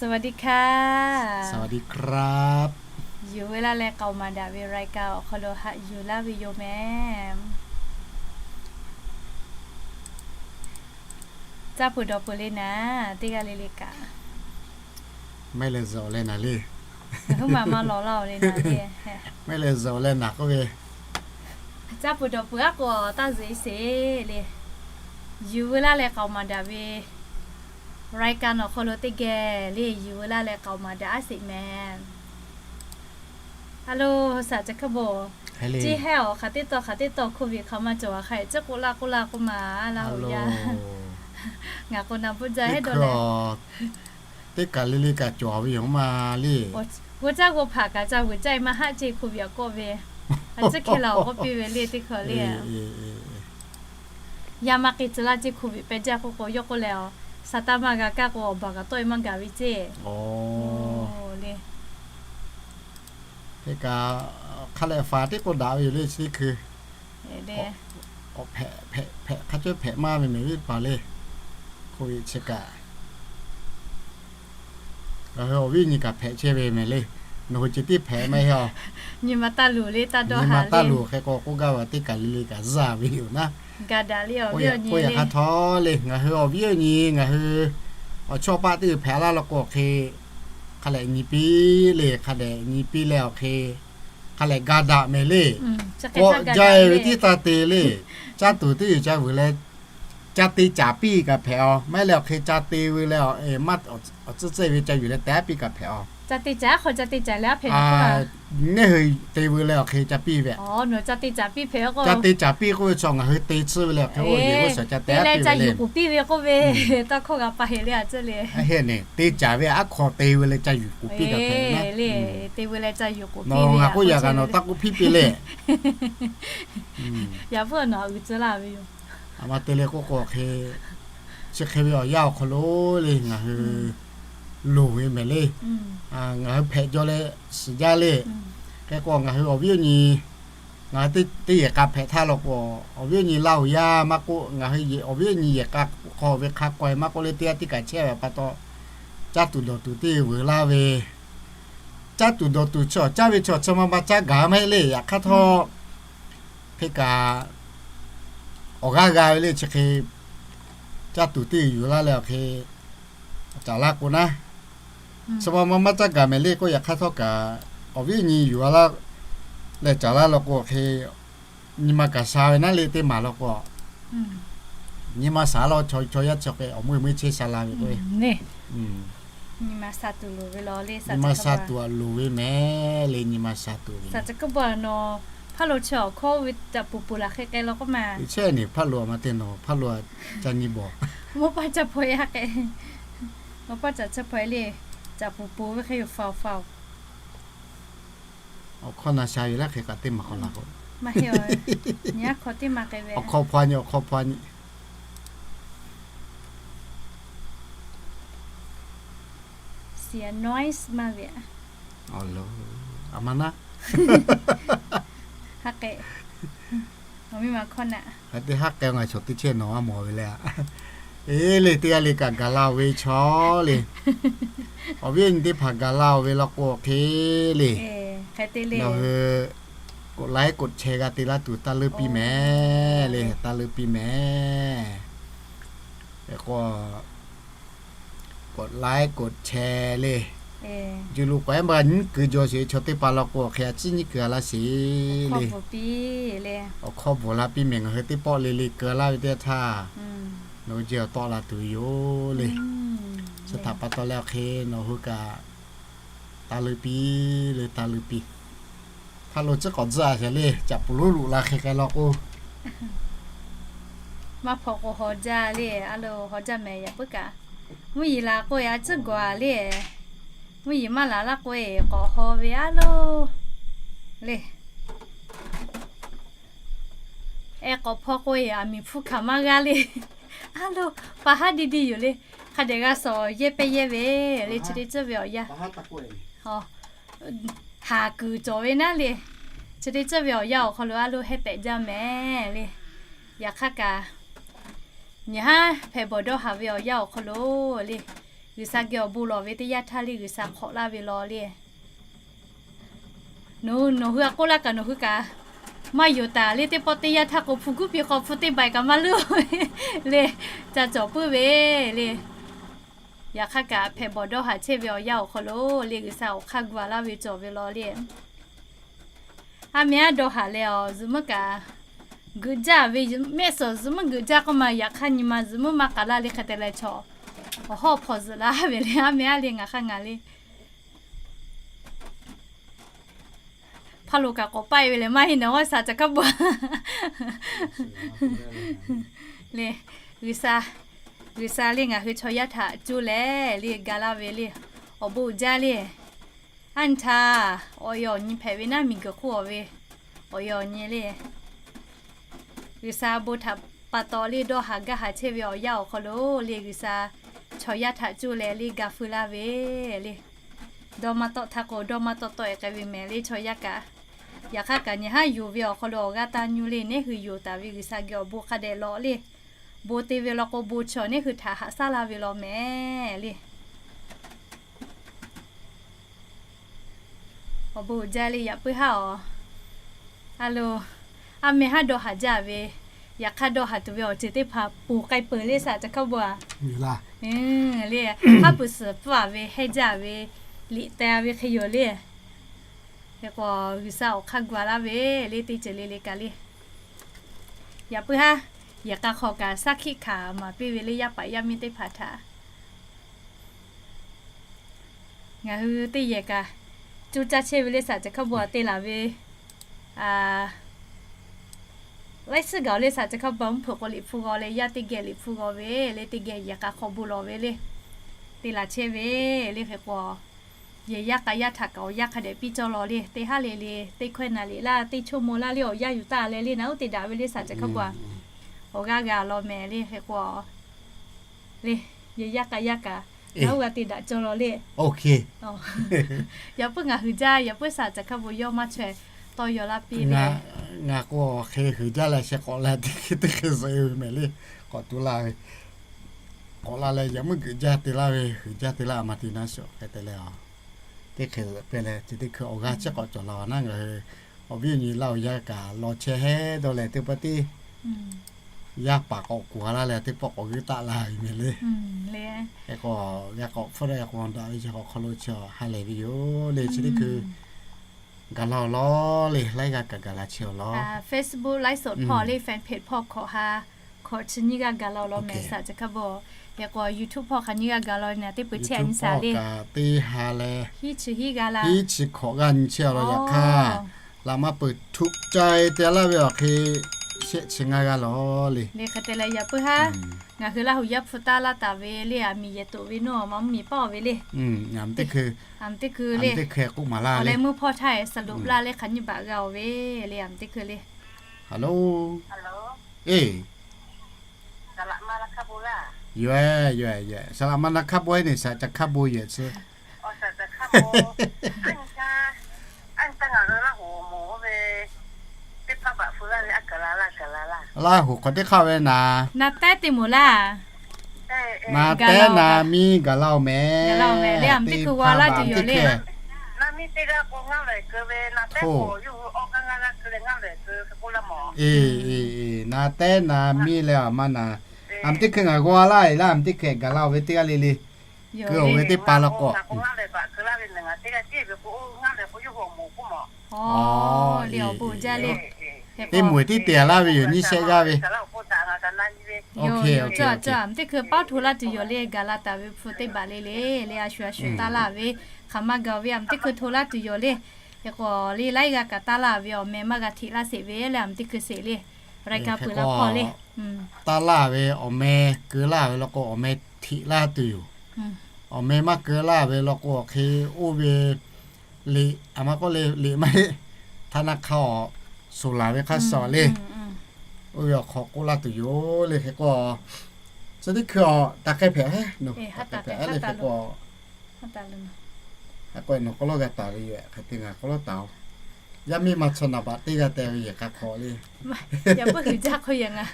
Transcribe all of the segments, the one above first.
สวัสดีค่ะ สวัสดีครับ Yuˬ veu laˇ leh k'aoˍ maˍ daꞈ ve รายการ awˬ hk'aw lo haꞈ yuˬ laˇ ve yoˬ mehˍ. Caˇ peuˬ dawˬ peuˬ le naˍ, teˇ g'aˇ le le kaꞈ. Maˇ heˆ leh zuhꞈ leh naˍ le. Ngaˬ hui maˬ maˇ lawˬ laˇ-oˬ le naˍ le. Maˇ heˆ leh zuhꞈ leh naˍ k'oˆ ve. Caˇ peuˬ dawˬ peuˬ aˉ k'o taˇ zuhꞈ e sheˍ le. Yuˬ veu laˇ leh k'aoˍ maˍ daꞈ ve รายการ awˬ hk'aw lo teˇ geh le, yuˬ veu laˇ leh k'aoˍ maˍ daꞈ aˉ sheˍ mehˍ. A lo, saˍ ca hk'aˇ bon. Ciˇ hehˉ awˬ hk'aˬ teˇ tawˇ hk'aˬ teˇ tawˇ โควิด hk'aˬ ma cawˬ a hk'a ceh k'oˆ laˇ k'oˆ laˇ k'oˆ ma laˇ-oˬ yaˇ. Ngaˬ k'o na bvuhˆ jaˇ hehˉ dawˇ leh. Teˇ kaˬ le le kaꞈ cawˬ ve yoˬ ma le. G'o caˇ g'o hpaˍ kaꞈ ca vuiˬ caˇ e maˇ haˆ ceˇ โควิด a kawˆ ve. A ciˉ hkeh la awˬ k'oˆ piˇ ve le teˇ hkawˇ le. Yaˇ maˇ k'e tcuh laˇ ceˇ โควิด pehˬ jaˇ k'oˆ k'o yawˇ k'oˆ leh, a, saˍ taˇ maˇ g'a kaˇ k'o awˬ baˬ kaꞈ tawˆ e maˇ gaˬ ve ceˇ. Le. Hk'e kaꞈ, hk'a lehˬ faˍ teˇ k'oˆ daꞈ ve yoˬ le chi teˇ hkui. Hpehꞈ, hpehꞈ, hk'a cawehˇ hpehꞈ maˇ ve mehˍ viˉ paˍ le. โควิด chi kaꞈ, ngaˬ hui awˬ viˉ nyi kaꞈ hpehꞈ chehˇ ve mehˍ le. Nawˬ hui ceh tiˉ hpehꞈ maˇ heˆ a. Nyi ma taˇ luˬ le, taˇ dawˇ haˍ le. Nyi ma taˇ luˬ hk'e k'o k'oˆ gaˇ ve teˇ kaˬ le le kaꞈ zuhꞈ ve yoˬ naˉ. Ga daꞈ le awˬ viˉ awˬ nyi. K'oˆ yaꞈ hk'aˇ htawˇ le, ngaˬ hui awˬ viˉ awˬ nyi, ngaˬ hui awˬ chawˇ paˆ teˇ hpaˍ laˇ law k'o hk'e, hk'a lehˬ nyi piˇ le, hk'a lehˬ nyi piˇ leh awˬ hk'e, hk'a lehˬ ga daꞈ mehˍ le. K'awꞈ jaˇ ve tiˉ taˇ te le. Caˇ tuˬ teˇ yuˬ ca vuiˬ leh, ca te caˍ piˇ kaꞈ hpehꞈ a. Maˇ heˆ leh awˬ hk'e ca te ve leh, maˇ, awˬ tcuhˇ tcuhˇ ve ca yuˬ leh te aˉ piˇ kaꞈ hpehꞈ a. Neˇ hui te ve leh awˬ hk'e ca piˇ ve. Ca te caˍ piˇ k'oˆ ve chaw ngaˬ hui te tcuhˇ ve leh awˬ hk'e oˇ yeˬ g'uˇ suhˍ ca te aˉ piˇ ve le. Tawˇ hkawˇ g'a pa heˍ le a ceh le. Te caˍ ve aˉ hk'aw te ve leh ca yuˬ k'oˍ piˇ kaꞈ hpehꞈ le. Te ve leh ca yuˬ k'oˍ piˇ ve. Ngaˬ k'oˆ yaꞈ kaꞈ nawˬ taˇ k'oˆ piˇ piˇ le. Yaꞈ puiˉ nawˬ uiˍ tcuh laˇ ve yoˬ. A ma te leh k'oˆ k'o hk'e, chi hk'e ve awˬ yanˇ awˬ hk'aw lo le ngaˬ hui loˍ ve mehˍ le. Ngaˬ hui hpehꞈ jaw leh shiˍ jaˇ le. Hk'e k'o ngaˬ hui awˬ viˉ awˬ nyi, ngaˬ hui teˇ yehˬ k'a hpehꞈ htaˇ law k'o, awˬ viˉ awˬ nyi Laˇ huˍ yaˇ maˇ k'oˆ, ngaˬ hui awˬ viˉ awˬ nyi yehˬ k'a hk'aw ve hk'a k'awehꞈ maˇ k'oˆ le teˇ g'aˇ tiˉ kaꞈ chehˇ ve pa taw, caˇ tuˬ dawˬ tuˬ teˇ vuiˬ laˇ ve. Caˇ tuˬ dawˬ tuˬ chaw caˇ ve chaw chi ma ma caˇ gaˬ maˇ heˆ le. Yaꞈ hk'aˇ htawˇ, hk'e kaꞈ awˬ g'aˇ g'a ve le chi hk'e, caˇ tuˬ teˇ yuˬ laˇ leh awˬ hk'e, caˍ laˇ k'o naˉ, chi ma ma maˇ caˇ gaˬ mehˍ le k'oˆ yaꞈ hk'aˇ htawˇ kaꞈ, awˬ viˉ awˬ nyi yuˬ a laˇ leh caˍ laˇ law k'o hk'e, nyi ma kaꞈ sha ve naˉ le teˇ maˬ law k'o, nyi ma sha law chaw chaw yaˇ chi hk'e awˬ meuˇ meuˇ chehˇ sha la ve k'o, nyi ma sha tuˬ loˍ ve mehˍ le. Nyi ma sha tuˬ ve, hpaˇ lo chi awˬ hkawˇ ve caꞈ puˍ puˍ laˬ hk'e k'ai law k'oˆ ma. Chehˇ neˬ hpaˇ lo a ma te nawˬ hpaˇ lo a ca nyi bawˬ. Mawˇ paˇ caꞈ hpaw e ha k'ai. Mawˇ paˇ caꞈ chi hpaw e le, caꞈ puˍ puˍ ve hk'e yoˬ faˍ faˍ. Awˬ hkawˇ na sha ve laˇ hk'e kaꞈ teˇ maˬ k'awꞈ la k'o, nyi aˉ hk'aw teˇ maˬ k'ai ve. Awˬ hkawˇ hpaw nyi, awˬ hkawˇ hpaw nyi. Siˍ noise maˇ ve. Awˬ lo, a ma naˉ. Ha k'ai. Awˬ miˇ ma hkawˇ naꞈ. Hk'e te haˉ k'ai ngaˬ chaw teˇ chehˇ nawˬ a mawˬ ve le a. Eˬ le, teˇ g'aˇ le kaꞈ gaˬ la-oˬ ve chaw le. Awˬ viˉ awˬ nyi teˇ hpaˍ gaˬ la-oˬ ve law k'o hk'e le. Nawˬ hui k'oꞈ laiˉ k'oꞈ chehˇ g'a te laˇ tuˬ taˇ leuˉ piˇ mehˍ le, taˇ leuˉ piˇ mehˍ. K'oꞈ laiˉ k'oꞈ chehˇ le. Juˬ lo k'awꞈ ehˉ maˇ nyiˉ kuiˬ jaw sheˍ chaw teˇ hpaˍ law k'o hk'e a ciˉ nyiˉ kuiˬ a laˇ sheˍ le. Awˬ hkawˇ bvuhˬ la piˇ mehˍ ngaˬ hui teˇ pawˆ le le keu laˇ ve teˇ htaˇ, nawˬ hui jehˬ awˬ tawˆ la tuˬ ve yoˬ le. Chi htaꞈ pa taw leh awˬ hk'e nawˬ hui kaꞈ taˇ leuˉ piˇ le, taˇ leuˉ piˇ. Hpaˇ lo tcuhˉ k'awꞈ tcuhˉ a sheˍ le, caꞈ puˍ loˉ luꞈ la hk'e k'ai law k'o, maˇ hpaw k'o haw jaˇ le, a lo haw jaˇ mehˍ yaꞈ puiˉ kaꞈ. Mvuhˇ yeˬ la k'o yaꞈ tcuhˉ gawˬ a le. Mvuhˇ yeˬ maˇ laˬ laˇ k'o e k'awꞈ haw ve a lo le. Ehˉ k'awꞈ hpaw k'o e aˬ miˍ hpfuhˇ hkanˍ maˇ g'aˇ le. A lo, pa haˉ diˇ diˇ yoˬ le. Hk'a dehꞈ g'a suhˍ yehˇ pehˇ yehˇ ve le chi teˇ tcuhˉ ve awˬ yanˇ. Haˍ kuiˬ cawˬ ve naˉ le. Chi teˇ tcuhˉ ve awˬ yanˇ awˬ hk'aw lo a lo heh tehꞈ jaˇ mehˍ le. Yaꞈ hk'aˇ kaꞈ, nyi haˉ hpehꞈ bawˬ dawˇ haˍ ve awˬ yanˇ awˬ hk'aw lo le, G'uiˬsha geh awˬ bon lawˬ ve teˇ yanˇ htaˇ le G'uiˬsha hk'awꞈ laˇ ve law le. Nawˬ, nawˬ hui a k'oˆ laˇ kaꞈ nawˬ hui kaꞈ maˇ yonˍ taˍ le. Teˇ pawˆ teˇ yanˇ htaˇ k'o, hpu guˉ piˇ k'o hpu teˇ bai kaꞈ maˇ leuˉ le. Ca cawˬ puiˉ ve le. Yaꞈ hk'aˇ kaꞈ hpehꞈ bawˬ dawˇ haˍ chehˇ ve awˬ yanˇ awˬ hk'aw lo le G'uiˬsha awˬ hk'aˇ gu a laˇ ve cawˬ ve law le. A meh aˉ dawˇ haˍ leh awˬ zuhꞈ meuˇ kaꞈ geuꞈ jaˇ ve mehˆ suhˍ zuhꞈ meuˇ geuꞈ jaˇ k'oˆ ma, yaꞈ hk'aˇ nyi ma zuhꞈ meuˇ maˇ k'aˍ laˇ le hk'e te leh chaw awˬ hawˉ hpaw zuhꞈ laˇ ve le. A meh aˉ le ngaˬ hk'aˇ ngaˬ le hpaˇ lo kaꞈ k'awꞈ paˆ e ve lehˬ maˇ heˆ nawˬ g'awˇ shaˍ caˬ hkaˇ bon le. G'uiˬsha, G'uiˬsha le ngaˬ hui chaw yaˇ htaꞈ cuˇ leh le ga laˇ ve le. Awˬ bon uiˍ jaˇ le. Aˉ nyi htaˇ awˬ e awˬ nyi hpehꞈ ve naˉ miˬguiˬ hk'oˆ awˬ ve awˬ e awˬ nyi le G'uiˬsha bon htaꞈ pa taw le dawˇ haˍ gaˇ haˍ chehˇ ve awˬ yanˇ awˬ hk'aw lo le G'uiˬsha chaw yaˇ htaꞈ cuˇ leh le ga feu laˇ ve le. Dawˇ maˇ tawˆ htaˇ k'o dawˇ maˇ tawˆ tawˆ e k'ai ve mehˍ le chaw yaˇ kaꞈ. Yaꞈ hk'aˇ kaꞈ nyi haˉ yonˍ ve awˬ hk'aw lo awˬ g'aˇ taˇ nyu le neˉ hui yonˍ taˍ ve G'uiˬsha geh awˬ bon hk'a dehꞈ lawꞈ le. Bon te ve law k'o bon chi awˬ neˉ hui htaꞈ haꞈ shaˉ laˇ ve law mehˍ le. Awˬ bon uiˍ jaˇ le yaꞈ puiˉ haˉ awˬ. A lo, a meh haˉ dawˇ haˍ jaˇ ve, yaꞈ hk'aˇ dawˇ haˍ tuˬ ve awˬ ceuˬ teˇ hpaˍ ponˬ k'ai peuˬ le shaˍ caˬ hkaˇ bon a. Le, haˉ pui suhˍ pfuhˇ a ve hehˇ jaˇ ve, liꞈ teh a ve hk'e yoˬ le. Hk'e k'o G'uiˬsha awˬ hk'aˇ gu a laˇ ve le teˇ ceuˬ le le kaꞈ le. Yaꞈ puiˉ haˉ, yehˬ k'a hk'aw kaꞈ shaˉ hkiˆ hkanˍ maˍ piˇ ve le yaˇ paˍ yaˇ miˇ teˇ hpaˍ htaꞈ. Ngaˬ hui teˇ yehˬ kaꞈ coˇ caˇ chehˇ ve le shaˍ caˬ hkaˇ bon a te laˬ ve laiˉ suhˉ gaˬ le shaˍ caˬ hkaˇ bon a mvuhˇ hpeuꞈ k'o liꞈ hpu g'aw leh yaˇ teˇ geh liꞈ hpu g'aw ve le teˇ geh yehˬ k'a hk'aw bon lawˬ ve le te laˬ chehˇ ve le hk'e k'o, yehˬ yaˇ k'a yaˇ htaꞈ kaꞈ awˬ yanˇ hk'a dehꞈ piˇ cawˇ law le. Teˇ haˉ le le teˇ hkawehˇ naˍ liꞈ laˇ teˇ choˇ maw laˇ le awˬ yanˇ yuˬ taˇ leh le naˬ uˉ te daꞈ ve le shaˍ caˬ hkaˇ bon a. Awˬ g'aˇ g'a law mehˍ le hk'e k'o le, yehˬ yaˇ k'a yaˇ kaꞈ naˬ uˉ g'a te daꞈ cawˇ law le. Yaꞈ puiˉ ngaˬ hui jaˇ, yaꞈ puiˉ shaˍ caˬ hkaˇ bon yawˇ maˇ chaweh tawˇ yaw laˇ piˇ ve. Ngaˬ k'o hk'e hui jaˇ leh sheh k'awꞈ leh teˇ hk'e teˇ hk'e zuhꞈ e ve mehˍ le. K'awꞈ tu laˇ ve, k'awꞈ la leh yaꞈ muiˉ geuꞈ jaˇ te laˇ ve, hui jaˇ te laˇ a ma te naˉ shawˍ hk'e te leh a, teˇ hk'e zuhꞈ pehˇ leh chi teˇ hkui awˬ g'aˇ chi k'awꞈ cawˬ la a naˉ ngaˬ hui awˬ viˉ awˬ nyi laˇ awˬ yanˇ kaꞈ law chehˇ heˉ dawˇ leh teˇ pawˆ tiˉ yaˇ paˍ k'awꞈ kuˬ a laˇ leh teˇ pawˆ k'awꞈ g'uiˇ taˆ la ve mehˍ le. Hk'e k'o g'a k'awꞈ hpfuhˇ daꞈ k'awꞈ daꞈ ve chi k'awꞈ hk'aw lo chi ha lehˬ ve yoˬ le. Chi teˇ hkui gaˬ la awˬ lawn le, laiˉ g'aˇ kaꞈ gaˬ la chehˇ awˬ lawn. Facebook ไลฟ์สด hpawˇ le, fan page hpawˇ hkawꞈ ha hkawꞈ chi nyiˇ g'aˇ gaˬ la awˬ lawn mehˍ shaˍ caˬ hkaˇ bon. Hk'e k'o YouTube hpawˇ hk'a nyiˇ g'aˇ gaˬ law nyi teˇ peu chehˇ nyi shaˍ le. Teˇ ha leh hiˉ chi hiˉ g'aˇ la, hiˉ chi hkawꞈ g'aˇ nyi chehˇ awˬ lawn yaꞈ hk'aˇ laꞈ maˇ peuˬ ถูกใจ te laˇ ve awˬ hk'e shehˆ chi ngaˇ g'aˇ law le. Hk'e te leh yaꞈ puiˉ haˉ ngaˬ hui Laˇ huˍ yaˇ hpu taˇ laˇ taˍ ve le, aˬ miˍ yehˬ toꞈ ve naw ma mvuhˇmiˬ paˇ ve le. Aˬ miˍ teˇ hkui, aˬ miˍ teˇ hkui le, teˇ hkui k'oˆ maˍ laˇ le, mvuhˇ hpawˇ htaˇ e สรุป laˇ le hk'aˬ nyiˇ baꞈ g'a oˬ ve le, aˬ miˍ teˇ hkui le. Hello. Eˇ, yoˬ, yoˬ, yoˬ. Saˍ laꞈ ma na hk'a bon e neˬ shaˍ caˬ hk'a bon yoˬ chi. Laˇ huˍ k'awꞈ teˇ hk'aˇ ve naˍ, na tehˉ te moˍ laˇ. Na tehˉ na miˇ gaˬ la oˬ mehˍ. Aˬ miˍ teˇ hkui g'a laˇ tuˬ yoˬ le. Eˇ, eˇ, eˇ, na tehˉ na miˇ leh aˬ ma naˍ. Aˬ miˍ teˇ hkui ngaˬ g'a laˇ e laˇ, aˬ miˍ teˇ hkui gaˬ la oˬ ve teˇ g'aˇ le le. Keu oˬ ve teˇ pa la k'o, le awˬ bon jaˇ le. Teˇ moˍ tiˉ te laˇ ve yoˬ, nyiˇ shehˆ g'aˇ ve. Aˬ miˍ teˇ hkui paˉ hto laˇ tuˬ yoˬ le, gaˬ la taˍ ve hpu teˇ baˬ le le, le a shu a shu taˇ laˇ ve, hk'aˬ ma gaˬ ve aˬ miˍ teˇ hkui hto laˇ tuˬ yoˬ le. Hk'e k'o le laiˉ g'aˇ kaꞈ taˇ laˇ ve awˬ meh maˇ g'a hteꞈ laˇ sheˍ ve le, aˬ miˍ teˇ hkui sheˍ le. Raiˍ ka peuˬ la hk'aw le, taˇ laˇ ve awˬ meh keu laˇ ve law k'o awˬ meh hteꞈ laˇ tuˬ yoˬ. Awˬ meh maˇ keu laˇ ve law k'o awˬ hk'e oˇ ve liꞈ, aˬ ma k'oˆ le liꞈ maˇ heˆ, htaˇ naˆ hk'aˇ awˬ suˍ laˬ ve hk'aˇ suh le, oˇ ve awˬ hk'aw k'oˆ laˇ tuˬ yoˬ le. Hk'e k'o chi teˇ hkui awˬ taˍ hk'e hpehꞈ, hk'e hpehꞈ le. Hk'e k'o, a k'o nawˬ k'oˆ lawˇ g'a taˍ ve yoˬ, hk'e te ngaˬ k'oˆ lawˇ taˍ oˬ. Yaˇ miˇ ma chi naˍ baꞈ teˇ g'aˇ te ve yehˬ k'a hk'aw le. Yaˇ peuˬ hui jaˇ hk'aw yehˬ ngaˬ.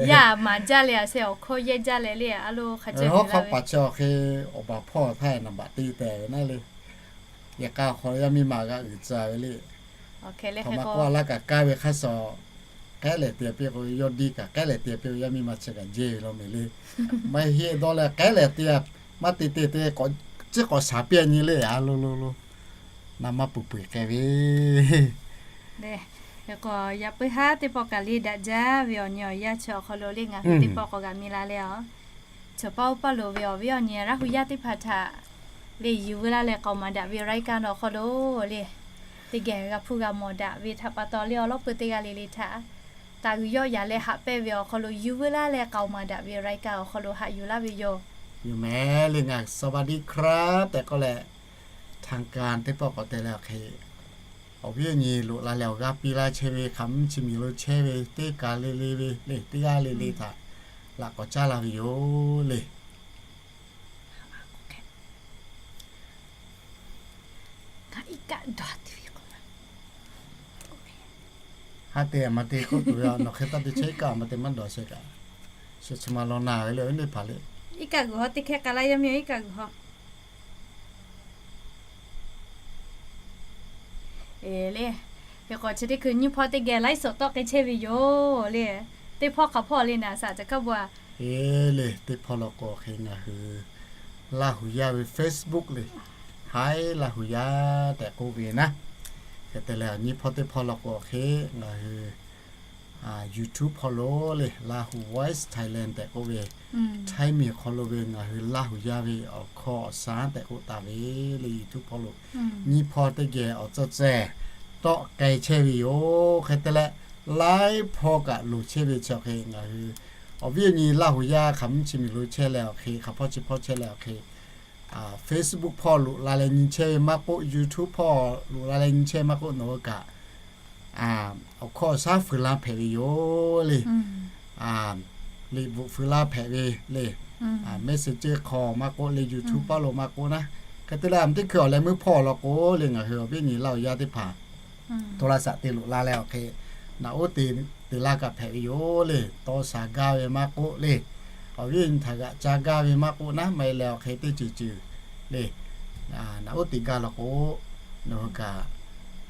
Yaˇ maˍ jaˇ leh a sheh awˬ hkawˇ yehˇ jaˇ leh le a lo hk'a cawˬ hawˉ hk'aw paˍ chi awˬ hk'e awˬ baˬ hpawˇ htaˇ naˍ baꞈ teˇ te ve naˉ le. Yehˬ k'a awˬ hk'aw yaˇ miˇ ma g'a uiˍ tcuh ve le. Awˬ hk'e le hk'e k'o a laˇ kaꞈ kaˇ ve hk'a shuˍ, k'ehˉ leh te piˇ k'o yawˇ diˇ kaꞈ k'ehˉ leh te piˇ k'o yaˇ miˇ ma chi kaꞈ jehˇ ve law meh le. Maˇ heˆ dawˇ leh k'ehˉ leh te, maˇ te te te, ciˉ k'awꞈ shaˍ piˇ nyi le a lo lo lo. Naˍ maˇ puiˍ puiˍ k'ai ve le. Hk'e k'o yaˇ peuˬ haˉ teˇ pawˆ kaꞈ le daꞈ jaˇ ve awˬ nyi awˬ yanˇ chi awˬ hk'aw lo le ngaˬ hui teˇ pawˆ k'awꞈ g'a mi la leh a, chaw paˇ oˇ paˇ loˍ ve awˬ viˉ awˬ nyi Laˇ hu yaˇ teˇ hpaˍ htaꞈ le yuˬ veu laˇ leh k'aoˍ maˍ daꞈ ve รายการ awˬ hk'aw lo le, teˇ geh g'a hpuˇ g'a mawˬ daꞈ ve htaꞈ pa taw le awˬ lawn peuˬ teˇ g'aˇ le le htaꞈ taˍ g'uiˬ yawˆ yaꞈ leh haꞈ pehnˇ ve awˬ hk'aw lo yuˬ veu laˇ leh k'aoˍ maˍ daꞈ ve รายการ awˬ hk'aw lo haꞈ yuˬ laˇ ve yoˬ. Yoˬ meh le ngaˬ สวัสดีครับ tehꞈ k'oˆ leh ทางการ teˇ pawˆ k'awꞈ te leh awˬ hk'e awˬ viˉ awˬ nyi loꞈ la leh awˬ g'aˇ piˇ laˇ chehˇ ve hk'aˬ mvuhˇ chi miˬ lo chehˇ ve teˇ kaˬ le le ve le teˇ g'aˇ le le htaꞈ laꞈ k'awꞈ caˉ laˇ ve yoˬ le. Ha te a ma te k'oˆ tuˬ ve a, nawˬ hk'e taˇ te chehˇ iˉ kaˆ a ma te maˇ dawˬ sheh kaꞈ, chi chi ma law na ve le, neˇ hpaˍ le. Iˉ kaˆ g'uiˬ haw teˇ hkehˇ k'a laˇ yaˇ miˇ iˉ kaˆ g'uiˬ haw. Eˬ le, hk'e k'o chi teˇ hkui nyiˇ hpawˇ teˇ geh ไลฟ์สด tawˆ k'ai chehˇ ve yoˬ le. Teˇ hpawˇ hk'aˬ hpawˇ le naˍ shaˍ ca hk'a bu a. Eˬ le, teˇ hpawˇ law k'o hk'e ngaˬ hui Laˇ hu yaˇ ve Facebook le, Hi Laˇ hu yaˇ tehꞈ k'oˆ ve naˉ. Hk'e te leh nyiˇ hpawˇ teˇ hpawˇ law k'o hk'e ngaˬ hui YouTube hpawˇ lo le, Lahu Voice Thailand tehꞈ k'oˆ ve, Htaiˇ miˬ hk'aw lo ve ngaˬ hui Laˇ hu yaˇ ve awˬ hkawˇ awˬ shaˉ tehꞈ k'oˆ taˍ ve le YouTube hpawˇ lo nyiˇ hpawˇ teˇ geh awˬ tcuhˇ ceh tawˆ k'ai chehˇ ve yoˬ. Hk'e te leh laiˉ hpawˇ kaꞈ loˍ chehˇ ve chi awˬ hk'e ngaˬ hui awˬ viˉ awˬ nyi Laˇ hu yaˇ hk'aˬ mvuhˇ chi miˬ lo chehˇ leh awˬ hk'e, hk'aˬ hpawˇ chi hpawˇ chehˇ leh awˬ hk'e Facebook hpawˇ loꞈ la leh nyi chehˇ ve maˇ k'oˆ, YouTube hpawˇ loꞈ la leh nyi chehˇ ve maˇ k'oˆ, nawˬ hui kaꞈ awˬ hkawˇ awˬ shaˉ fuiˍ la hpehꞈ ve yoˬ le. Liꞈ bvuhꞈ fuiˍ la hpehꞈ ve le. Messenger hk'aw maˇ k'oˆ le, YouTube hpawˇ lo maˇ k'oˆ naˉ. Hk'e te leh a ma teˇ hkui awˬ leh meuˇ hpawˇ law k'o le ngaˬ hui awˬ viˉ awˬ nyi Laˇ hu yaˇ teˇ hpaˍ hto la shaꞈ te loꞈ la leh awˬ hk'e naꞈ oˉ te, te laˇ kaꞈ hpehꞈ ve yoˬ le. Taw shaˍ gaˇ ve maˇ k'oˆ le, awˬ viˉ awˬ nyi htaꞈ g'aꞈ ca gaˇ ve maˇ k'oˆ naˉ, maˇ heˆ leh awˬ hk'e teˇ ceuˬ ceuˬ le, naꞈ oˉ te gaˇ law k'o nawˬ hui kaꞈ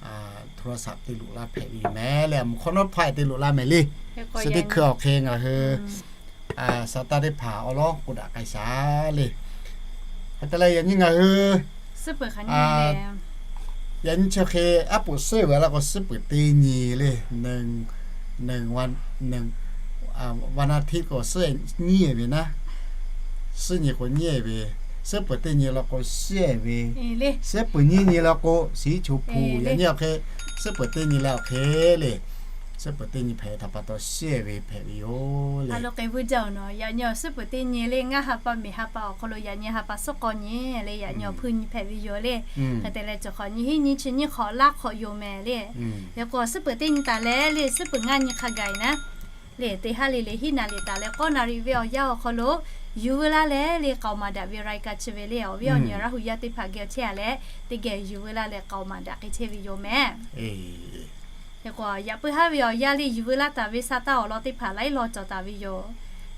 hto la shaꞈ te loꞈ la hpehꞈ ve yoˬ meh le. A mvuhˇ hk'awꞈ nawˉ hpaˆ te loꞈ la meh le. Chi teˇ hkui awˬ hk'e ngaˬ hui sa taˇ teˇ hpaˍ awˬ lawn k'oˆ daꞈ k'ai shaˍ le. Hk'e te leh yaꞈ nyi ngaˬ hui yaꞈ nyi chi hk'e aˉ poꞈ suhˉ ve laˇ k'o suhˉ peuˬ teˇ nyi le, วันอาทิตย์ k'o suhˉ nyiˇ ve naˉ, suhˉ nyi k'o nyiˇ ve, suhˉ peuˬ teˇ nyi law k'o shehˆ ve, suhˉ peuˬ nyiˇ nyi law k'o shiˍ choˬ hpu yaꞈ nyi awˬ hk'e, suhˉ peuˬ teˇ nyi leh awˬ hk'e le, suhˉ peuˬ teˇ nyi hpehꞈ ve htaꞈ pa taw shehˆ ve hpehꞈ ve yoˬ le. Yaꞈ nyi suhˉ peuˬ teˇ nyi le ngaˇ ha pa miˬ ha pa awˬ hk'aw lo yaꞈ nyi ha pa suhˉ k'awˇ nyi le yaꞈ nyi awˬ hpuˇ nyi hpehꞈ ve yoˬ le. Hk'e te leh cawˬ hk'awꞈ nyi hiˉ nyi chi nyiˇ hk'awꞈ laˇ hk'awꞈ yoˬ meh le. Yaꞈ k'o suhˉ peuˬ teˇ nyi taˍ leh le suhˉ peuˬ ngaˇ nyi hk'a gaˬ e naˉ le teˇ haˉ le le hiˉ naˍ riˍ taˍ leh k'awˇ naˍ riˍ ve awˬ yanˇ awˬ hk'aw lo yuˬ veu laˇ leh le k'aoˍ maˍ daꞈ ve รายการ chi ve le awˬ viˉ awˬ nyi Laˇ hu yaˇ teˇ hpaˍ geh chehˇ a leh teˇ geh yuˬ veu laˇ leh k'aoˍ maˍ daꞈ k'ai chehˇ ve yoˬ meh. Yaꞈ k'o yaꞈ puiˉ haˉ ve awˬ yanˇ le yuˬ veu laˇ taˍ ve sa taˇ awˬ lawn teˇ hpaˍ laiˉ law cawˬ taˍ ve yoˬ.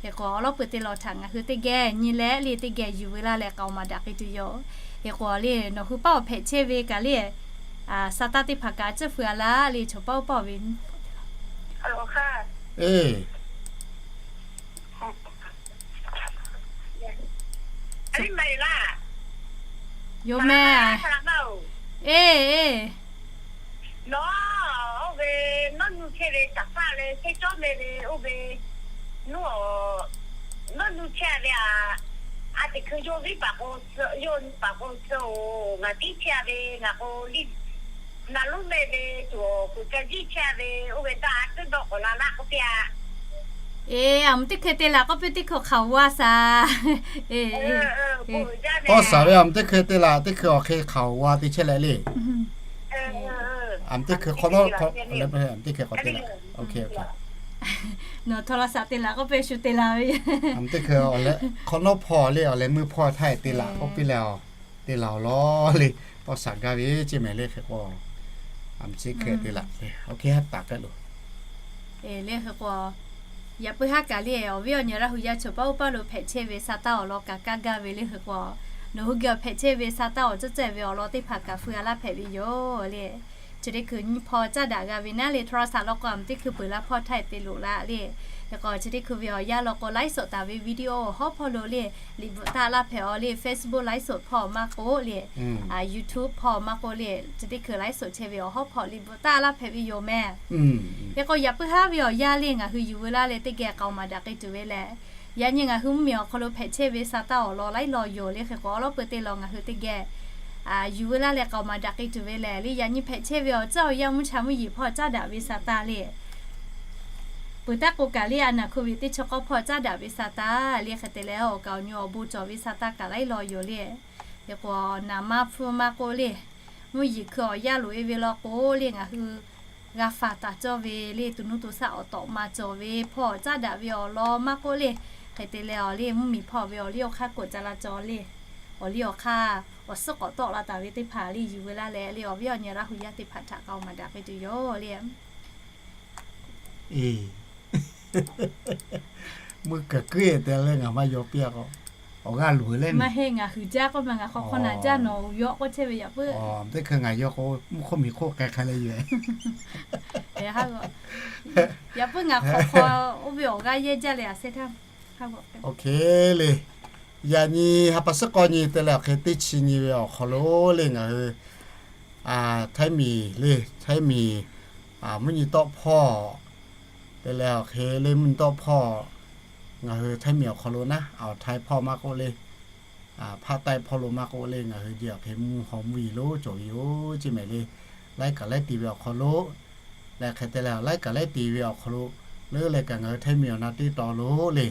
Yaꞈ k'o awˬ lawn peuˬ te lawˬ htaꞈ ngaˬ hui teˇ geh nyi leh le teˇ geh yuˬ veu laˇ leh k'aoˍ maˍ daꞈ k'ai tuˬ yoˬ. Yaꞈ k'o le nawˬ hui paˉ awˬ hpehꞈ chehˇ ve kaꞈ le sa taˇ teˇ hpaˍ kaꞈ a ciˉ feu a laˇ le chaw paˇ oˇ paˇ ve yoˬ meh. Eˬ eˬ. Nawˬ oˇ ve nawˉ nu chehˇ ve taˍ hpaˇ leh chehˇ cawˇ meh ve oˇ ve nawˉ, nawˉ nu chehˇ ve a, a teꞈ hkui yawˇ viˉ paˍ k'o, yawˇ nyi paˍ k'o suh oˬ, ngaˬ tiˉ chehˇ ve ngaˬ k'o le, naˍ lonˉ meh ve tuˬ awˬ kuˬ ca jiˇ chehˇ ve oˇ ve taˇ a tcuhˉ dawˇ k'awꞈ la laˇ k'oˆ piˇ a. Eˬ, a mvuhˇ teˇ hkui te laˬ k'oˆ piˇ teˇ hkui hk'aoˍ g'a shaˍ. Tawˇ shaˍ ve a mvuhˇ teˇ hkui te laˬ teˇ hkui awˬ hk'e hk'aoˍ g'a te chehˇ leh le. A mvuhˇ teˇ hkui hk'aw nawˉ, a mvuhˇ teˇ hkui k'awꞈ te laˬ. Nawˬ hto la shaꞈ te laˬ k'oˆ piˇ shu te laˬ ve. A mvuhˇ teˇ hkui hk'aw nawˉ hpawˇ le awˬ leh meuˇ hpawˇ htaˇ te laˬ k'oˆ piˇ leh a, te laˬ awˬ lawn le. Tawˇ shaˍ gaˇ ve ceˇ meh le hk'e k'o A, chi hk'e te laꞈ, OK, ha taˍ k'ai loˬ. Eˬ, le hk'e k'o, yaꞈ puiˉ haˉ kaꞈ le, awˬ viˉ awˬ nyi Laˇ hu yaˇ chaw paˉ oˇ paˉ lo hpehꞈ chehˇ ve sa taˇ awˬ lawn kaꞈ kaˇ gaˇ ve le hk'e k'o, nawˬ hui geh awˬ hpehꞈ chehˇ ve sa taˇ awˬ ceuˬ ceuˬ ve awˬ lawn teˇ hpaˍ kaꞈ feu a laˇ hpehꞈ ve yoˬ le. Chi teˇ hkui nyi hpawˇ caˉ daꞈ g'a ve naˉ le, htaw sha lawˇ k'o a meuꞈ teˇ hkui peuˬ la hpawˇ htaiˇ te loꞈ la le. Hk'e k'o chi teˇ hkui ve awˬ yanˇ law k'o ไลฟ์สด taˍ ve video awˬ hawˉ hpawˇ lo le, liꞈ bvuhꞈ taˆ laˇ hpehꞈ-aw le, Facebook ไลฟ์สด hpawˇ maˇ k'oˆ le, YouTube หม้อ maˇ k'oˆ le, chi teˇ hkui ไลฟ์สด chehˇ ve awˬ hawˉ hpawˇ liꞈ bvuhꞈ taˆ laˇ hpehꞈ ve yoˬ meh. Hk'e k'o yaꞈ puiˉ haˉ ve awˬ yanˇ le ngaˬ hui yuˬ veu laˇ leh teˇ geh k'aoˍ maˍ daꞈ k'ai tuˬ ve lehˬ, yaꞈ nyi ngaˬ hui mvuhˇmiˬ awˬ hk'aw lo hpehꞈ chehˇ ve sa taˇ awˬ lawn laiˉ law yoˬ le hk'e k'o, awˉ lawˉ peu teˇ law ngaˬ hui teˇ geh yuˬ veu laˇ leh k'aoˍ maˍ daꞈ k'ai tuˬ ve lehˬ le, yaꞈ nyi hpehꞈ chehˇ ve awˬ tcuhˉ awˬ yanˇ mvuhˇ cha mvuhˇ yeˬ hpawˇ caˉ daꞈ ve sa taˇ le. Peuˬ taˉ k'o kaꞈ le a naˍ hkui ve teˇ chaw k'awˇ hpawˇ caˉ daꞈ ve sa taˇ le hk'e te leh, awˬ kaˍ awˬ nyi awˬ bon cawˬ ve sa taˍ kaꞈ laiˉ law yoˬ le. Hk'e k'o naˍ maˇ hpfuhˇ maˇ k'oˆ le, mvuhˇ yeˬ hkui awˬ yanˇ loꞈ e ve law k'o le ngaˬ hui g'a faˍ taˍ cawˇ ve le, to nuˇ to shaˆ awˬ tawꞈ ma cawˬ ve hpawˇ caˉ daꞈ ve awˬ lawn maˇ k'oˆ le, hk'e te leh awˬ le mvuhˇmiˬ hpawˇ ve awˬ liˇ awˬ hk'aˇ k'oꞈ ca la cawˬ le, awˬ liˇ awˬ hk'aˇ awˬ suhˉ k'awꞈ tawˆ la taˍ ve teˇ hpaˍ le yuˬ veu laˇ leh le, awˬ viˉ awˬ nyi Laˇ hu yaˇ teˇ hpaˍ htaꞈ k'aoˍ maˍ daꞈ k'ai tuˬ yoˬ le. Mvuhˇ kaˍ kuiˉ te leh ngaˬ maˇ yaw piˇ-a k'o, awˬ g'aˇ luˬ leh maˇ heˆ, ngaˬ hui jaˇ k'oˆ ma, ngaˬ hk'aw hk'aw naˬ jaˇ nawˬ yaw k'oˆ chehˇ ve yaꞈ puiˉ. Teˇ hkui ngaˬ yaw k'o mvuhˇ hk'oˆ miˬ hk'oˆ k'ai hk'a leh yoˬ. Yaꞈ puiˉ ngaˬ hk'aw hk'aw oˇ ve awˬ g'aˇ yehˇ jaˇ leh a se htaˇ. OK le. Yaꞈ nyi ha pa suhˉ k'awˇ nyi te leh awˬ hk'e teˇ chi nyi ve awˬ hk'aw lo le ngaˬ hui Htaiˇ miˬ le, Htaiˇ miˬ mvuhˇ nyi tawˆ hpawˇ te leh awˬ hk'e le mvuhˇ nyi tawˆ hpawˇ ngaˬ hui Htaiˇ miˬ awˬ hk'aw lo naˉ, awˬ Htaiˇ hpawˇ maˇ k'oˆ le, hpaˆ taiˆ hpawˇ lo maˇ k'oˆ le, ngaˬ hui jeh awˬ hk'e mvuhˇ haw mvuhˇ yeˬ lonˉ cawˬ ve yoˬ ceˇ mehˍ le. Laiˉ kaꞈ laiˉ te ve awˬ hk'aw lo leh hk'e te leh laiˉ kaꞈ laiˉ te ve awˬ hk'aw lo leuˉ leh kaꞈ ngaˬ hui Htaiˇ miˬ awˬ na teˇ taw lo le,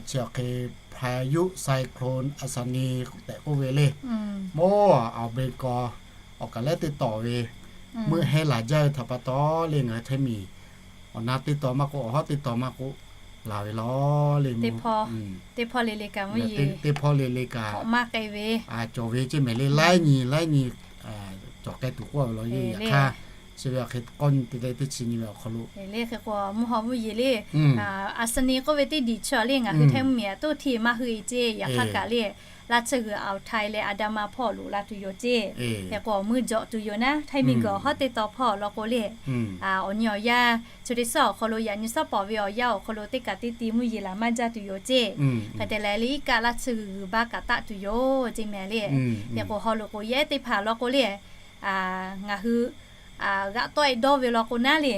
chi awˬ hk'e พายุ cyclone Asani tehꞈ k'oˆ ve le, mawˇ awˬ America awˬ kaꞈ laiˉ teˇ taw ve meuˆ heh laˬ jaˇ ve htaꞈ pa taw le ngaˬ hui Htaiˇ miˬ awˬ na teˇ taw maˇ k'oˆ, awˬ hawˉ teˇ taw maˇ k'oˆ, laˬ ve law le, teˇ hpawˇ le le kaꞈ mvuhˇ yeˬ, teˇ hpawˇ le le kaꞈ maˇ k'ai ve cawˬ ve ceˇ mehˍ le. Laiˉ nyi laiˉ nyi cawˬ k'ai tuˬ k'oˆ ve law yoˬ. Yaꞈ hk'aˇ chi ve awˬ hk'e k'awˇ nyi te leh teˇ chi nyi ve awˬ hk'aw lo le hk'e k'o mvuhˇ haw mvuhˇ yeˬ le, Asani k'oˆ ve teˇ diˬ chi le ngaˬ hui Htaiˇ mvuhˇ miˬ a toˇ hteˇ maˇ hui e ceˇ. Yaꞈ hk'aˇ kaꞈ le Laˇ tsuhˇ g'uiˬ awˬ Htaiˇ leh Aˍdanˍ ma hpawˇ loꞈ la tuˬ yoˬ ceˇ. Hk'e k'o mvuhˇ jawꞈ tuˬ yoˬ naˉ, Htaiˇ miˬ guiˬ awˬ hawˉ teˇ taw hpawˇ law k'o le, awˬ nyi awˬ yanˇ chi teˇ suhˉ awˬ hk'aw lo yaꞈ nyi suhˉ pawˍ ve awˬ yanˇ awˬ hk'aw lo teˇ kaꞈ teˇ ti mvuhˇ yeˬ laˬ maˇ jaˇ tuˬ yoˬ ceˇ. Hk'e te leh le iˉ kaˆ Laˇ tsuhˇ g'uiˬ g'uiˬ baˇ kaꞈ taˆ tuˬ yoˬ ceˇ mehˍ le. Hk'e k'o haw loꞈ k'oꞈ yehˉ teˇ hpaˍ law k'o le, ngaˬ hui g'aꞈ tawˆ e dawˇ ve law k'o naˉ le,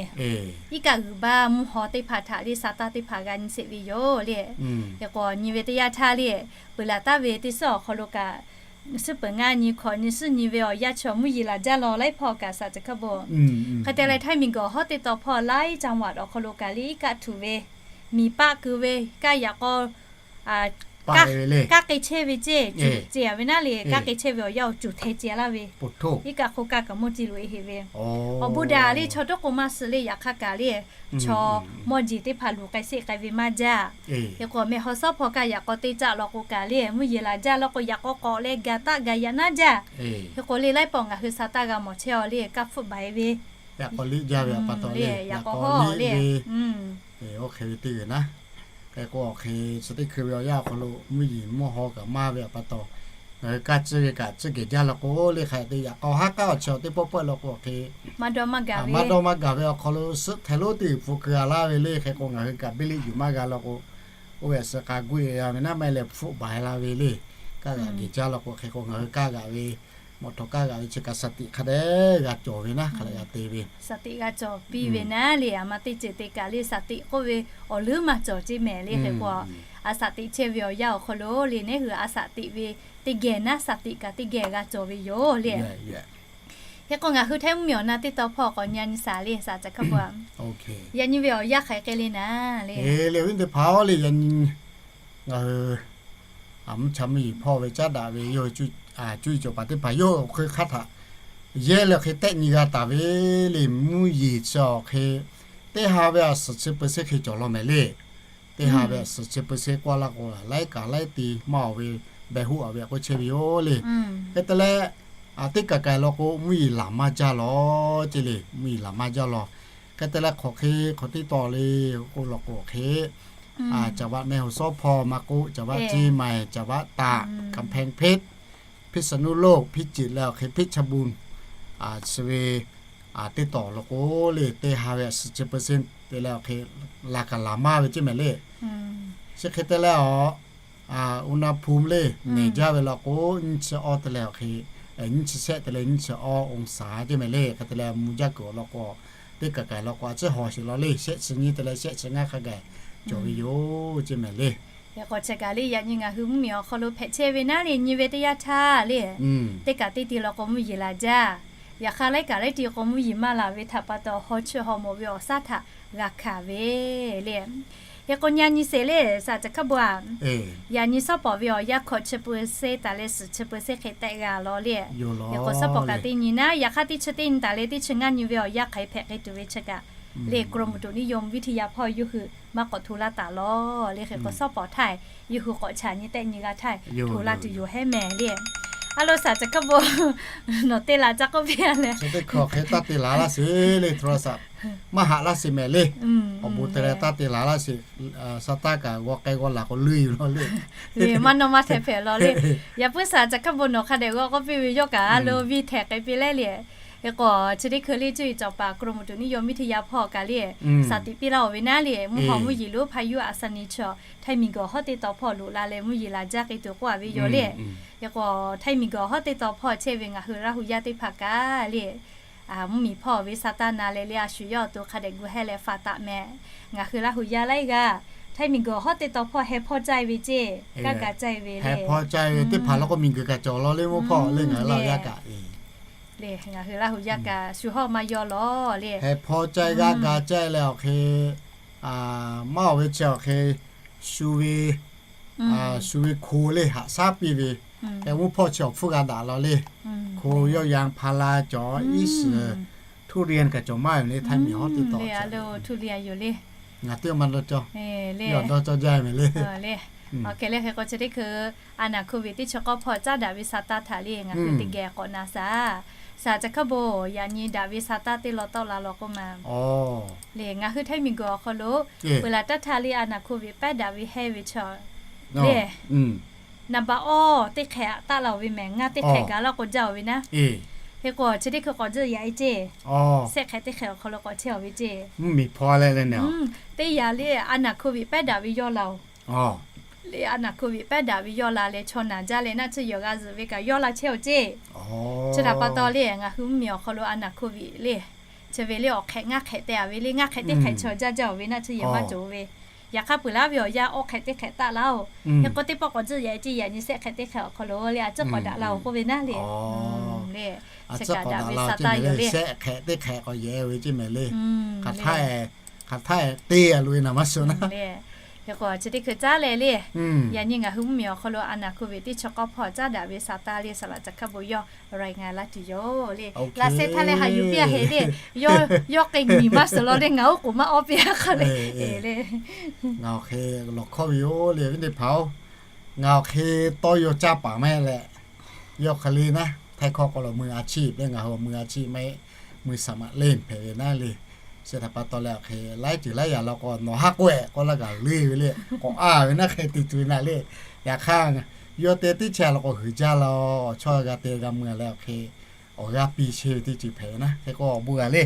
iˉ kaˆ g'uiˬ baˇ mvuhˇ haw teˇ hpaˍ htaꞈ le sa taˇ teˇ hpaˍ g'a nyi sheˍ ve yoˬ le. Hk'e k'o nyi ve teˇ yanˇ htaˇ le, peuˬ laˬ taˍ ve teˇ suhˉ awˬ hk'aw lo kaꞈ, suhˉ peuˬ ngaˇ nyi hkawꞈ nyi suhˉ nyi ve awˬ yanˇ chi mvuhˇ yeˬ laˬ jaˇ law laiˉ hpawˇ kaꞈ saˍ ca hk'a bon. Hk'e te leh Htaiˇ miˬ guiˬ awˬ hawˉ teˇ taw hpawˇ laiˉ จังหวัด awˬ hk'aw lo kaꞈ le iˉ kaˆ htuꞈ ve, miˬ paˆ keu ve, kaˇ yaꞈ k'aw kaˇ k'ai chehˇ ve ceˇ, ceˇ a ve naˉ le, kaˇ k'ai chehˇ ve awˬ yanˇ awˬ cuˬ hteh ceh laˇ ve, iˉ kaˆ hk'oˆ kaˇ kaꞈ mawˇ ceˇ loꞈ e heˆ ve. Awˬ bon daꞈ le chaw dawˇ k'o maˇ suh le, yaꞈ hk'aˇ kaꞈ le chaw mawˇ jeˬ teˇ hpaˍ luˬ k'ai sheˆ k'ai ve maˇ jaˇ. Hk'e k'o mehˬ haw suhˉ hpawˇ kaˇ yaꞈ k'aw teˇ caˆ law k'o kaꞈ le mvuhˇ yeˬ laˬ jaˇ law k'o yaꞈ k'aw k'awꞈ leh gaˬ taˆ gaˬ yaꞈ naˉ jaˇ. Hk'e k'o le laiˉ pawˆ ngaˬ hui sa taˇ g'a mawˬ chehˇ-aw le, kaˇ hpfuhˆ baˬ e ve, yaꞈ k'aw liˇ jaˇ ve a pa taw le, yaꞈ k'aw hawˉ le, oˇ hk'e ve teˇ g'uiˬ naˉ. Hk'e k'o awˬ hk'e chi teˇ hkui ve awˬ yanˇ awˬ hk'aw lo mvuhˇ yeˬ mawˇ haw kaꞈ maˇ ve a pa taw, ngaˬ hui kaˇ ciˇ ve kaꞈ ciˇ geh jaˇ law k'o le hk'aˬ hk'e te yaꞈ k'aw haˉ k'aˉ awˬ chi awˬ teˇ pawˆ pawˆ law k'o awˬ hk'e maˇ dawˇ maˇ gaˬ ve awˬ hk'aw lo suhˆ hteh lonˉ teˇ g'uiˬ pfuhˇ keu a laˇ ve le. Hk'e k'o ngaˬ hui kaꞈ biˇ liˆ yuˬ maˇ g'a law k'o, oˇ ve suhˉ k'a guˇ e a ve naˉ maˇ heˆ leh hpfuhˆ baˬ e la ve le. Kaˇ g'aꞈ geh jaˇ law k'o hk'e k'o ngaˬ hui kaˇ g'aꞈ ve, mawꞈ htawꞈ kaˇ g'aꞈ ve chi kaꞈ สติ hk'a dehꞈ g'a cawˬ ve naˉ, hk'a dehꞈ g'a te ve, สติ g'a cawˬ piˇ ve naˉ le. A ma teˇ ceuˬ te kaꞈ le สติ k'oˆ ve awˬ leuˉ maˇ cawˬ ceˇ mehˍ le. Hk'e k'o a สติ chehˇ ve awˬ yanˇ awˬ hk'aw lo le neˉ hui a สติ ve teˇ geh naˉ สติ kaꞈ teˇ geh g'a cawˬ ve yoˬ le. Hk'e k'o ngaˬ hui Htaiˇ mvuhˇ miˬ awˬ na teˇ taw hpawˇ k'awꞈ nyi a nyi saˍ le saˍ ca hk'a pa. Yaꞈ nyi ve awˬ yanˇ hk'aˬ hk'e le naˉ le, le viˉ teˇ hpaˍ-oˬ le yaꞈ nyi ngaˬ hui mvuhˇ cha mvuhˇ yeˬ hpawˇ ve caˉ daꞈ ve yawˇ hui cuˇ yiˍ cawˬ paˍ teˇ hpaˍ yawˇ hui awˬ hk'e hk'aˇ htaꞈ yehˇ leh hk'e tehˆ nyi g'a taˍ ve le. Mvuhˇ yeˬ chi awˬ hk'e teˇ ha ve a suhˍ chi เปอร์เซ็นต์ hk'e cawˬ law mehˍ le. Teˇ ha ve a suhˍ chi เปอร์เซ็นต์ k'oˆ laˇ k'o laiˉ kaꞈ laiˉ te maˇ awˬ ve beh hoˆ a ve k'oˆ chehˇ ve yoˬ le. Hk'e te leh Teˇ kaˬ kaˬ law k'o, mvuhˇ yeˬ laˬ maˇ jaˇ law ceˇ le. Mvuhˇ yeˬ laˬ maˇ jaˇ law. Hk'e te leh hk'awꞈ hk'e hk'awꞈ teˇ taw le k'o law k'o hk'e, จังหวัดแม่ฮ่องสอน hpawˇ maˇ k'oˆ, จังหวัดเชียงใหม่ จังหวัดตาก กำแพงเพชร พิษณุโลก พิจิตร leh awˬ hk'e เพชรบูรณ์ chi ve teˇ taw law k'o le, teˇ ha ve suhˍ chi เปอร์เซ็นต์ te leh awˬ hk'e laˬ kaꞈ laˬ maˇ ve ceˇ mehˍ le. Chi hk'e te leh awˬ อุณหภูมิ le, neˬ jaˇ ve law k'o, nyiˇ chi awˇ te leh awˬ hk'e, nyiˇ chi shehˆ te leh nyiˇ chi awˇ องศา ceˇ mehˍ le. Hk'e te leh mvuh jaˇ kuiˬ awˬ lawn k'o, teˇ kaˬ kaˬ law k'o a ciˉ hawˬ sheˍ law le, shehˆ chi nyiˇ te leh shehˆ chi ngaˇ hk'a gaˬ cawˬ ve yoˬ ceˇ mehˍ le. Hk'e k'o chi kaꞈ le, yaꞈ nyi ngaˬ hui mvuhˇmiˬ awˬ hk'aw lo hpehꞈ chehˇ ve naˉ le, nyi ve teˇ yanˇ htaˇ le, teˇ kaˬ teˇ ti law k'o mvuhˇ yeˬ laˬ jaˇ. Yaꞈ hk'aˇ laiˉ kaꞈ laiˉ ti k'o mvuhˇ yeˬ maˇ laˬ ve htaꞈ pa taw, haw chiˇ haw mawˬ ve awˬ shaˉ htaꞈ g'a hkanˍ ve le. Hk'e k'o nyi nyi sheˍ le, saˍ caˬ hkaˇ bon a, yaꞈ nyi shawˉ pawˍ ve awˬ yanˇ hkawꞈ chi เปอร์เซ็นต์ taˍ leh suhˍ chi เปอร์เซ็นต์ hk'e tehꞈ g'a law le. Hk'e k'o shawˉ pawˍ kaꞈ teˇ nyi naˉ, yaꞈ hk'aˇ teˇ chi teˇ nyi taˍ leh teˇ chi ngaˇ nyi ve awˬ yanˇ hk'aˬ hk'e hpehꞈ k'ai tuˬ ve chi kaꞈ le, กรมอุตุนิยมวิทยา hpawˇ yawˇ hui maˇ k'awꞈ hto laˇ taˍ law le. Hk'e k'o shawˉ pawˍ htaˇ yawˇ hui k'awꞈ chaꞈ nyi tehˆ nyi g'a htaˇ hto la tuˬ yoˬ hehˉ mehˍ le. A lo saˍ caˬ hkaˇ bon, nawˬ te laˬ ca k'oˆ piˇ a leh, hk'e te hk'awꞈ hk'e taˇ te laˬ laˇ sheˍ le, โทรศัพท์ maˇ haꞈ laˇ sheˍ mehˍ le. Awˬ bon te leh taˇ te laˬ laˇ sheˍ. Sa taˇ kaꞈ g'aw k'ai g'aw laˬ k'o leuˆ yuˬ law le. Maˇ nawˇ maˇ hteh hpehꞈ law le. Yaꞈ puiˉ saˍ caˬ hkaˇ bon nawˬ hk'a dehꞈ g'aw k'oˆ piˇ ve yawˇ kaꞈ a lo viˇ htehꞈ k'ai piˇ leh le. Hk'e k'o chi teˇ hkui le cuˇ yiˍ cawˬ paˍ กรมอุตุนิยมวิทยา hpawˇ kaꞈ le, saˍ tiꞈ piˇ laˇ-oˬ ve naˉ le, mvuhˇ hawˬ mvuhˇ yeˬ lonˉ พายุอัศนี chaw htaiˇ miˬ guiˬ hawˉ teˇ taw hpawˇ loꞈ la leh mvuhˇ yeˬ laˬ jaˇ k'ai tuˬ k'oˆ a ve yoˬ le. Hk'e k'o htaiˇ miˬ guiˬ hawˉ teˇ taw hpawˇ chehˇ ve ngaˬ hui Laˇ hu yaˇ teˇ hpaˍ kaꞈ le, mvuhˇmiˬ hpawˇ ve sa taˇ na leh le a shu yawˇ awˬ to hk'a dehꞈ gu heh leh faˍ taˍ mehˍ. Ngaˬ hui Laˇ hu yaˇ laiˉ g'aˇ htaiˇ miˬ guiˬ hawˉ teˇ taw hpawˇ heh hpawˇ caiˇ ve ceˇ, g'aˇ ga caiˇ ve le. Heh hpawˇ caiˇ ve teˇ hpaˍ law k'o miˬ guiˬ kaꞈ cawˬ law le mvuhˇ hpawˇ le, ngaˬ hui Laˇ hu yaˇ kaꞈ le, ngaˬ hui Laˇ hu yaˇ kaꞈ shu hawˉ maˇ yawˇ law le. Heh hpawˇ caiˇ g'aˇ ga caiˇ leh awˬ hk'e, maˇ oˬ ve chi awˬ hk'e shu ve, shu ve hko le haꞈ shaˉ piˇ ve, heh mvuhˇ hpawˇ chi awˬ hpfuhˇ g'a daꞈ law le. Hko yawˇ yanˇ พารา cawˬ, iˉ shiˍ, ทุเรียน kaꞈ cawˬ maˇ ve le, htaiˇ miˬ hawˉ teˇ taw le. Ngaˬ teˇ maˇ dawˇ cawˇ, dawˇ cawˇ jaˇ mehˍ le. Awˬ hk'e leh hk'e k'o chi teˇ hkui a naˬ โควิด teˇ chi k'awˇ hpawˇ caˉ daꞈ ve sa taˇ htaꞈ le ngaˬ hui teˇ geh k'awꞈ na shaˍ. Saˍ caˬ hkaˇ bon, yaꞈ nyi daꞈ ve sa taˇ teˇ law tawˆ la law k'oˆ ma le, ngaˬ hui htaiˇ miˬ guiˬ awˬ hk'aw lo peuˬ laˬ taˇ htaˇ le a naˬ โควิด pehˉ daꞈ ve hehˇ ve chaw le, naˍ baꞈ awˇ teˇ hk'ehꞈ taˆ la-oˬ ve mehˍ, ngaˇ teˇ hk'ehꞈ gaˬ laˇ k'o jaˇ-oˬ ve naˉ. Hk'e k'o chi teˇ hkui k'awꞈ tcuhˇ yaꞈ e ceˇ, shehˆ hk'ehꞈ teˇ hk'ehꞈ awˬ hk'aw lo k'awꞈ chehˇ-oˬ ve ceˇ. Mvuhˇmiˬ hpawˇ le le, teˇ yanˇ le a naˬ โควิด pehˉ daꞈ ve yawˇ la-oˬ le, a naˬ โควิด pehˉ daꞈ ve yawˇ la leh chaw naˬ jaˇ leh naˆ tsuhˇ yawˬ g'a zuhꞈ ve kaꞈ yawˇ la chehˇ-oˬ ceˇ. Chi htaꞈ pa taw le ngaˬ hui mvuhˇmiˬ awˬ hk'aw lo a naˬ โควิด le, chi ve le awˬ hk'ehꞈ ngaˇ hk'ehꞈ te-a ve le, ngaˇ hk'ehꞈ teˇ hk'ehꞈ chaw jaˇ jaˇ-oˬ ve naˆ tsuhˇ yawˬ maˇ cawˬ ve. Yaꞈ hk'aˇ peuˬ laˇ ve awˬ yanˇ awˇ hk'ehꞈ teˇ hk'ehꞈ taˆ laˇ-oˬ. Hk'e k'o teˇ pawˆ k'awꞈ tcuhˇ yaꞈ e ceˇ, yaꞈ nyi shehˆ hk'ehꞈ teˇ hk'ehꞈ awˬ hk'aw lo le a tcuhˉ k'awꞈ daꞈ la-oˬ k'oˆ ve naˉ le. Chi kaꞈ daꞈ ve sa taˇ yoˬ le, shehˆ hk'ehꞈ teˇ hk'ehꞈ k'awꞈ yehˬ ve ceˇ mehˍ le. Hk'aˬ htaˇ, hk'aˬ htaˇ te-a loꞈ-e naˬ maˇ suh naˉ le. Hk'e k'o chi teˇ hkui caˉ leh le, yaꞈ nyi ngaˬ hui mvuhˇmiˬ awˬ hk'aw lo a naˬ โควิด teˇ chi k'awˇ hpawˇ caˉ daꞈ ve sa taˇ le saˍ laꞈ caˬ hkaˇ bon yawˇ rai ngaˬ laˇ tuˬ yoˬ le. Laꞈ sheh htaˇ leh haꞈ yuˬ piˇ-a heˍ le. Yawˇ k'ai miˬ maˇ suhˍ law le, ngaˬ oˉ k'oˍ maˇ awˇ piˇ-a hk'a le. Awˬ hk'e lawˬ hkawˇ ve yoˬ le, awˬ viˉ teˇ hpaˍ-oˬ, ngaˬ awˬ hk'e tawˇ yaw caˇ paˍ maˇ heˆ leh, yawˇ hk'e le naˉ, Htaiˇ hkawˇ k'o law มืออาชีพ le, ngaˬ hui มืออาชีพ maˇ heˆ, มือสมัครเล่น hpehꞈ ve naˉ le. Chi htaꞈ pa taw leh awˬ hk'e laiˉ ceuˬ laiˉ yaꞈ law k'o nawˬ haˉ k'oˆ-e k'oˆ laˇ kaꞈ le ve le, k'awꞈ a ve naˉ hk'e te tuˬ ve naˉ le. Yaꞈ hk'aˇ, yawˇ te teˇ chi a law k'o huiˬ jaˇ law, chaw g'a te g'a mui-a leh awˬ hk'e awˬ g'aˇ piˇ chehˇ ve teˇ ceuˬ hpehꞈ ve naˉ. Hk'e k'o awˬ bon g'a le.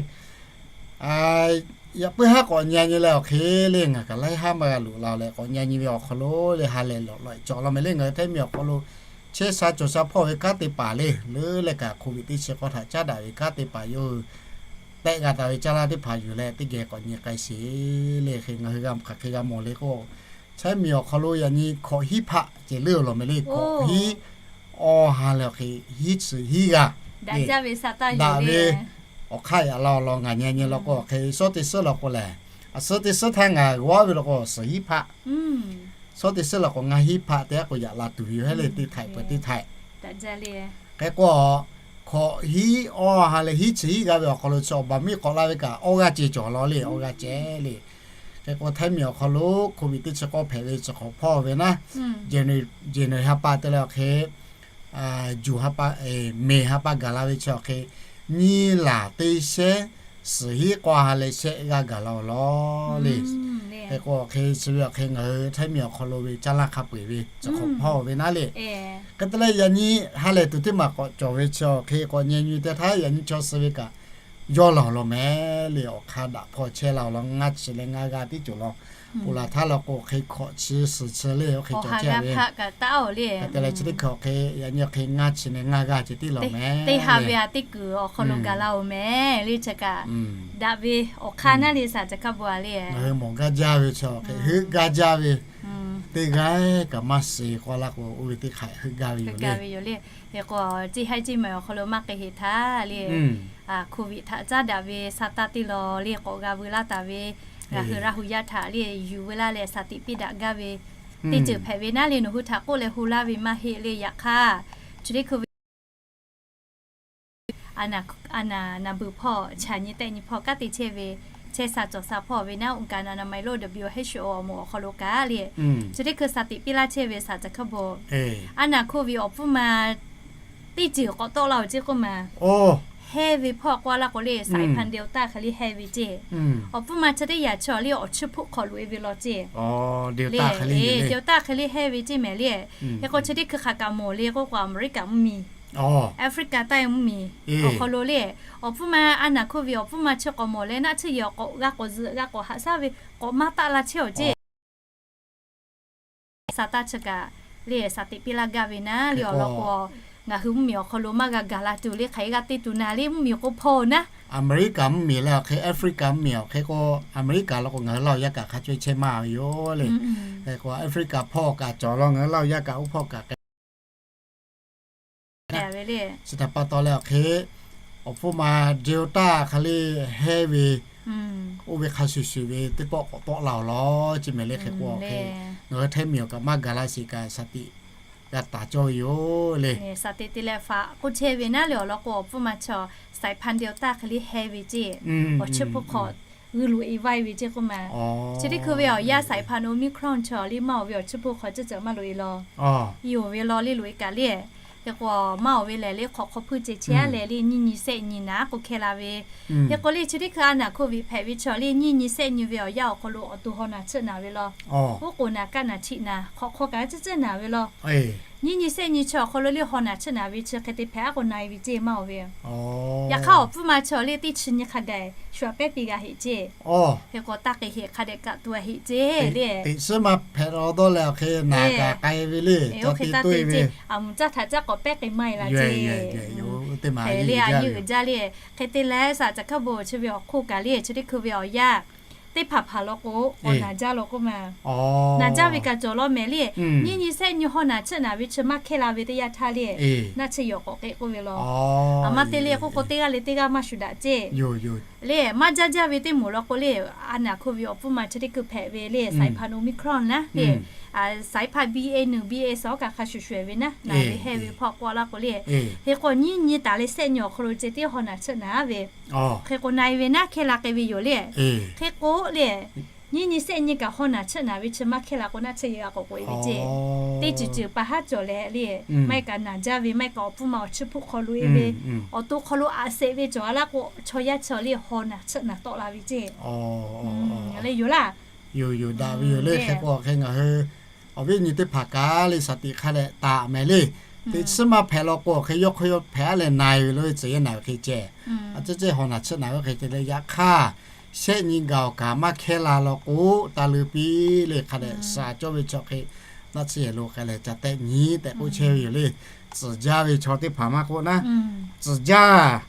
Yaꞈ puiˉ haˉ k'awꞈ nyi nyi leh awˬ hk'e le, ngaˬ kaꞈ laiˉ haˉ maˇ g'a loꞈ la leh k'awꞈ nyi nyi ve awˬ hk'aw lo le ha lehˬ lawꞈ lawꞈ cawˬ law mehˍ le. Ngaˬ hui Htaiˇ miˬ awˬ hk'aw lo chehˇ sha cawˬ sha hpawˇ ve kanˉ te paˍ le, leuˉ leh kaꞈ โควิด teˇ chi k'awˇ htaꞈ caˉ daꞈ ve kanˉ te paˍ yawˇ hui tehˆ g'a taˍ ve caˇ laˇ teˇ hpaˍ yuˬ leh teˇ geh k'awꞈ nyi k'ai sheˍ le. Hk'e ngaˬ hui g'a hk'aˬ hk'e g'a mawˬ le k'o, Htaiˇ miˬ awˬ hk'aw lo yaꞈ nyi hkawꞈ hiˉ hpaˆ ceh leuˉ law mehˍ le. Hkawꞈ hiˉ awˇ ha leh awˬ hk'e hiˉ chi hiˉ g'a daꞈ ve awˬ hk'aˇ yaꞈ law law ngaˬ nyi nyi law k'o awˬ hk'e shawˉ teˇ suhˉ law k'o lehˬ, a suhˉ teˇ suhˉ htaˇ ngaˬ g'awˇ ve law k'o suhˍ hiˉ hpaˆ, shawˉ teˇ suhˉ law k'o ngaˇ hiˉ hpaˆ te-a k'o yaꞈ la tuˬ ve yoˬ hehˉ le, teˇ htaiꞈ peuˬ teˇ htaiꞈ. Hk'e k'o, hkawꞈ hiˉ awˇ ha leh hiˉ chi hiˉ g'a ve awˬ hk'aw lo chi awˬ baˬ miˇ k'awꞈ la ve kaꞈ awˇ g'aˇ ceh cawˬ law le, awˇ g'aˇ ceh le. Hk'e k'o Htaiˇ miˬ awˬ hk'aw lo โควิด teˇ chi k'awˇ hpehꞈ ve chi hk'awꞈ hpawˇ ve naˉ, January ha pa te leh awˬ hk'e juˬ ha pa, meˬ ha pa gaˬ la ve chi awˬ hk'e, nyiˇ laˬ teˇ shehnˉ suhˍ hiˉ k'awˇ ha leh shehˆ g'aˇ gaˬ la-oˬ lawˬ le. Hk'e k'o awˬ hk'e chi ve awˬ hk'e ngaˬ hui Htaiˇ miˬ awˬ hk'aw lo ve caˇ laˇ hk'a peu-eˬ ve chi hk'awꞈ hpawˇ ve naˉ le. Hk'e te leh yaꞈ nyi ha lehˬ tuˬ teˇ maˬ k'awꞈ cawˬ ve chi awˬ hk'e k'awꞈ nyi nyi teˇ htaˇ yaꞈ nyi chaw suh ve kaꞈ yawˇ laˬ-oˬ law mehˍ le. Awˬ hk'aˇ daꞈ hpawˇ chehˇ la-oˬ law, ngaˇ chi leh ngaˇ g'aˇ tiˉ cawˬ law. Oˬ laˬ htaˇ law k'o hk'e hkawꞈ chi suhˍ chi le awˬ hk'e cawˬ chehˇ ve. Hk'e te leh chi teˇ hkui awˬ hk'e yaꞈ nyi awˬ hk'e ngaˇ chi leh ngaˇ g'aˇ ceh tiˉ laˬ mehˍ le. Teˇ ha ve a teˇ kuiˬ awˬ hk'aw lo gaˬ la-oˬ mehˍ le chi kaꞈ, daꞈ ve awˬ hk'aˇ naˉ le saˍ ca hkaˇ bon a le. Ngaˬ hui mawˬ gaˇ jaˇ ve chi awˬ hk'e heuˆ gaˇ jaˇ ve, teˇ g'aˇ kaꞈ maˇ shiˍ k'oˆ laˇ k'o oˇ ve teˇ hk'aꞈ heuˆ gaˇ ve yoˬ le. Hk'e k'o, teˇ ha teˇ maˬ awˬ hk'aw lo maˇ k'ai heˍ htaˇ le, COVID htaꞈ caˉ daꞈ ve sa taˇ teˇ law le k'awꞈ g'a veu laˇ taˍ ve, ngaˬ hui Laˇ hu yaˇ htaꞈ le yuˬ veu laˇ leh saˍ tiꞈ piˇ daꞈ gaˇ ve teˇ ceuˬ hpehꞈ ve naˉ le, nawˬ hui htaꞈ k'oˆ leh hu laˇ ve maˇ heˆ le. Yaꞈ hk'aˇ, chi teˇ hkui ve a naˍ, a naˍ naˍ beuˬ hpawˇ chaꞈ nyi tehˆ nyi hpawˇ kanˉ te chehˇ ve, chehˇ sha cawˬ sha hpawˇ ve naˉ, องค์การอนามัยโลก WHO awˬ moˍ awˬ hk'aw lo kaꞈ le, chi teˇ hkui saˍ tiꞈ piˇ laˇ chehˇ ve saˍ ca hkaˇ bon, a naˍ COVID awˬ pfuhˇ ma teˇ ceuˬ k'awꞈ tawˆ la-oˬ ceˇ k'oˆ ma, hehnˇ ve hpawˇ k'oˆ laˇ k'o le, saiˍ hpaˇ Delta hk'e le hehnˇ ve ceˇ. Awˬ pfuhˇ ma chi teˇ yaꞈ chaw le awˬ chiˇ hpuˆ hk'awꞈ loꞈ e ve law ceˇ. Delta hk'e le hehnˇ ve ceˇ mehˍ le. Hk'e k'o chi teˇ hkui hk'aꞈ kaꞈ mawˬ le k'oˆ k'o, America mvuhˇ miˬ, Africa taˇ mvuhˇ miˬ awˬ hk'aw lo le, awˬ pfuhˇ ma a naˍ COVID awˬ pfuhˇ ma chi k'awꞈ mawˬ leh naˆ tsuhˇ yehˬ k'awꞈ g'a k'awꞈ zuhꞈ g'a k'awꞈ haꞈ shaˉ ve k'awꞈ maˇ taˆ la chehˇ-oˬ ceˇ. Saˍ taˇ chi kaꞈ le saˍ tiꞈ piˇ laˇ gaˇ ve naˉ le awˬ lawn k'o, ngaˬ hui mvuhˇ miˬ awˬ hk'aw lo maˇ g'a gaˬ la tuˬ le hk'aˬ hk'e g'a te tuˬ naˍ le mvuhˇ miˬ k'o hpawˇ-oˬ naˉ. America mvuhˇ miˬ leh awˬ hk'e Africa mvuhˇ miˬ awˬ hk'e k'o, America law k'o ngaˬ hui Laˇ hu yaˇ kaꞈ hk'a co-e chehˇ maˇ ve yoˬ le. Hk'e k'o Africa hpawˇ kaꞈ cawˬ law, ngaˬ hui Laˇ hu yaˇ kaꞈ oˇ hpawˇ kaꞈ k'ai ve le. Chi htaꞈ pa taw leh awˬ hk'e, awˬ pfuhˇ ma Delta hk'e le hehnˇ ve, oˇ ve hk'a shuˍ shuˍ ve teˇ pawˆ k'awꞈ tawˆ la-oˬ lawˬ ceˇ mehˍ le. Hk'e k'o awˬ hk'e, ngaˬ hui Htaiˇ miˬ awˬ kaꞈ maˇ gaˬ la sheˍ kaꞈ saˍ tiꞈ g'a taˍ cawˇ ve yoˬ le. Saˍ tiꞈ te leh faꞈ k'oˆ chehˇ ve naˉ le awˬ lawn k'o, awˬ pfuhˇ ma chaw saiˍ hpaˇ Delta hk'e le hehnˇ ve ceˇ, awˬ chiˇ hpuˆ hk'awꞈ g'uiˇ loꞈ e vaˇ e ve ceˇ k'oˆ ma. Chi teˇ hkui ve awˬ yanˇ saiˍ hpaˇ Omicron chaw le maˇ oˬ ve awˬ chiˇ hpuˆ hk'awꞈ ceuˬ ceuˬ maˇ loꞈ e law. Yoˬ ve law le loꞈ e kaꞈ le. Hk'e k'o maˇ oˬ ve lehˬ le hk'awꞈ hk'aw hpuˇ ceh chehˇ a leh le nyiˇ nyi shehˆ nyi naˉ k'oˆ hkehˇ la ve. Hk'e k'o le chi teˇ hkui a naˍ COVID hpehꞈ ve chaw le nyiˇ nyi shehˆ nyi ve awˬ yanˇ awˬ hk'aw lo awˬ to haw naˬ chiˆ naˍ ve law. Oˉ k'oˍ naˬ kaˆ naˬ htiꞈ naˬ hk'awꞈ hk'aw kaꞈ ciˉ ciˉ naˍ ve law. Nyiˇ nyi shehˆ nyi chaw awˬ hk'aw lo le haw naˬ chiˆ naˍ ve chi hk'e te hpehꞈ a k'o na e ve ceˇ maˇ oˬ ve. Yaꞈ hk'aˇ awˬ pfuhˇ ma chaw le teˇ chi nyi hk'a gaˬ shu a pehˉ te g'a heꞈ ceˇ. Hk'e k'o taˇ k'ai heꞈ hk'a dehꞈ kaꞈ tu a heꞈ ceˇ le. Teꞈ chiˉ maˇ hpehꞈ la dawˇ leh awˬ hk'e naˬ kaꞈ k'ai ve le. Oˇ hk'e taˇ te ceˇ. A muˍ caˇ htaꞈ caˇ k'awꞈ pehˉ k'ai maˇ e la ceˇ. Hk'e le a nyi uiˍ jaˇ le. Hk'e te leh saˍ ca hkaˇ bon chi ve awˬ hk'oˆ kaꞈ le chi teˇ hkui ve awˬ yanˇ teˇ hpaˍ hpaˍ law k'o k'awꞈ naˬ jaˇ law k'oˆ ma. Naˬ jaˇ ve kaꞈ cawˬ law mehˍ le. Nyiˇ nyi shehˆ nyi haw naˬ chiˆ naˍ ve chi maˇ hkehˇ la ve teˇ yanˇ htaˇ le, naˆ tsuhˇ yehˬ k'awꞈ k'ai k'oˆ ve law. A maˇ te le k'oˆ k'o teˇ g'aˇ leh teˇ g'aˇ maˇ shuˍ daꞈ ceˇ. Le maˇ jaˇ jaˇ ve teˇ moˍ law k'o le, a naˍ COVID awˬ pfuhˇ ma chi teˇ hkui hpehꞈ ve le saiˍ hpaˇ Omicron naˉ le, saiˍ hpaˇ BA nuˬ BA suhˍ awˬ kaꞈ hk'a shuˍ shuˍ ve naˉ naˬ ve hehnˇ ve hpawˇ k'oˆ laˇ k'o le. Hk'e k'o nyiˇ nyi taˍ leh shehˆ nyi awˬ hk'aw lo ceh tiˉ haw naˬ chiˆ naˍ ve. Hk'e k'o na e ve naˉ hkehˇ la k'ai ve yoˬ le. Hk'e k'o le, nyiˇ nyi shehˆ nyi kaꞈ haw naˬ chiˆ naˍ ve chi maˇ hkehˇ la k'o naˆ tsuhˇ yehˬ g'a k'awꞈ k'oꞈ e ve ceˇ. Teˇ ceuˬ ceuˬ pa haˉ cawˬ leh le, maˇ heˆ kaꞈ naˬ jaˇ ve maˇ heˆ kaꞈ awˬ pfuhˇ ma awˬ chiˇ hpuˆ hk'aw loꞈ e ve, awˬ to hk'aw lo aꞈ sheˍ ve cawˬ a laˇ k'o chaw yaˇ chi le haw naˬ chiˆ naˍ tawˆ la ve ceˇ. Leh yoˬ laˇ. Yoˬ yoˬ daꞈ ve yoˬ le. Hk'e k'o hk'e ngaˬ hui awˬ viˉ nyi teˇ hpaˍ kaꞈ le shaˍ tiꞈ hk'a dehꞈ taˍ mehˍ le. Teˇ chiˉ maˇ hpehꞈ law k'o hk'e yawˇ hk'aw yawˇ hpehꞈ a leh na e ve lo ve tcuhˍ yaˇ naˬ ve hk'e ceh. A ciˉ ceˇ haw naˬ chiˆ naˍ ve hk'e ceh le. Yaꞈ hk'aˇ shehˆ nyi gaˬ awˬ kaꞈ maˇ hkehˇ la law k'o taˇ leuˉ piˇ le. Hk'a dehꞈ sha cawˇ ve chaw hk'e naˆ tsuhˇ yehˬ lo k'ai leh ca tehˆ nyi tehꞈ k'oˆ chehˇ ve yoˬ le. Tcuhˍ jaˇ ve chaw teˇ hpaˍ maˇ k'oˆ naˉ, tcuhˍ jaˇ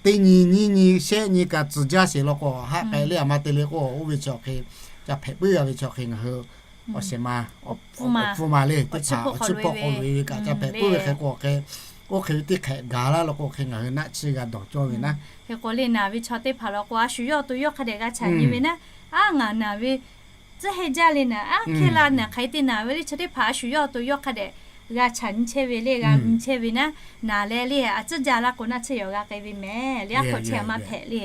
teˇ nyi nyiˇ nyi shehˆ nyi kaꞈ tcuhˍ jaˇ sheˍ law k'o haˆ k'ai le. A ma te le k'o oˇ ve chaw hk'e ca hpehꞈ puiˉ g'a ve chaw hk'e ngaˬ hui awˬ shehˍ ma awˬ pfuhˇ ma le teˇ hpaˍ awˬ chiˇ hpawˇ hk'aw loꞈ e ve kaꞈ ca hpehꞈ puiˉ ve hk'e k'o hk'e, oˇ hk'e ve teˇ hk'ehꞈ gaˬ laˇ law k'o hk'e ngaˬ hui naˆ tsuhˇ g'a dawˬ cawˇ ve naˉ. Hk'e k'o le naˬ ve chaw teˇ hpaˍ law k'o a shu yawˇ awˬ to yawˇ hk'a dehꞈ g'a chaꞈ nyi ve naˉ, a ngaˬ naˬ ve tcuhˉ heh jaˇ le naˬ, a hkehˇ la naˬ hk'aˬ hk'e te naˬ ve le. Chaw teˇ hpaˍ a shu yawˇ awˬ to yawˇ hk'a dehꞈ g'a chaꞈ nyi chehˇ ve le, g'a nyi chehˇ ve naˉ, naˍ leh le, a tcuhˇ jaˇ laˇ k'o naˆ tsuhˇ yehˬ g'a k'ai ve mehˍ le, a hk'awꞈ chehˇ a maˇ hpehꞈ le.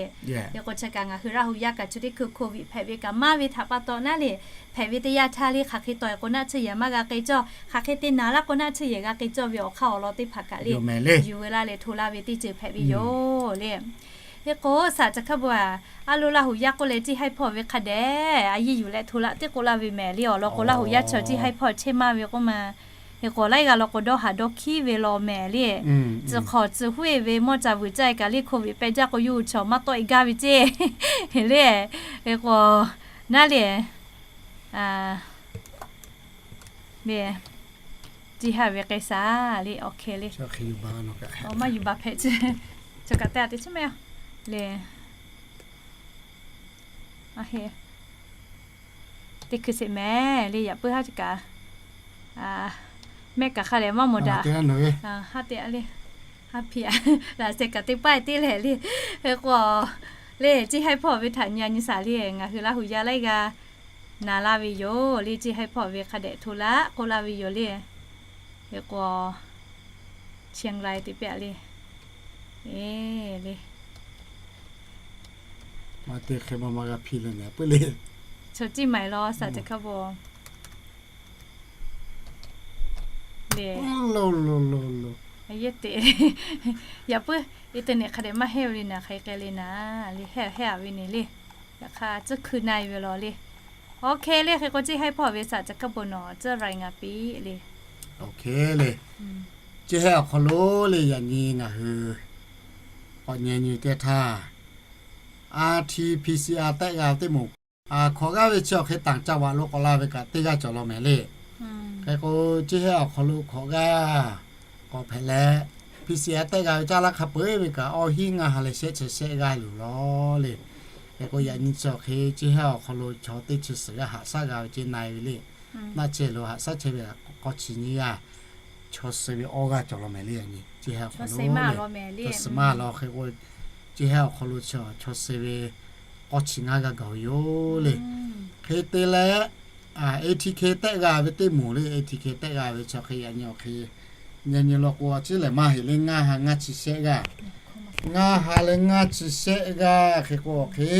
Hk'e k'o chi kaꞈ ngaˬ hui Laˇ hu yaˇ kaꞈ chi teˇ hkui โควิด hpehꞈ ve kaꞈ maˇ ve htaꞈ pa taw naˉ le, hpehꞈ ve teˇ yanˇ htaˇ le, hk'aˬ hk'e tawˆ e k'o naˆ tsuhˇ yehˬ maˇ g'a k'ai cawˇ, hk'aˬ hk'e te naˍ laˇ k'o naˆ tsuhˇ yehˬ g'a k'ai cawˇ ve awˬ hk'aˇ awˬ lawn teˇ hpaˍ kaꞈ le, yuˬ ve laˇ leh hto laˇ ve teˇ ceuˬ hpehꞈ ve yoˬ le. Hk'e k'o saˍ ca hkaˇ bon a, a lo Laˇ hu yaˇ k'oˆ leh ที่ให้พ่อ ve hk'a dehꞈ a yiˇ yuˬ leh hto laˇ teˇ k'oˆ laˇ ve mehˍ le awˬ lawn k'o, Laˇ hu yaˇ chi ที่ให้พ่อ chehˇ maˇ ve k'oˆ ma. Hk'e k'o laiˉ g'aˇ law k'o dawˇ haˍ dawˇ hkiˉ ve law mehˍ le. Tcuh hk'awꞈ tcuh huˉ e ve mawˇ ca vuiˬ caˇ e kaꞈ le โควิด pehꞈ jaˇ k'o yawˇ hui chaw maˇ tawˆ e gaˇ ve ceˇ le. Hk'e k'o naˉ le, le, ที่ให้ ve k'ai saˍ le, awˬ hk'e le, maˇ yuˬ baˬ hpehꞈ chi, chaw kaꞈ te a te chi mehˍ le. Teˇ hkui sheˍ mehˍ le, yaꞈ puiˉ haˉ chi kaꞈ mehˆ kaꞈ hk'a lehˬ maˇ mawˬ daꞈ. Haˉ te a le, haˉ hpiˇ a, laꞈ sheh kaꞈ teˇ paˆ e teˇ lehˬ le. Hk'e k'o le, ที่ให้พ่อ ve htaꞈ nyi a nyi saˍ le, ngaˬ hui Laˇ hu yaˇ laiˉ g'aˇ naˍ laˇ ve yoˬ le, ที่ให้พ่อ ve hk'a dehꞈ hto laˇ k'oˆ laˇ ve yoˬ le. Hk'e k'o เชียงราย te pehꞈ le. E le, maˇ te hk'e maˇ maˇ g'a hpiˇ le, ngaˬ puiˉ le, chaw ciˇ maiˍ law saˍ ca hkaˇ bon le, lo lo lo lo, yehˇ te, yaꞈ puiˉ internet hk'a dehꞈ maˇ hehˇ ve le naˍ, hk'aˬ hk'e le naˍ le, hehˇ hehˇ a ve ne le. Yaꞈ hk'aˇ tcuhˇ hkui na e ve law le. Awˬ hk'e le, hk'e k'o ที่ให้พ่อ ve saˍ ca hkaˇ bon nawˬ tcuhˇ รายงาน piˇ le. Awˬ hk'e le, ที่ให้ awˬ hk'aw lo le, yaꞈ nyi ngaˬ hui k'awꞈ nyi nyi teˇ htaˇ, RT-PCR tehˆ g'a teˇ moˍ hkawꞈ g'aˇ ve chi awˬ hk'e ต่างจังหวัด lo k'awꞈ la ve kaꞈ teˇ g'aˇ cawˬ law mehˍ le. Hk'e k'o ที่ให้ awˬ hk'aw lo hkawꞈ g'aˇ k'awꞈ hpehꞈ leh, PCR tehˆ g'a ve caˇ laˇ hk'a peu-eˬ ve kaꞈ awˇ hinˉ ngaˇ ha leh shehˆ chi shehˆ g'aˇ luˬ law le. Hk'e k'o yaꞈ nyi chi awˬ hk'e ที่ให้ awˬ hk'aw lo chaw teˇ chi suhˍ g'aˇ haꞈ shaˉ g'a ve ceˇ na e ve le. Naˆ chi lo haꞈ shaˉ chehˇ ve k'awˇ chi nyiˇ g'aˇ, chaw suh ve awˇ g'aˇ cawˬ law mehˍ le. Yaꞈ nyi ที่ให้ awˬ hk'aw lo le, chaw suh maˇ law, hk'e k'o ที่ให้ awˬ hk'aw lo chaw suh ve k'awˇ chi ngaˇ g'aˇ gaˬ ve yoˬ le. Hk'e te leh, ATK tehˆ g'a ve teˇ moˍ le, ATK tehˆ g'a ve chi awˬ hk'e yaꞈ nyi awˬ hk'e, yaꞈ nyi law k'o a ciˉ lehˬ maˇ heˆ le, ngaˇ ha ngaˇ chi shehˆ g'aˇ, ngaˇ ha leh ngaˇ chi shehˆ g'aˇ. Hk'e k'o awˬ hk'e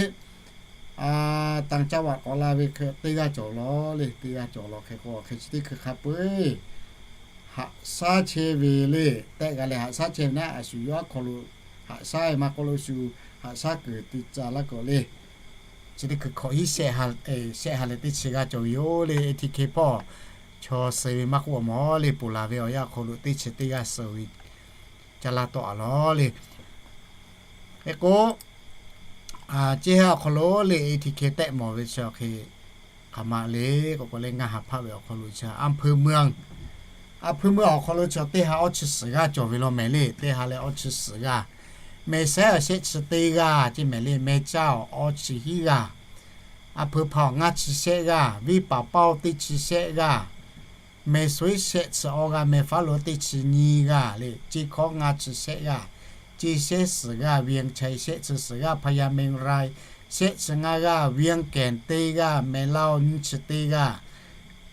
ต่างจังหวัด k'awꞈ la ve hk'e teˇ g'aˇ cawˬ law le, teˇ g'aˇ cawˬ law. Hk'e k'o awˬ hk'e chi teˇ hkui hk'a peu-eˬ haꞈ shaˉ chehˇ ve le. Tehˆ g'a leh haꞈ shaˉ chehˇ ve naˆ, a shu yawˇ awˬ hk'aw lo haꞈ shaˉ ve maˇ k'oˆ lo shu haꞈ shaˉ kuiˬ te ca laˇ k'o le. Chi teˇ hkui hkawꞈ hiˉ shehˆ ha leh teˇ chi g'aˇ cawˬ ve yoˬ le. ATK hpawˇ chaw suh ve maˇ k'oˆ a mawˬ le, ponˬ laˬ ve awˬ yanˇ awˬ hk'aw lo teˇ chi teˇ g'aˇ suh ve caˇ laˇ tawˆ a law le. Hk'e k'o ที่ให้ awˬ hk'aw lo le ATK tehˆ mawˬ ve chi awˬ hk'e hk'aˬ ma le k'o k'o le, ngaˇ ha hpaˆ ve awˬ hk'aw lo chi อำเภอเมือง อำเภอเมือง awˬ hk'aw lo chi teˇ ha awˇ chi suhˍ g'aˇ cawˬ ve law mehˍ le. Teˇ ha leh awˇ chi suhˍ g'aˇ, Mehˬ shehˉ awˬ shehˆ chi teˇ g'aˇ ceˇ mehˍ le. Mehˬ caˇ awˬ awˇ chi hiˉ g'aˇ, อำเภอเมือง ngaˇ chi shehˆ g'aˇ, Viˇ paˍ paˇ teˇ chi shehˆ g'aˇ, Mehˬ suhˍ shehˆ chi awˇ g'aˇ, Mehˬ faˉ lo teˇ chi nyiˇ g'aˇ le. Ceˇ hkawˇ ngaˇ chi shehˆ g'aˇ, Ceˇ shehˉ suhˍ g'aˇ, Viˇ chaiˇ shehˆ chi suhˍ g'aˇ, Hpaˍ yaˇ mehˆ rai shehˆ chi ngaˇ g'aˇ, Viˇ kehˬ teˇ g'aˇ, Mehˬ laˇ nyiˇ chi teˇ g'aˇ,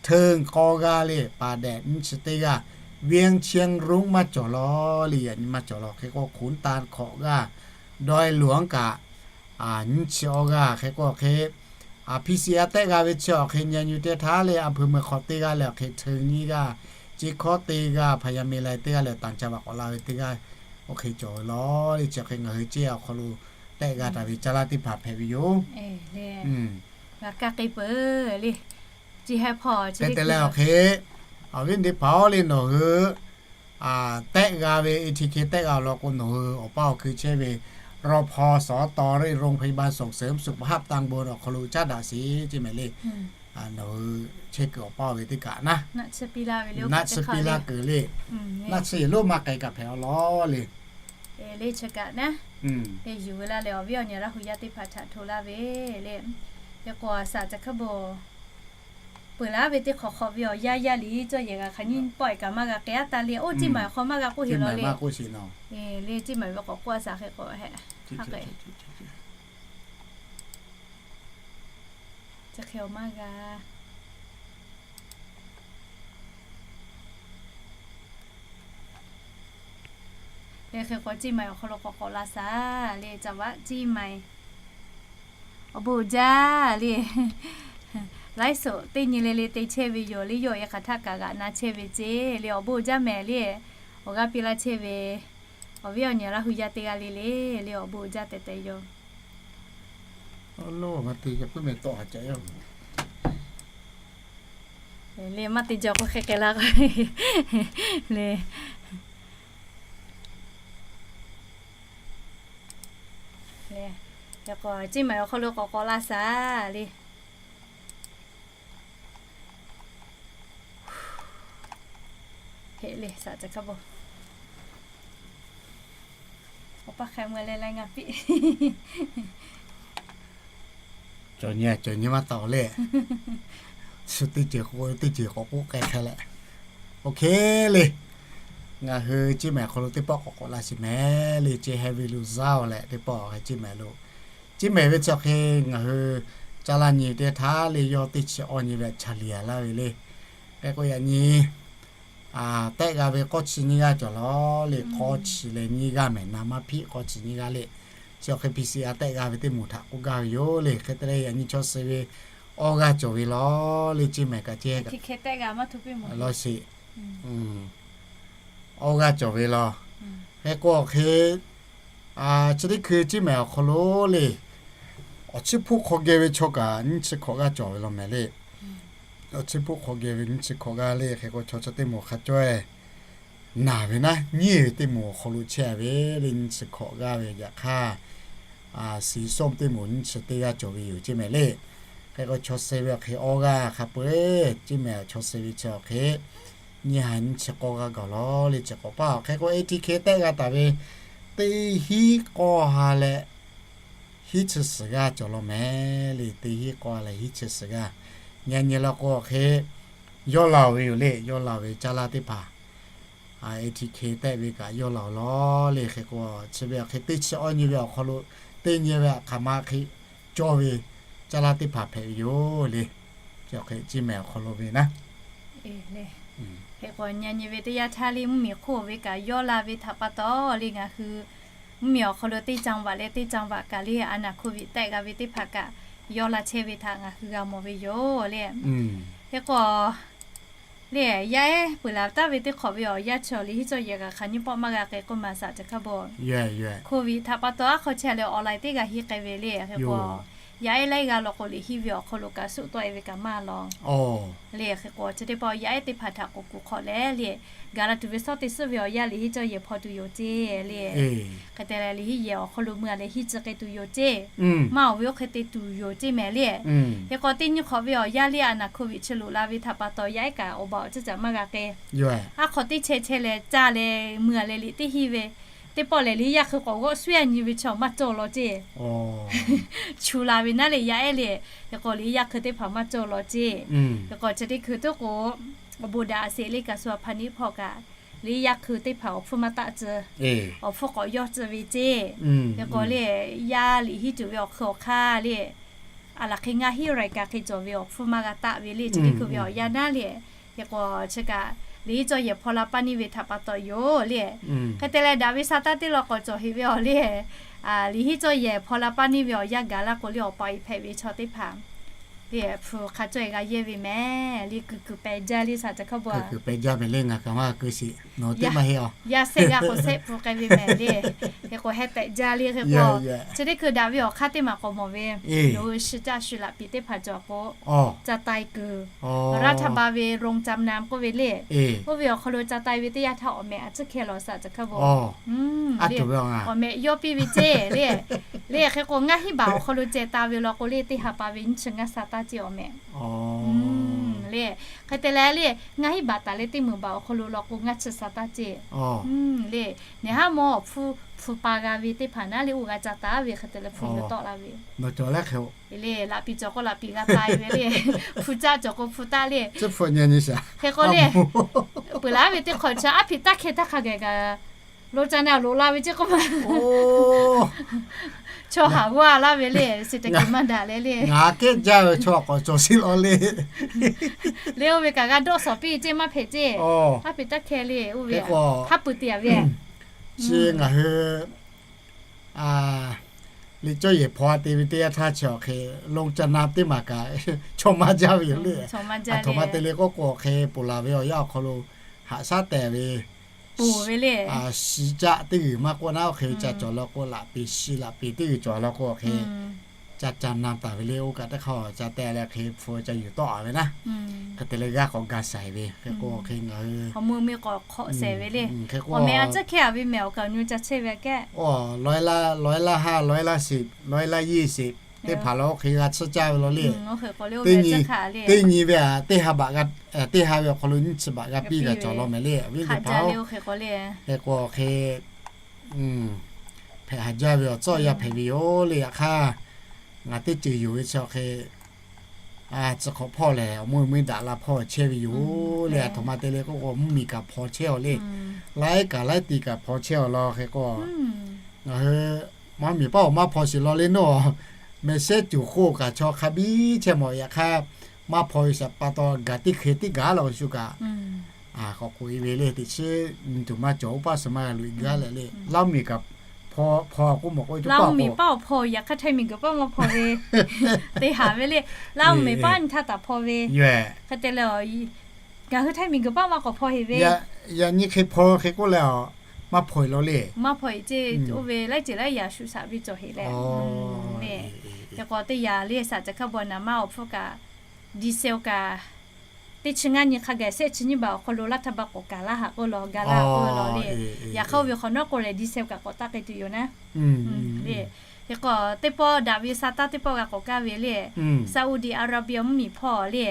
Hteunˇ k'awˇ g'aˇ le, Paˍ dehꞈ nyiˇ chi teˇ g'aˇ, Viˇ chiˇ ruˆ maˇ cawˬ law le. Yaꞈ nyi maˇ cawˬ law. Hk'e k'o Hkunˉ tanˇ hkawꞈ g'aˇ, Dawˇ luˬ anˉ kaꞈ nyiˇ chi awˇ g'aˇ. Hk'e k'o awˬ hk'e PCR tehˆ g'a ve chi awˬ hk'e nyi nyi teˇ htaˇ le, อำเภอเมือง hk'awꞈ teˇ g'aˇ leh awˬ hk'e Hteunˇ nyiˇ g'aˇ, Ceˇ hkawˇ teˇ g'aˇ, Hpaˍ yaˇ mehˆ rai teˇ g'aˇ leh ต่างจังหวัด k'awꞈ la ve teˇ g'aˇ, awˬ hk'e cawˬ ve law le. Chi hk'e ngaˬ hui ceˇ awˬ hk'aw lo tehˆ g'a taˍ ve caˇ laˇ teˇ hpaˍ hpehꞈ ve yoˬ. G'a kaˇ k'ai peuˬ le. Chi hk'e te leh awˬ hk'e, awˬ viˉ teˇ hpaˍ-oˬ le, nawˬ hui tehˆ g'a ve ATK tehˆ g'a law k'o nawˬ hui awˬ paˇ awˬ hkui chehˇ ve รพสต หรือ โรงพยาบาลส่งเสริมสุขภาพตำบล awˬ hk'aw lo caˉ daꞈ sheˍ ceˇ mehˍ le. Nawˬ hui chehˇ kuiˬ awˬ paˇ ve teˇ kaꞈ naˉ, naˆ tsuhˇ piˇ laˇ kuiˬ le. Naˆ tsuhˇ yeˬ lonˉ maˇ k'ai kaꞈ hpehꞈ a law le. Le chi kaꞈ naˉ, yuˬ ve laˇ leh awˬ viˉ awˬ nyi Laˇ hu yaˇ teˇ hpaˍ htaꞈ hto laˇ ve le. Hk'e k'o a shaˍ ca hkaˇ bon peuˬ laˇ ve teˇ hk'awꞈ hk'awꞈ ve awˬ yanˇ yaˇ liꞈ cawˇ yehˬ g'a hk'aˬ nyiˇ pawˆ e kaꞈ maˇ g'a k'ai aˉ taˇ le. Oˇ ceˇ maˬ hk'aw maˇ g'a k'oˆ heˍ law le. Le ceˇ maˬ ve k'awꞈ k'oˆ a shaˍ hk'e k'o hehꞈ, ha k'ai chi hk'e awˬ maˇ g'a. Hk'e k'o, Ciˇ maiˍ awˬ hk'aw lo k'awꞈ k'awꞈ la shaˍ le, caˍ vaˆ Ciˇ maiˍ. Awˬ bon uiˍ jaˇ le. Laiˉ soˍ teˇ nyi le le te chehˇ ve yoˬ le, yawˇ e hk'aˬ htaˆ kaꞈ g'aꞈ na chehˇ ve ceˇ le, awˬ bon uiˍ jaˇ mehˍ le. Awˬ g'aˇ piˇ laˇ chehˇ ve awˬ viˉ awˬ nyi Laˇ hu yaˇ teˇ g'aˇ le le le, awˬ bon uiˍ jaˇ tehꞈ tehꞈ yoˬ. Lo maˇ te jaw k'oˆ meh tawˆ haˍ ca yoˬ. Le maˇ te jaw k'oˆ hk'e k'ai laˇ k'o le. Le, yaꞈ k'o Ciˇ maiˍ awˬ hk'aw lo k'awꞈ k'awꞈ la shaˍ le. Heˆ le, shaˍ ca hk'a bon. Awˬ pa hk'a mui leh leh ngaˬ piˇ. Cawˬ nyi cawˬ nyi maˇ taˍ le. Shu teˇ ceuˬ k'o teˇ ceuˬ k'awꞈ k'oˆ k'ai hk'e leh, OK le. Ngaˬ hui Ciˇ maiˍ awˬ hk'aw lo teˇ pawˆ k'awꞈ k'awꞈ la sheˍ mehˍ le, ceˇ heh ve lo zaˇ-oˬ leh teˇ pawˆ hk'e Ciˇ maiˍ lo, Ciˇ maiˍ ve chi hk'e ngaˬ hui caˇ laˇ nyi teˇ htaˇ le, yawˇ teˇ chi awˇ nyi ve htaꞈ chaˬ liꞈ laˇ ve le. Hk'e k'o yaꞈ nyi tehˆ g'a ve k'awˇ chi nyiˇ g'aˇ cawˬ lawˬ le, k'awˇ chi leh nyiˇ g'aˇ mehˍ, naˍ maˇ hpiˆ k'awˇ chi nyiˇ g'aˇ le. Chi awˬ hk'e P C R tehˆ g'a ve teˇ moˍ htaꞈ k'oˆ gaˇ ve yoˬ le. Hk'e te leh yaꞈ nyi chaw suh ve awˇ g'aˇ cawˬ ve lawˬ le, Ciˇ maiˍ kaꞈ ceˇ heh kaꞈ lawˬ sheˍ. Awˇ g'aˇ cawˬ ve lawˬ. Hk'e k'o awˬ hk'e chi teˇ hkui Ciˇ maiˍ awˬ hk'aw lo le, awˬ chiˇ hpoˆ hk'aw geh ve chaw kaꞈ nyiˇ chi hkawꞈ g'aˇ cawˬ ve lawˬ mehˍ le. Awˬ chiˇ hpoˆ hk'aw geh ve nyiˇ chi hkawꞈ g'aˇ le. Hk'e k'o chaw chi teˇ moˍ hk'a cawˇ-e naˬ ve naˉ nyiˇ ve teˇ moˍ awˬ hk'aw lo chehˇ ve le, nyiˇ chi hkawꞈ g'aˇ ve yaꞈ hk'aˇ, siˍ sawˉ teˇ moˍ nyiˇ chi teˇ g'aˇ cawˬ ve yoˬ Ciˇ maiˍ le. Hk'e k'o chaw suh ve awˬ hk'e awˇ g'aˇ hk'a peu-eˬ, Ciˇ maiˍ chaw suh ve chi awˬ hk'e nyiˇ ha nyiˇ chi k'awˇ g'aˇ gaˬ lawˬ le. Chi k'awꞈ paˇ hk'e k'o A T K tehˆ g'a taˍ ve teˇ hinˉ k'awˇ ha leh hiˉ chi suhˍ g'aˇ cawˬ lawˬ mehˍ le. Teˇ hinˉ k'awˇ ha leh hiˉ chi suhˍ g'aˇ. Nyi nyi la k'o awˬ hk'e yawˇ laˬ-oˬ ve yoˬ le. Yawˇ laˬ ve caˇ laˇ teˇ hpaˍ A T K tehˆ ve kaꞈ yawˇ laˬ-oˬ lawˬ le. Hk'e k'o chi ve awˬ hk'e teˇ chi awˇ nyi ve awˬ hk'aw lo teˇ nyi ve htaꞈ hk'aˬ ma hk'e cawˇ ve caˇ laˇ teˇ hpaˍ hpehꞈ ve yoˬ le. Chi awˬ hk'e Ciˇ maiˍ awˬ hk'aw lo ve naˉ. Hk'e k'o nyi nyi ve teˇ yanˇ htaˇ le mvuhˇmiˬ hk'oˆ ve kaꞈ yawˇ la ve htaꞈ pa taw le ngaˬ hui mvuhˇmiˬ awˬ hk'aw lo teˇ จังหวัด leh teˇ จังหวัด kaꞈ le a naˍ โควิด tehˆ g'a ve teˇ hpaˍ kaꞈ yawˇ la chehˇ ve htaꞈ ngaˬ hui g'a mawˬ ve yoˬ le. Hk'e k'o le yaˇ ehˉ peuˬ laˬ taˍ ve teˇ hk'awꞈ ve awˬ yanˇ chi awˬ liꞈ hiˉ cawˇ yehˬ g'a hk'aˬ nyiˇ pawˆ maˇ g'a k'ai k'oˆ ma shaˍ ca hk'a bon. โควิด htaꞈ pa taw aˉ hk'aw chehˇ leh awˬ lai teˇ g'aˇ hiˆ k'ai ve le. Hk'e k'o yaˇ ehˉ laiˉ g'aˇ law k'o liꞈ hiˆ ve awˬ hk'aw lo kaꞈ suˆ tawˆ e ve kaꞈ maˇ lawˬ le. Hk'e k'o chi teˇ pawˆ yaˇ ehˉ teˇ hpaˍ htaꞈ k'oˍ kuˬ hk'awꞈ leh le gaˬ la tuˬ ve sawˉ teˇ suhˉ ve awˬ yanˇ liꞈ hiˉ cawˇ yehˬ hpaw tuˬ yoˬ ceˇ le. Hk'e te leh liꞈ hiˆ yehˬ awˬ hk'aw lo mui a leh hiˆ ci k'ai tuˬ yoˬ ceˇ. Maˇ awˬ ve oˇ hk'e te tuˬ yoˬ ceˇ mehˍ le. Hk'e k'o teˇ nyi hk'awꞈ ve awˬ yanˇ le a naˍ โควิด chi loꞈ la ve htaꞈ pa taw yaˇ ehˉ kaꞈ awˬ ba awˬ ceuˬ caꞈ maˇ g'a k'ai. Aˉ hk'aw teˇ chehˇ chehˇ leh caˇ leh mui a leh liꞈ teˇ hiˆ ve teˇ pawˆ lehˬ liꞈ yaˇ hk'e k'awꞈ g'awˆ suhˉ a nyi ve chi maˇ cawˇ lawˬ ceˇ. Chu la ve naˉ le yaˇ ehˉ le. Hk'e k'o liꞈ yaˇ hk'e teˇ hpaˍ maˇ cawˇ lawˬ ceˇ. Hk'e k'o chi teˇ hkui tuˉ k'o awˬ bon daꞈ a sheˍ le kaꞈ shu a hpaˍ niˆ hpawˇ kaꞈ liꞈ yaˇ hk'e teˇ hpaˍ awˬ hpfuhˇ maˇ taˆ tcuh. Awˬ hpfuhˇ k'awꞈ yawˇ tcuh ve ceˇ. Hk'e k'o le yaˇ liꞈ hiˉ tuˬ ve awˬ hk'e awˬ hk'aˇ le a laˬ hk'e ngaˇ hiˆ raiˍ kaꞈ hk'e cawˬ ve awˬ hpfuhˇ maˇ g'a taˆ ve le chi teˇ hkui ve awˬ yanˇ naˉ le. Hk'e k'o chi kaꞈ liꞈ hiˉ cawˇ yehˬ hpaw la paˇ neˇ ve htaꞈ pa taw yoˬ le. Hk'e te leh daꞈ ve sa taˇ teˇ law k'awꞈ cawˬ heꞈ ve awˬ le liꞈ hiˉ cawˇ yehˬ hpaw la paˇ neˇ ve awˬ yanˇ gaˬ laˇ k'o le awˬ pa awˬ e hpehꞈ ve chaw teˇ hpaˍ le hpu hk'a cawˇ e g'a yehˇ ve mehˍ le kuˬ kuˬ pehˍ jaˇ le shaˍ ca hk'a bon. Kuˬ kuˬ pehˍ jaˇ mehˍ le ngaˬ kaꞈ maˇ g'a keu sheˍ. Yaˇ sehˆ g'a k'o sehˆ hpu k'ai ve mehˍ le. Hk'e k'o heh tehꞈ jaˇ le hk'e k'o chi teˇ hkui daꞈ ve awˬ hk'aˇ teˇ maˬ k'awꞈ mawˬ ve yoˬ. Shi caˇ shu laꞈ piˍ teˇ hpaˍ cawˬ k'o ca tai kuiˬ รัฐบาล ve โรงจำนำ k'oˆ ve le. Oˇ ve awˬ hk'aw lo ca tai ve teˇ yanˇ htaˇ awˬ mehꞈ a ciˉ hkeh lawˬ shaˍ ca hk'a bon. Awˬ mehꞈ yawˇ piˇ ve ceˇ le. Le hk'e k'o ngaˇ hiˆ baˬ awˬ hk'aw lo ceh ta ve law k'o le teˇ ha pa ve nyiˇ chi ngaˇ sa taˇ ceˇ awˬ mehꞈ. Le hk'e te leh le ngaˇ hiˆ baˬ taˍ leh teˇ meunˍ baˬ awˬ hk'aw lo law k'o ngaˇ chi sa taˇ ceˇ. Le nehˬ haˉ mawˇ awˬ hpu hpu pa g'a ve teˇ hpaˍ naˉ le oˇ g'a ca taˍ ve hk'e te leh hpu yuˬ tawˆ la ve. Le laꞈ piˍ cawˬ k'o laꞈ piˍ g'a ta ve le. Hpu caˆ cawˬ k'o hpu taˆ le. Hk'e k'o le peuˬ laˬ ve teˇ hk'awꞈ chi aˉ hpiꞈ taˇ hkeh taˇ hk'a gaˬ kaꞈ lo ca na loꞈ la ve ceˇ k'oˆ ma. Chaw haˍ g'aˇ laˇ ve le, เศรษฐกิจมันดา leh le. Ngaˬ kehˉ jaˇ ve chaw k'awꞈ cawˬ sheˍ law le. Le oˇ ve kaꞈ g'a dawˆ shawˍ piˇ ceˇ maˇ hpehꞈ ceˇ. Aˉ hpiꞈ taˇ hkeh le oˇ ve hk'a peu te a ve. Chi ngaˬ hui liꞈ cawˇ yehˬ hpaw te ve teˇ yanˇ htaˇ chi awˬ hk'e, โรงจำนำ teˇ maˬ kaꞈ chaw maˇ jaˇ ve yoˬ le. Aˬ htoꞈ ma te le k'oˆ k'o, awˬ hk'e ponˬ laˬ ve awˬ yanˇ awˬ hk'aw lo haꞈ shaˉ tehˬ ve, shi caˆ teˇ g'uiˬ maˇ k'oˆ naˉ, awˬ hk'e ca cawˬ law k'o, laꞈ peˍ shi laꞈ peˍ teˇ g'uiˬ cawˬ law k'o, awˬ hk'e ca ca na taˍ ve le. Oˇ kaꞈ teˇ hk'aˇ ca teh leh hk'e hpu ca yuˬ tawˆ a ve naˉ. Hk'e te leh g'aˇ k'awꞈ ga shaiˍ ve hk'e k'o, hk'e ngaˬ hui hk'e k'o, lawˉ laˇ ha, lawˉ laˇ sheˍ, lawˉ laˇ yeˇ sheˍ, teˇ hpaˍ la oˇ hk'e g'a tsuhˇ caˇ ve law le. Teˇ nyi ve a, teˇ ha baꞈ, teˇ ha ve awˬ hk'aw lo nyiˇ chi baꞈ g'a piˇ g'a cawˬ law mehˍ le, awˬ viˉ teˇ hpaˍ-oˬ. Hk'e k'o, hk'e hpehꞈ haˍ jaˇ ve awˬ tcuhˉ yaˇ hpehꞈ ve yoˬ le. Yaꞈ hk'aˇ, ngaˬ teˇ ceuˬ yonˍ ve chi awˬ hk'e, tcuh hk'awꞈ hpawˇ lehˬ, awˬ meuˇ meuˇ daꞈ la hpawˇ chehˇ ve yoˬ le. Aˬ htoꞈ ma te le k'oˆ k'o, mvuhˇmiˬ kaꞈ hpaw chehˇ-aw le. Laiˉ kaꞈ laiˉ ti kaꞈ hpaw chehˇ-aw law. Hk'e k'o, ngaˬ hui maˇ miˬ paˉ awˬ maˇ hpaw sheˍ law le nawˬ. Mehˬ shehˉ cuˬ k'oˆ kaꞈ chaw hk'a biˇ chehˇ mawˬ. Yaꞈ hk'aˇ, maˇ hpaw ve shaˍ pa taw gaˬ teˇ hk'e teˇ gaˬ la shu kaꞈ, k'awꞈ k'oꞈ-e ve le. Teꞈ chiˉ nyi tuˬ maˇ cawˬ, oˇ paˇ suh maˇ g'a loꞈ-e gaˇ leh le. Laˇ miˬ kaꞈ hpaw, hpaw k'oˆ mawˬ k'o, Laˇ miˬ paˉ awˬ hpaw yaꞈ hk'aˇ Htaiˇ miˬ guiˬ paˇ maˇ hpaw ve, te haˍ ve le. Laˇ miˬ paˉ nyi htaˇ taˍ hpaw ve. Hk'e te leh, ngaˬ hui Htaiˇ miˬ guiˬ paˇ maˇ k'awꞈ hpaw heˍ ve. Yaꞈ nyi hk'e hpaw hk'e k'oˆ leh, maˇ hpaw-e law le. Maˇ hpaw-e ceˇ, oˇ ve laiˉ ceuˬ laiˉ yaꞈ shu shaꞈ ve cawˬ heˍ leh. Hk'e k'o teˇ yanˇ le, saˍ ca hkaˇ baw naˍ maˇ awˬ hpfuhˇ kaꞈ, diesel kaꞈ, teˇ chi ngaˇ nyi hk'a gaˬ shehˆ chi nyiˇ baˬ awˬ hk'aw lo laˇ htaˇ ba k'awꞈ kaˬ laˇ haꞈ k'oˆ law ga laˇ k'oˆ ve law le. Yaꞈ hk'aˇ oˇ ve hk'awꞈ nawˉ k'o lehˬ diesel kaꞈ k'awꞈ taˆ k'ai tuˬ yoˬ naˉ. Hk'e k'o teˇ pawˆ daꞈ ve sa taˇ teˇ pawˆ g'a k'awꞈ kaˇ ve le. Saudi Arabia mvuhˇmiˬ hpawˇ le,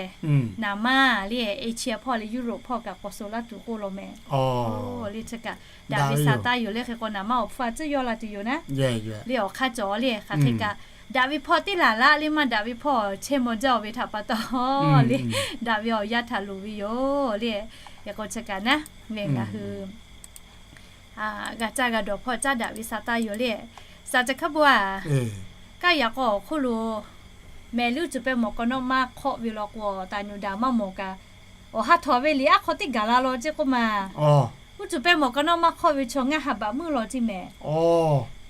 naˍ maˇ le, Asia hpawˇ leh Europe hpawˇ kaꞈ k'awꞈ so laˇ tuˬ k'oˆ law mehˍ. Le chi kaꞈ daꞈ ve sa taˇ yoˬ le. Hk'e k'o naˍ maˇ awˬ hpfuhˇ a tcuhˉ yawˇ la tuˬ yoˬ naˉ. Le awˬ hk'aˇ cawˬ le, hk'aˬ hk'e kaꞈ daꞈ ve hpawˇ teˇ laˬ laˇ le maˇ daꞈ ve hpawˇ chehˇ maw jaˇ-oˬ ve htaꞈ pa taw le, daꞈ ve awˬ yanˇ htaꞈ loˍ ve yoˬ le. Hk'e k'o chi kaꞈ naˉ, ngaˬ hui g'a caˇ g'a dawˬ hpawˇ caˇ daꞈ ve sa taˇ yoˬ le. Saˍ ca hkaˇ baw a, kaˇ yaꞈ k'aw awˬ hk'oˆ lo mehˬ le uˉ cuˬ peh mawˬ k'aw nawˉ maˇ hk'awˆ ve law k'o, taˍ nyuꞈ daꞈ maˇ mawˬ kaꞈ, awˬ ha htawꞈ ve liꞈ aˉ hk'aw teˇ gaˬ la law ceˇ k'oˆ ma. Uˉ cuˬ peh mawˬ k'aw nawˉ maˇ hk'awˆ ve chaw ngaˇ ha baꞈ meuˇ law ceˇ mehˍ.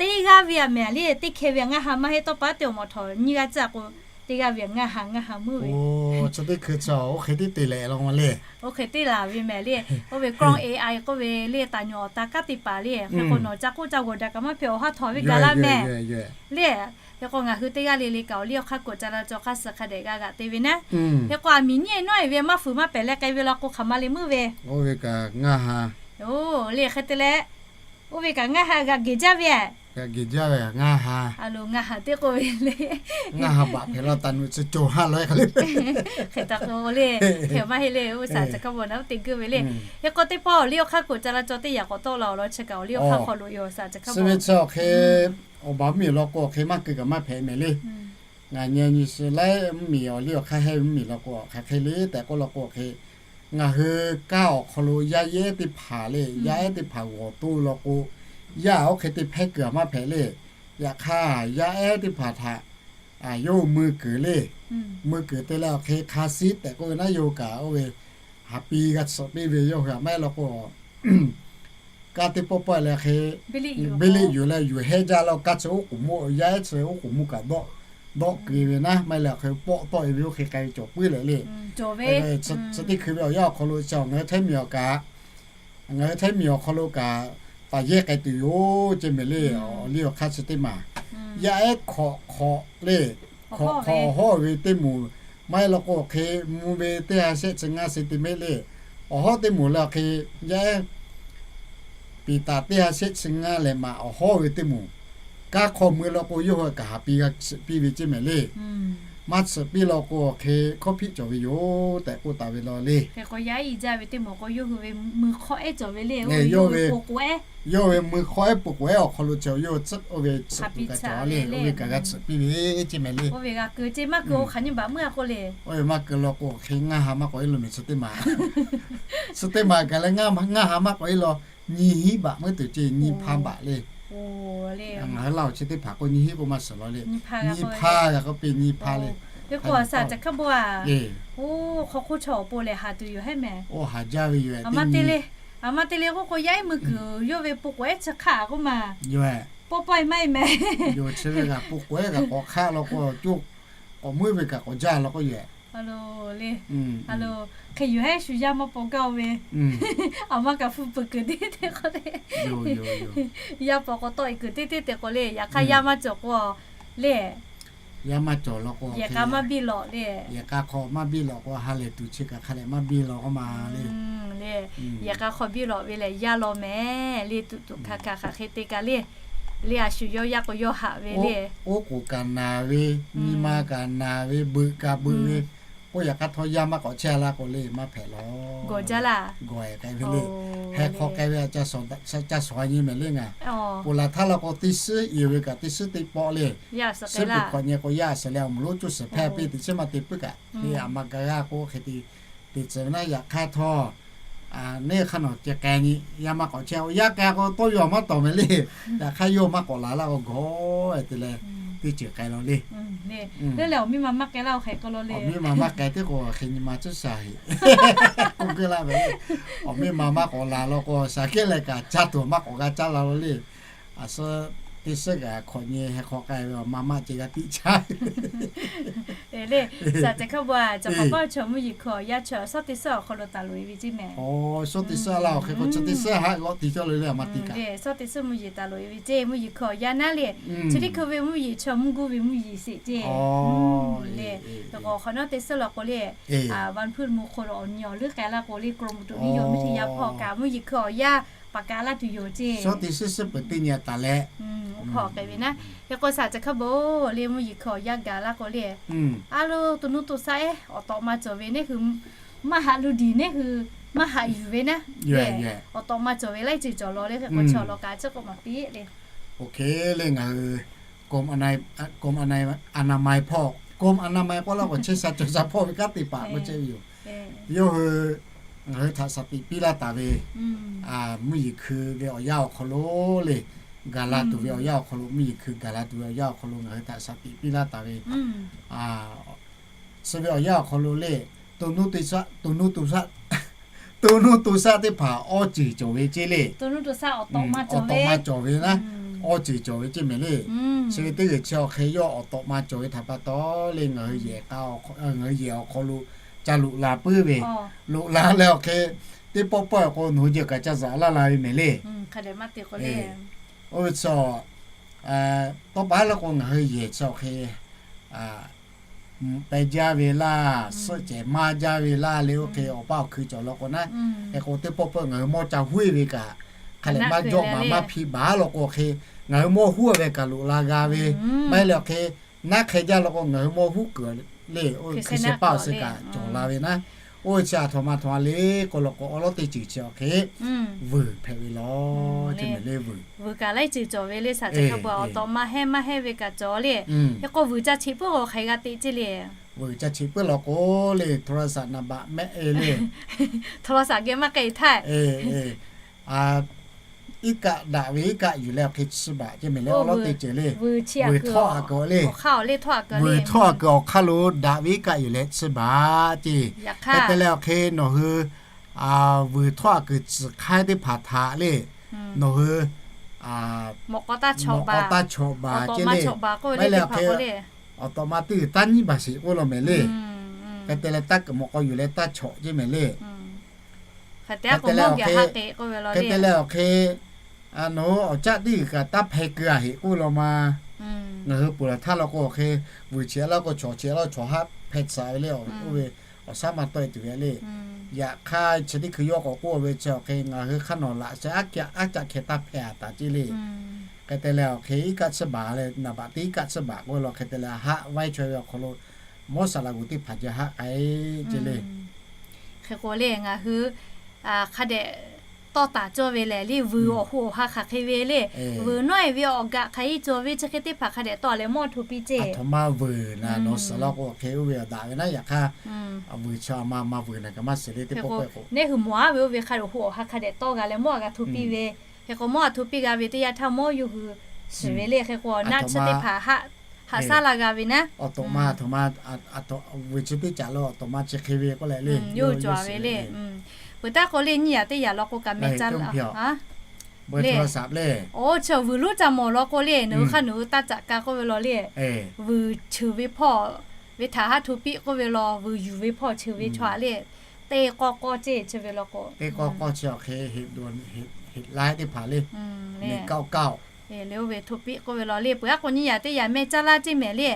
Teˇ g'aˇ ve a mehˍ le, teˇ hkeh ve a ngaˇ ha maˇ heˆ. Tawˇ pa teˇ awˬ mawˬ htawꞈ nyiˇ g'aˇ caˇ k'o, teˇ g'aˇ ve a ngaˇ ha ngaˇ ha meuˇ ve. Chi teˇ hkui chi oˇ hk'e tiˉ te leh law le. Oˇ hk'e teˇ laˬ ve mehˍ le. Oˇ ve กล้อง A I k'oˆ ve le, taˍ nyuꞈ awˬ ta kanˉ teˇ paˍ le. Hk'e k'o nawˬ ca k'oˆ ca g'awˬ daꞈ kaꞈ maˇ hpehꞈ, awˬ ha htawꞈ ve gaˬ la mehˍ le. Hk'e k'o ngaˬ hui teˇ g'aˇ le le kaꞈ awˬ liˇ awˬ hk'aˇ k'oꞈ ca la caw hk'aˇ suh hk'a dehꞈ g'a g'aꞈ te ve naˉ. Hk'e k'o aˬ miˍ nyiˇ e nawˉ e ve maˇ fuiˍ maˇ pehˬ leh k'ai ve law k'o hk'aˬ ma le meuˇ ve. Oˇ ve kaꞈ ngaˇ ha. Oˇ le hk'e te leh, oˇ ve kaꞈ ngaˇ ha g'aꞈ gehˬ jaˇ ve. G'aꞈ gehˬ jaˇ ve ngaˇ ha. A lo ngaˇ ha teˇ k'oˆ ve le. Ngaˇ ha baꞈ hpehꞈ la taˍ nuꞈ chi cawˬ ha la k'ai le. Hk'e taˍ k'o le, hk'e maˇ heˆ le. Oˇ saˍ ca hkaˇ baw naˉ oˇ te geuˆ ve le. Hk'e k'o teˇ pawˆ awˬ liˇ awˬ hk'aˇ k'oꞈ ca la caw teˇ yaꞈ k'awꞈ tawˆ la awˬ lawn chi kaꞈ awˬ liˇ awˬ hk'aˇ hk'aw lo yoˬ saˍ ca hkaˇ baw. Chi ve chi awˬ hk'e awˬ baˬ mvuhˇmiˬ law k'o awˬ hk'e maˇ keu kaꞈ maˇ hpehꞈ mehˍ le. Ngaˬ nyi nyi shi laiˉ mvuhˇmiˬ awˬ liˇ awˬ hk'aˇ hehˇ mvuhˇmiˬ law k'o hk'aˬ hk'e le tehꞈ k'oˆ law k'o hk'e, ngaˬ hui kaˇ awˬ hk'aw lo yaˇ ehˉ teˇ hpaˍ le, yaˇ ehˉ teˇ hpaˍ g'awˬ toˇ law k'o, yaˇ oˇ hk'e te hpehˇ kuiˬ a maˇ hpehꞈ le. Yaꞈ hk'aˇ yaˇ ehˉ teˇ hpaˍ htaꞈ yawˇ hui mui kuiˬ le, mui kuiˬ te leh awˬ hk'e hk'a shiˉ tehꞈ k'oˆ ve naˉ, yawˇ hui kaꞈ oˇ ve haˍ pi g'a tsuhꞈ piˇ ve yawˇ hui a maˇ heˆ law k'o, kaˇ teˇ pawˆ pawˆ leh hk'e, beˇ liˆ yuˬ leh yuˬ hehˇ jaˇ law. Kaˇ chi oˉ k'oˍ mvuhˇ, yaˇ ehˉ chi oˉ k'oˍ mvuhˇ kaꞈ dawˆ dawˆ keu ve naˉ, maˇ heˆ leh hk'e pawˆ tawˆ e ve oˇ hk'e k'ai ve cawˬ puiˉ leh le. Chi teˇ hkui ve awˬ yanˇ awˬ hk'aw lo chi ngaˬ hui Htaiˇ miˬ awˬ kaꞈ, ngaˬ hui Htaiˇ miˬ awˬ hk'aw lo kaꞈ taˍ yehˇ k'ai tuˬ yoˬ ceˇ mehˍ le. Awˬ liˇ awˬ hk'aˇ chi teˇ maˬ yaˇ ehˉ hk'awꞈ hk'awꞈ le, hk'awꞈ hk'awꞈ awˬ hawˉ ve teˇ moˍ, maˇ heˆ law k'o hk'e mvuh ve teˇ ha shehˆ chi ngaˇ centimeter le. Awˬ hawˉ teˇ moˍ leh awˬ hk'e yaˇ ehˉ piˍ taˍ teˇ ha shehˆ chi ngaˇ lehˬ maꞈ awˬ hawˉ ve teˇ moˍ, kaˇ hk'aw mui law k'o yawˇ hui kaꞈ haˍ pi g'a tsuhꞈ piˇ ve ceˇ mehˍ le. Maˇ tsuhꞈ piˇ law k'o awˬ hk'e hkawˇ hpiˆ cawˬ ve yoˬ tehꞈ k'oˆ taˍ ve law le. Hk'e k'o yaˇ ehˉ jaˇ ve teˇ moˍ k'o yawˇ hui ve mui hk'awˇ ehˉ cawˬ ve le. Yawˇ ve, yawˇ ve mui hk'awˇ ehˉ peuˬ k'oˍ ehˉ awˬ hk'aw lo cawˬ yawˇ tsuhꞈ oˇ ve tsuhꞈ tuˬ kaꞈ cawˬ le. Oˇ ve kaꞈ g'a tsuhꞈ piˇ ve ceˇ mehˍ le. Oˇ ve g'a keu ceˇ maˇ keu oˇ hk'aˬ nyiˇ baꞈ meuˇ a k'oˆ le. Oˇ ve maˇ keu law k'o hk'e ngaˇ ha maˇ k'awꞈ e lo mehˍ chi teˇ maˬ, chi teˇ maˬ kaꞈ leh ngaˇ ha maˇ k'awꞈ e law, nyiˇ hinˉ baꞈ meuˇ tuˬ ceˇ, nyiˇ hpaˇ baꞈ le. Ngaˬ hui laˇ awˬ chi teˇ hpaˍ k'o nyiˇ hinˉ k'o maˇ suhˍ law le. Nyiˇ hpaˇ g'a k'oˆ piˇ nyiˇ hpaˇ le. Teˇ k'o a saˍ ca hkaˇ baw a, oˇ hk'aw hk'oˆ chaw awˬ pon lehˬ haˍ tuˬ yoˬ heˉ mehˍ. Oˇ haˍ jaˇ ve yoˬ. A maˇ te le. A ma te le k'oˆ k'o, yaˇ ehˉ mui kuiˬ yawˇ ve po k'awꞈ ehˉ chi hk'aˆ k'oˆ ma. Yawˇ ehˉ, pawˆ pawˆ maˇ e meh. Yawˇ chi ve kaꞈ po k'awꞈ ehˉ kaꞈ k'awꞈ hk'aˆ law k'o, co k'awꞈ muiˉ ve kaꞈ k'awꞈ jaˇ law k'oˆ yehˬ. Hk'e yuˬ hehˉ shu yaˇ maˇ paw gaˇ-o ve. A ma kaꞈ hpu peuˬ kuiˬ teˇ teˇ k'o le, yaˇ paw k'awꞈ tawˆ e kuiˬ teˇ teˇ te k'o le, yaꞈ hk'aˇ yaˇ maˇ cawˬ k'o le, yaˇ maˇ cawˬ law k'o, yehˬ k'a maˇ biˇ lawꞈ le. Yehˬ k'a hk'aw maˇ biˇ lawꞈ k'o, ha lehˬ tuˬ chi kaꞈ hk'a dehꞈ maˇ biˇ law k'oˆ ma le. Le, yehˬ k'a hk'aw biˇ lawꞈ ve lehˬ yaˇ law meh le, tuꞈ tuꞈ hkanˍ hkanˍ hk'aˬ hk'e te kaꞈ le. Le a shu yawˇ yaˇ k'o yawˇ haꞈ ve le. Oˉ k'oˍ kaꞈ naˬ ve, nyi ma kaꞈ naˬ ve, beuꞈ kaꞈ beuꞈ ve k'oˆ, yaꞈ hk'aˇ htawˇ yaˇ maˇ k'awꞈ chehˇ la k'o le, maˇ hpehꞈ law. Gawˬ jaˇ laˇ. Gawˬ-e k'ai ve le. Heh hk'aw k'ai ve ca shawˍ nyi mehˍ le ngaˬ. Ponˬ laˬ htaˇ law k'o teˇ suhˉ i ve kaꞈ teˇ suhˉ teˇ pawˆ le. Suhˉ peuˬ hk'awꞈ nyi k'o yaˇ a suhˍ leh awˬ moˍ lonˉ cuˇ suhˍ hpehˇ piˇ teꞈ chiˉ maˇ te puiˉ kaꞈ le, a ma ga g'aˇ k'o hk'e te teꞈ tcuh ve naˉ, yaꞈ hk'aˇ htawˇ neˇ hk'aˇ nawˬ ceh k'ai nyi, yaˇ maˇ k'awꞈ chehˇ-o. Yaˇ k'ai k'o tawˇ yaw maˇ tawˍ mehˍ le. Yaꞈ hk'aˇ yawˇ maˇ k'awꞈ laˬ laˇ k'o gawˬ-e te leh teˇ ceuˬ k'ai law le. Leuˉ leh awˬ miˇ ma maˇ k'ai laˇ-o hk'e k'o law le. Awˬ miˇ ma maˇ k'ai teˇ k'o hk'e nyi ma tcuhˉ sha heꞈ k'oˆ keu laˇ ve le. Awˬ miˇ ma maˇ k'awꞈ laˬ law k'o shaˍ kehˉ leh kaꞈ caˇ tuˬ maˇ k'awꞈ g'a caˇ la law le. A suhˉ teˇ suhˉ kaꞈ hk'awꞈ nyi heh hk'aw k'ai ve awˬ ma maˇ ceh g'a tiˆ caˇ le. Saˍ ceh hk'a bo a, caˬ hk'awꞈ paˇ chaw mvuhˇ yeˬ hkui awˬ yaˇ chaw shawˉ teˇ suhˉ awˬ hk'aw lo taˍ loꞈ e ve ceˇ mehˍ. Shawˉ teˇ suhˉ laˇ-o hk'e k'o chi teˇ suhˉ haˆ g'awˆ te cawˇ le le a ma te kaꞈ. Shawˉ teˇ suhˉ mvuhˇ yeˬ taˍ loꞈ e ve ceˇ, mvuhˇ yeˬ hkui awˬ yaˇ naˉ le. Chi teˇ hkui ve mvuhˇ yeˬ chaw mvuhˇ guˇ ve mvuhˇ yeˬ sheˍ ceˇ. Le, k'awꞈ hk'awꞈ nawˉ teˇ suhˉ law k'o le, วันพฤหัส mvuhˇ hk'o lo awˬ nyi awˬ leuˉ k'ai laˇ k'o le, กรมอุตุนิยมวิทยา hpawˇ kaꞈ mvuhˇ yeˬ hkui awˬ yaˇ paˍ kaꞈ laˇ tuˬ yoˬ ceˇ. Shawˉ teˇ suhˉ suhˉ peuˬ teˇ nyi taˍ leh, hk'awꞈ k'ai ve naˉ. Hk'e k'o saˍ ceh hk'a bo le mvuhˇ yeˬ hkui awˬ yaˇ gaˬ laˇ k'o le, a lo to nuˇ to shaˆ ehˉ awˬ tawꞈ ma cawˬ ve neˇ hui, maˇ haꞈ lu diˬ neˇ hui, maˇ haꞈ yuˬ ve naˉ. Awˬ tawꞈ ma cawˬ ve laiˉ ceuˬ cawˬ law le, hk'e k'o chaw law kaꞈ chi k'o maˍ piˇ le. Oˇ hk'e le ngaˬ hui กรมอนามัย hpawˇ กรมอนามัย k'oˆ laˇ k'o chehˇ sha cawˬ sha hpawˇ ve kanˉ te paˍ k'oˆ chehˇ ve yoˬ. Yawˇ hui ngaˬ hui htaꞈ shaˍ tiꞈ piˇ laˇ taˍ ve mvuhˇ yeˬ hkui ve awˬ yaˇ awˬ hk'aw lo le, gaˬ la tuˬ ve awˬ yaˇ awˬ hk'aw lo, mvuhˇ yeˬ hkui gaˬ la tuˬ ve awˬ yaˇ awˬ hk'aw lo ngaˬ hui htaꞈ shaˍ tiꞈ piˇ laˇ taˍ ve, chi ve awˬ yaˇ awˬ hk'aw lo le, to nuˇ to shaˆ, to nuˇ to shaˆ, to nuˇ to shaˆ teˇ hpaˍ awˇ ceuˬ cawˬ ve ceˇ le. Awˬ tawꞈ ma cawˬ ve naˉ, awˇ ceuˬ cawˬ ve ceˇ mehˍ le. Chi ve teˇ g'uiˬ chi awˬ hk'e yawˇ awˬ tawꞈ ma cawˬ ve htaꞈ pa taw le, ngaˬ hui yehˬ k'a, ngaˬ hui yehˬ awˬ hk'aw lo ca loꞈ la puiˉ ve, loꞈ la leh awˬ hk'e teˇ pawˆ pawˆ-e k'o nawˬ hui jeh kaꞈ ca zuhꞈ laˇ la ve mehˍ le. Oˇ ve chi tawˇ pa haˉ law k'o ngaˬ hui yehˬ chi awˬ hk'e peh jaˇ ve laˇ, suhˆ cehˬ maˇ jaˇ ve laˇ le, oˇ hk'e awˬ paˇ awˬ hkui cawˬ law k'o naˉ, hk'e k'o teˇ pawˆ pawˆ ngaˬ hui mawˇ ca huˉ-e ve kaꞈ, hk'a leh maˇ jawˆ maˍ maˇ hpi baˬ law k'o hk'e, ngaˬ hui mawˇ huˉ-a ve kaꞈ loꞈ la g'a ve, maˇ heˆ leh awˬ hk'e naˉ hk'e jaˇ law k'o ngaˬ hui mawˇ huˉ kuiˬ le, oˇ hk'e sheh paˇ awˬ suh kaꞈ cawˬ la ve naˉ. Oˇ ve chi aˬ htoꞈ ma htoꞈ ma le k'o law k'o awˉ lawˉ teˇ ceuˬ chi awˬ hk'e vuiˬ hpehꞈ ve law, chi mehˍ le vuiˬ. Vuiˬ kaꞈ laiˉ ceuˬ cawˬ ve le, saˍ ceh hk'a bo awˬ tawꞈ ma hehˇ maˇ hehˇ ve kaꞈ cawˬ le. Hk'e k'o vuiˬ ca cheꞈ puiˉ k'o hk'aˬ hk'e g'a te ceˇ le. Vuiˬ ca cheꞈ puiˉ law k'o le โทรศัพท์ naˍ baꞈ mehˆ e le. โทรศัพท์ geh maˇ k'ai htaˇ, iˉ kaˆ daꞈ ve iˉ kaˆ yuˬ leh awˬ hk'e chi baˬ ceˇ mehˍ le, awˉ lawˉ teˇ ceuˬ le. Vuiˬ htawˆ a kuiˬ le, vuiˬ htawˆ a kuiˬ awˬ hk'aˇ lo daꞈ ve iˉ kaˆ yuˬ leh chi baˬ ceˇ. Hk'e te leh awˬ hk'e nawˬ hui vuiˬ htawˆ a kuiˬ tcuhˬ hk'aiˉ teˇ hpaˍ htaꞈ le, nawˬ hui mawꞈ k'aw taˇ chawꞈ baˬ ceˇ le. Maˇ heˆ leh awˬ hk'e awˬ tawꞈ ma teˇ g'uiˬ taˇ nyiˉ baˬ sheˍ k'oˆ law mehˍ le. Hk'e te leh taˇ kuiˬ mawꞈ k'aw yuˬ leh taˇ chawꞈ ceˇ mehˍ le. Hk'e te leh awˬ hk'e, hk'e te leh awˬ hk'e, nawˬ hui awˬ caˆ teˇ g'uiˬ kaꞈ taˇ hpeh keu a heꞈ k'oˆ law ma. Ngaˬ hui ponˬ laˬ htaˇ law k'o awˬ hk'e vuiˬ cheꞈ laˇ k'o chawꞈ cheꞈ laˇ chaw haˉ hpeh tcuh ve le, oˇ ve awˬ shaˉ maˇ tawˆ e tuˬ ve le. Yaꞈ hk'aˇ chi teˇ hkui yawˇ k'awꞈ k'oˆ ve chi awˬ hk'e ngaˬ hui hk'aˇ nawˬ laꞈ sheh aˉ caˆ hk'e taˇ hpeh a taˍ ceˇ le. Hk'e te leh awˬ hk'e iˉ kaˆ tsuhˇ baˬ leh naˍ baꞈ teˇ iˉ kaˆ tsuhˇ baˬ k'oˆ ve law hk'e te leh haˆ vaiˇ chaweh ve awˬ hk'aw lo mawˇ saˍ laꞈ g'uˬ teˇ hpaˍ jaˇ haˆ k'ai ceˇ le. Hk'e k'o le ngaˬ hui hk'a dehꞈ tawˇ taˍ cawˇ ve lehˬ le, vuiˬ awˬ ho awˬ ha hk'aˬ hk'e ve le, vuiˬ nawˉ e ve awˬ gaꞈ hk'aˬ e cawˬ ve chi hk'e teˇ hpaˍ hk'a dehꞈ tawˇ leh mawˇ hto piˇ ceˇ. Aˬ htoꞈ ma vuiˬ naˍ nawˬ suhˍ law k'o hk'e oˇ ve awˬ daꞈ ve naˉ. Yaꞈ hk'aˇ vuiˬ chi a ma ma vuiˬ naˍ kaꞈ maˇ suhˍ le teˇ pawˆ k'o, neˇ hui mawˬ aˉ ve oˇ ve hk'a dehꞈ awˬ ho awˬ ha hk'a dehꞈ tawˇ g'a leh mawˇ a g'a hto piˇ ve. Hk'e k'o mawˇ a hto piˇ g'a ve teˇ yanˇ htaˇ mawˇ yawˇ hui shiˍ ve le. Hk'e k'o naˆ tsuhˇ teˇ hpaˍ haꞈ shaˉ la g'a ve naˉ. Awˬ tawꞈ ma aˬ htoꞈ ma vuiˬ chi teˇ caꞈ lo awˬ tawꞈ ma chi hk'e ve k'oˆ leh le, yawˇ hui cawˬ ve le. Peuˬ taˇ k'o le, nyiˇ yaꞈ teˇ yaꞈ law k'o kaꞈ meh caˇ laˇ le. Oˇ chi vuiˬ lonˉ ca mawˬ law k'o le, nawˬ hui hk'aˇ nawˬ hui taˇ caꞈ ka k'oˆ ve law le. Vuiˬ cheuˬ ve hpawˇ ve htaꞈ haˉ hto piˆ k'oˆ ve law, vuiˬ yuˬ ve hpawˇ cheuˬ ve chaw aꞈ le. Teˇ k'awˇ k'awˇ ceˇ chi ve law k'o, teˇ k'awˇ k'awˇ chi awˬ hk'e heꞈ la teˇ hpaˍ le. Le oˇ ve hto piˆ k'oˆ ve law le. Peuˬ aˉ k'o nyiˇ yaꞈ teˇ yaꞈ meh caˇ laˇ ceˇ mehˍ le.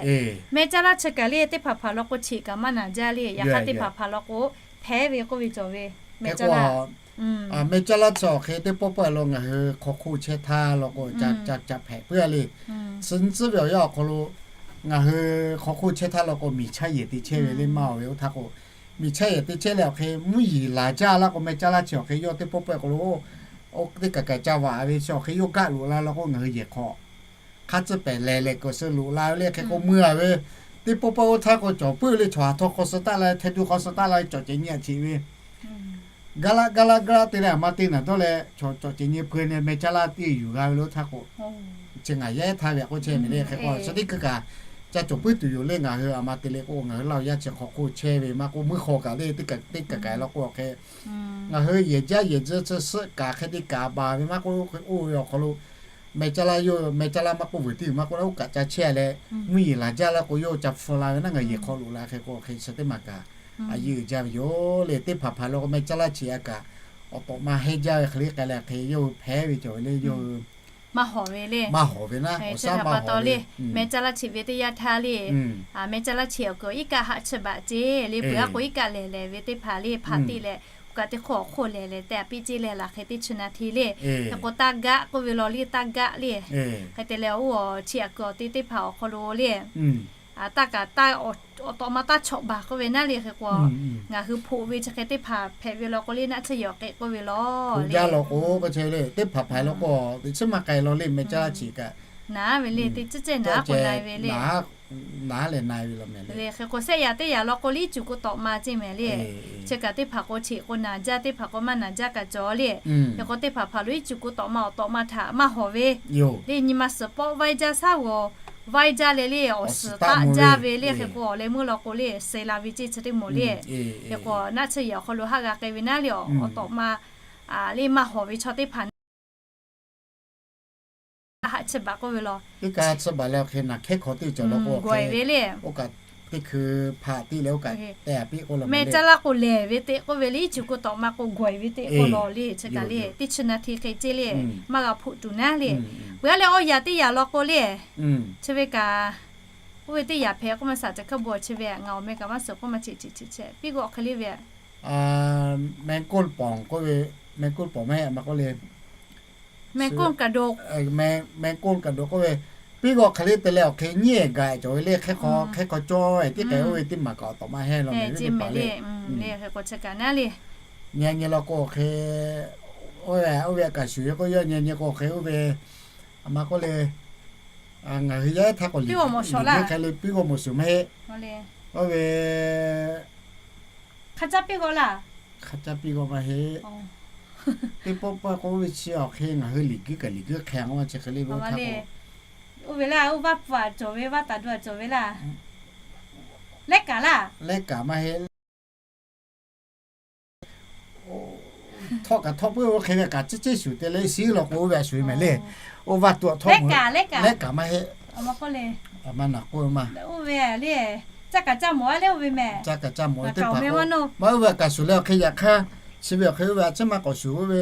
Meh caˇ laˇ chi kaꞈ le, teˇ hpaˍ hpaˍ law k'o cheꞈ kaꞈ maˇ naˍ jaˇ le. Yaꞈ hk'aˇ teˇ hpaˍ hpaˍ law k'o hpehˉ ve k'oˆ ve cawˬ ve meh caˇ laˇ. Meh caˇ laˇ chi awˬ hk'e teˇ pawˆ pawˆ lo ngaˬ hui hk'aw hk'oˆ chehˇ htaˇ law k'o, ca ca hpehꞈ puiˉ a le. Suh nyi tcuhˉ ve awˬ yanˇ awˬ hk'aw lo ngaˬ hui hk'aw hk'oˆ chehˇ htaˇ law k'o, miˬ chaˇ yehˬ te chehˇ ve le maˇ oˬ ve. Oˇ htaˇ k'o, miˬ chaˇ yehˬ te chehˇ leh awˬ hk'e mvuhˇ yeˬ laˬ jaˇ laˇ k'o, meh caˇ laˇ chi awˬ hk'e yawˇ teˇ pawˆ pawˆ k'o lo, oˇ teˇ kaꞈ kaꞈ ca vaꞈ ve chi awˬ hk'e yawˇ gaˆ loꞈ la law k'o, ngaˬ hui yehˬ hk'aw hk'a tcuhˉ pehˍ lehˬ lehˬ k'awꞈ suh loꞈ la ve le. Hk'e k'o meuˇ a ve teˇ pawˆ pawˆ oˇ htaˇ k'o cawˬ puiˉ ve le. Chaw haˍ htawˇ hk'aw suh taˆ la, hteh du hk'aw suh taˆ la, cawˬ cehˬ nyi a cheꞈ ve gaˇ laˆ gaˇ laˆ gaˇ laˆ te leh aˬ ma te naˬ dawˇ leh, chaw cawˬ cehˬ nyi hpui neh meh caˇ laˇ teˇ yuˬ g'a ve le. Oˇ htaˇ k'o, chi ngaˬ yaˇ ehˉ htaˇ ve aꞈ k'oˆ chehˇ mehˍ le. Hk'e k'o suh teˇ hkui kaꞈ ca cawˬ puiˉ tuˬ yoˬ le. Ngaˬ hui aˬ ma te le k'o, ngaˬ hui Laˇ huˍ yaˇ chi hk'aw hk'oˆ chehˇ ve maˇ k'oˆ, mvuhˇ hk'aw kaꞈ le teˇ kaꞈ teˇ kaꞈ kaꞈ law k'o awˬ hk'e ngaˬ hui yehˬ jaˇ yehˬ tcuh chi suhˆ kaꞈ hk'e te kaꞈ baˬ ve maˇ k'oˆ, oˇ ve awˬ hk'aw lo meh caˇ laˇ yoˬ, meh caˇ laˇ maˇ k'oˆ, vuiˬ teˇ yuˬ maˇ k'oˆ, oˇ kaꞈ ca chehˇ leh, mvuhˇ yeˬ laˬ jaˇ laˇ k'o yawˇ ca hpfuh la ve naˉ, ngaˬ yehˬ hk'aw loꞈ la. Hk'e k'o awˬ hk'e chi teˇ maˬ kaꞈ a yeˇ uiˍ jaˇ ve yoˬ le. Teˇ hpaˍ hpaˍ law k'o meh caˇ laˇ cheꞈ a kaꞈ, awˬ tawꞈ ma hehnˇ jaˇ ve hk'e le k'ai leh hk'e yawˇ hui hpehˉ ve cawˬ ve le. Yawˇ hui maˇ hawˍ ve le. Maˇ hawˍ ve naˉ, awˬ saˉ maˇ hawˍ ve. Meh caˇ laˇ cheꞈ ve teˇ yanˇ htaˇ le, meh caˇ laˇ cheꞈ awˬ kuiˬ iˉ kaˆ haˆ chi baꞈ ceˇ le. Peuˬ aˉ k'o iˉ kaˆ lehˬ lehˬ ve teˇ hpaˍ le, hpaˍ teˇ leh oˇ kaꞈ teˇ hk'oˆ awˬ hk'oˆ lehˬ lehˬ tehꞈ a piˇ ceˇ leh laˬ hk'e teˇ chi na hti le. Hk'e k'o taˇ gaˆ k'oˆ ve law le, taˇ gaˆ le. Hk'e te leh oˇ awˬ chi aꞈ kuiˬ awˬ te teˇ hpaˍ awˬ hk'aw lo le, taˇ kaꞈ taˇ, awˬ tawꞈ ma taˇ chawꞈ baˬ k'oˆ ve naˉ le. Hk'e k'o ngaˬ hui hpoꞈ ve chi hk'e teˇ hpaˍ hpehꞈ ve law k'o le, naˆ tsuhˇ yehˬ awˬ k'e k'oˆ ve law le. Teˇ hpaˍ hpaˍ law k'o, teˇ tsuhˇ maˇ k'ai law le, meh caˇ laˇ cheꞈ kaꞈ naˉ ve le, teˇ tcuhˉ ceh naˉ k'o na ve le. Naˉ leh na ve law mehˍ le. Hk'e k'o sehˆ yaꞈ teˇ yaꞈ law k'o le iˉ cuˬ k'o tawꞈ ma ceˇ mehˍ le. Chi kaꞈ teˇ hpaˍ k'o cheꞈ k'o naˍ jaˇ, teˇ hpaˍ k'o maˇ naˍ jaˇ kaꞈ cawˬ le. Hk'e k'o teˇ hpaˍ hpaˍ lo iˉ cuˬ k'o tawꞈ ma awˬ tawꞈ ma htaꞈ maˇ hawˍ ve le, nyi ma suhˍ pawˆ vaiˇ jaˇ shaˉ g'awˬ vaiˇ jaˇ leh le, awˬ suhˍ taˆ jaˇ ve le. Hk'e k'o awˬ leh meuˇ law k'o le, suh la ve ceˇ chi teˇ moˍ le. Hk'e k'o naˆ tsuhˇ yehˬ awˬ hk'aw lo haˆ g'a k'ai ve naˉ le, awˬ tawꞈ ma le maˇ hawˍ ve chaw teˇ hpaˍ naˉ haˆ chi baˬ k'oˆ ve law. Teˇ kaꞈ chi baˬ leh awˬ hk'e naˬ hkehˉ hk'aw teˇ cawˬ law k'o gawˬ e ve le. Oˇ kaꞈ teˇ hkui hpaꞈ tiˉ leh oˇ kaꞈ tehꞈ piˇ k'oˆ law. Meh caˇ laˇ k'o lehˬ ve teꞈ k'oˆ ve le, iˉ cuˬ k'o tawꞈ ma k'o gawˬ e ve teꞈ k'oˆ law le. Chi kaꞈ le teˇ chi na hti hk'e ceˇ le, maˇ g'a hpoˆ tuˬ naˉ le. Peuˬ aˉ leh awˇ yaꞈ teˇ yaꞈ law k'o le, chi ve kaꞈ oˇ ve teˇ yaꞈ hpehꞈ k'oˆ maˇ shaˍ ca hk'aˇ bon chi ve ngaˬ awˬ meh kaꞈ maˇ suhˍ k'oˆ maˇ cheꞈ cheꞈ cheꞈ cheꞈ piˇ g'awˆ hk'e le ve. Meh konˇ pawˍ k'oˆ ve, meh konˇ pawˍ maˇ heˆ maˇ k'oˆ le. Meh konˇ kaꞈ do, meh konˇ kaꞈ do k'oˆ ve, piˇ g'awˆ hk'e le te leh awˬ hk'e nyiˉ e gaꞈ cawˬ ve le. Hk'e hk'aw hk'e hk'aw cawˇ e tiˉ k'ai oˇ ve teˇ maˬ kaꞈ awˬ tawꞈ ma hehnˇ law meh ve teˇ maˬ le. Hk'e k'o chi kaꞈ naˉ le. Nyi nyi law k'o awˬ hk'e, oˇ ve oˇ ve kaꞈ shuˍ ve k'o yawˇ nyi nyi k'o awˬ hk'e oˇ ve aˬ ma k'oˆ le, ngaˬ hui yaˇ ehˉ htaˇ k'awꞈ liꞈ g'uiˇ hk'e le piˇ g'awˆ mawˬ shuˍ maˇ heˆ. Oˇ ve hk'a caˇ piˇ g'awˆ laˇ. Hk'a caˇ piˇ g'awˆ maˇ heˆ. Teˇ pawˆ pawˆ k'o oˇ ve chi awˬ hk'e ngaˬ hui liꞈ g'uiˇ kaꞈ liꞈ g'uiˇ hk'e a ma chi hk'e le ve htaˇ k'o, oˇ ve laˇ, oˇ vaˇ pfuhˍ cawˬ ve, vaˇ taˍ du a cawˬ ve laˇ. Lehˉ kaꞈ laˇ. Lehˉ kaꞈ maˇ heˆ. Htawˆ kaꞈ htawˆ puiˉ oˇ hk'e ve kaꞈ ceˇ ceˇ shuˍ te leh shiˉ law k'o oˇ ve a shuˍ ve mehˍ le. Oˇ vaˇ tuꞈ htawˆ lehˉ kaꞈ maˇ heˆ. Aˬ ma naˬ k'oˆ ve maˇ. Oˇ ve le, caˇ kaꞈ caˇ mawˬ a leh oˇ ve mehˍ. Caˇ kaꞈ caˇ mawˬ ve teˇ hpaˍ k'o, maˇ oˇ ve kaꞈ shuˍ leh awˬ hk'e yaꞈ hk'aˇ, chi ve awˬ hk'e oˇ ve a ciˉ maˇ k'awꞈ shuˍ oˇ ve,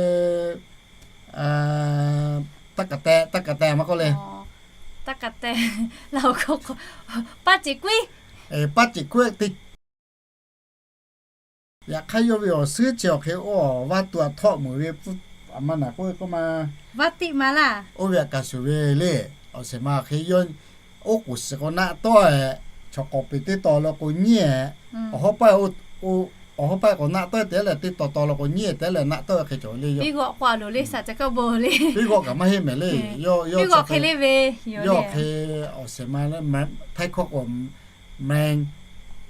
taˇ kaꞈ teh, taˇ kaꞈ teh maˇ k'oˆ le. Taˇ kaꞈ teh, laˇ oˬ k'o, paˇ ceꞈ kuiˉ. Paˇ ceꞈ kuiˉ te. Yaꞈ hk'aˇ yawˇ ve awˬ suhˉ chi awˬ hk'e oˇ vaˇ tuꞈ htawˆ meuˍ ve, aˬ ma naˬ k'oˆ ve k'oˆ ma, vaˇ tiˆ ma laˇ. Oˇ ve a kaꞈ shuˍ ve le. Awˬ shehˍ ma awˬ hk'e yawˇ oˉ k'oˍ shiˍ k'o naˆ tawˆ e, chaw k'awꞈ peꞈ teˇ taw law k'o nyiˉ e, awˬ hawˉ paˆ, awˬ hawˉ paˆ k'awꞈ naˆ tawˆ e te leh teˇ taw taw law k'o nyiˉ e te leh naˆ tawˆ e hk'e cawˬ ve le. Yawˇ piˇ g'awˆ k'o a loˍ le, shaˍ ca kaˇ bon le. Piˇ g'awˆ kaꞈ maˇ heˆ mehˍ le. Yawˇ hk'e awˬ shehˍ ma le, htaiˇ hkawˇ k'o meh,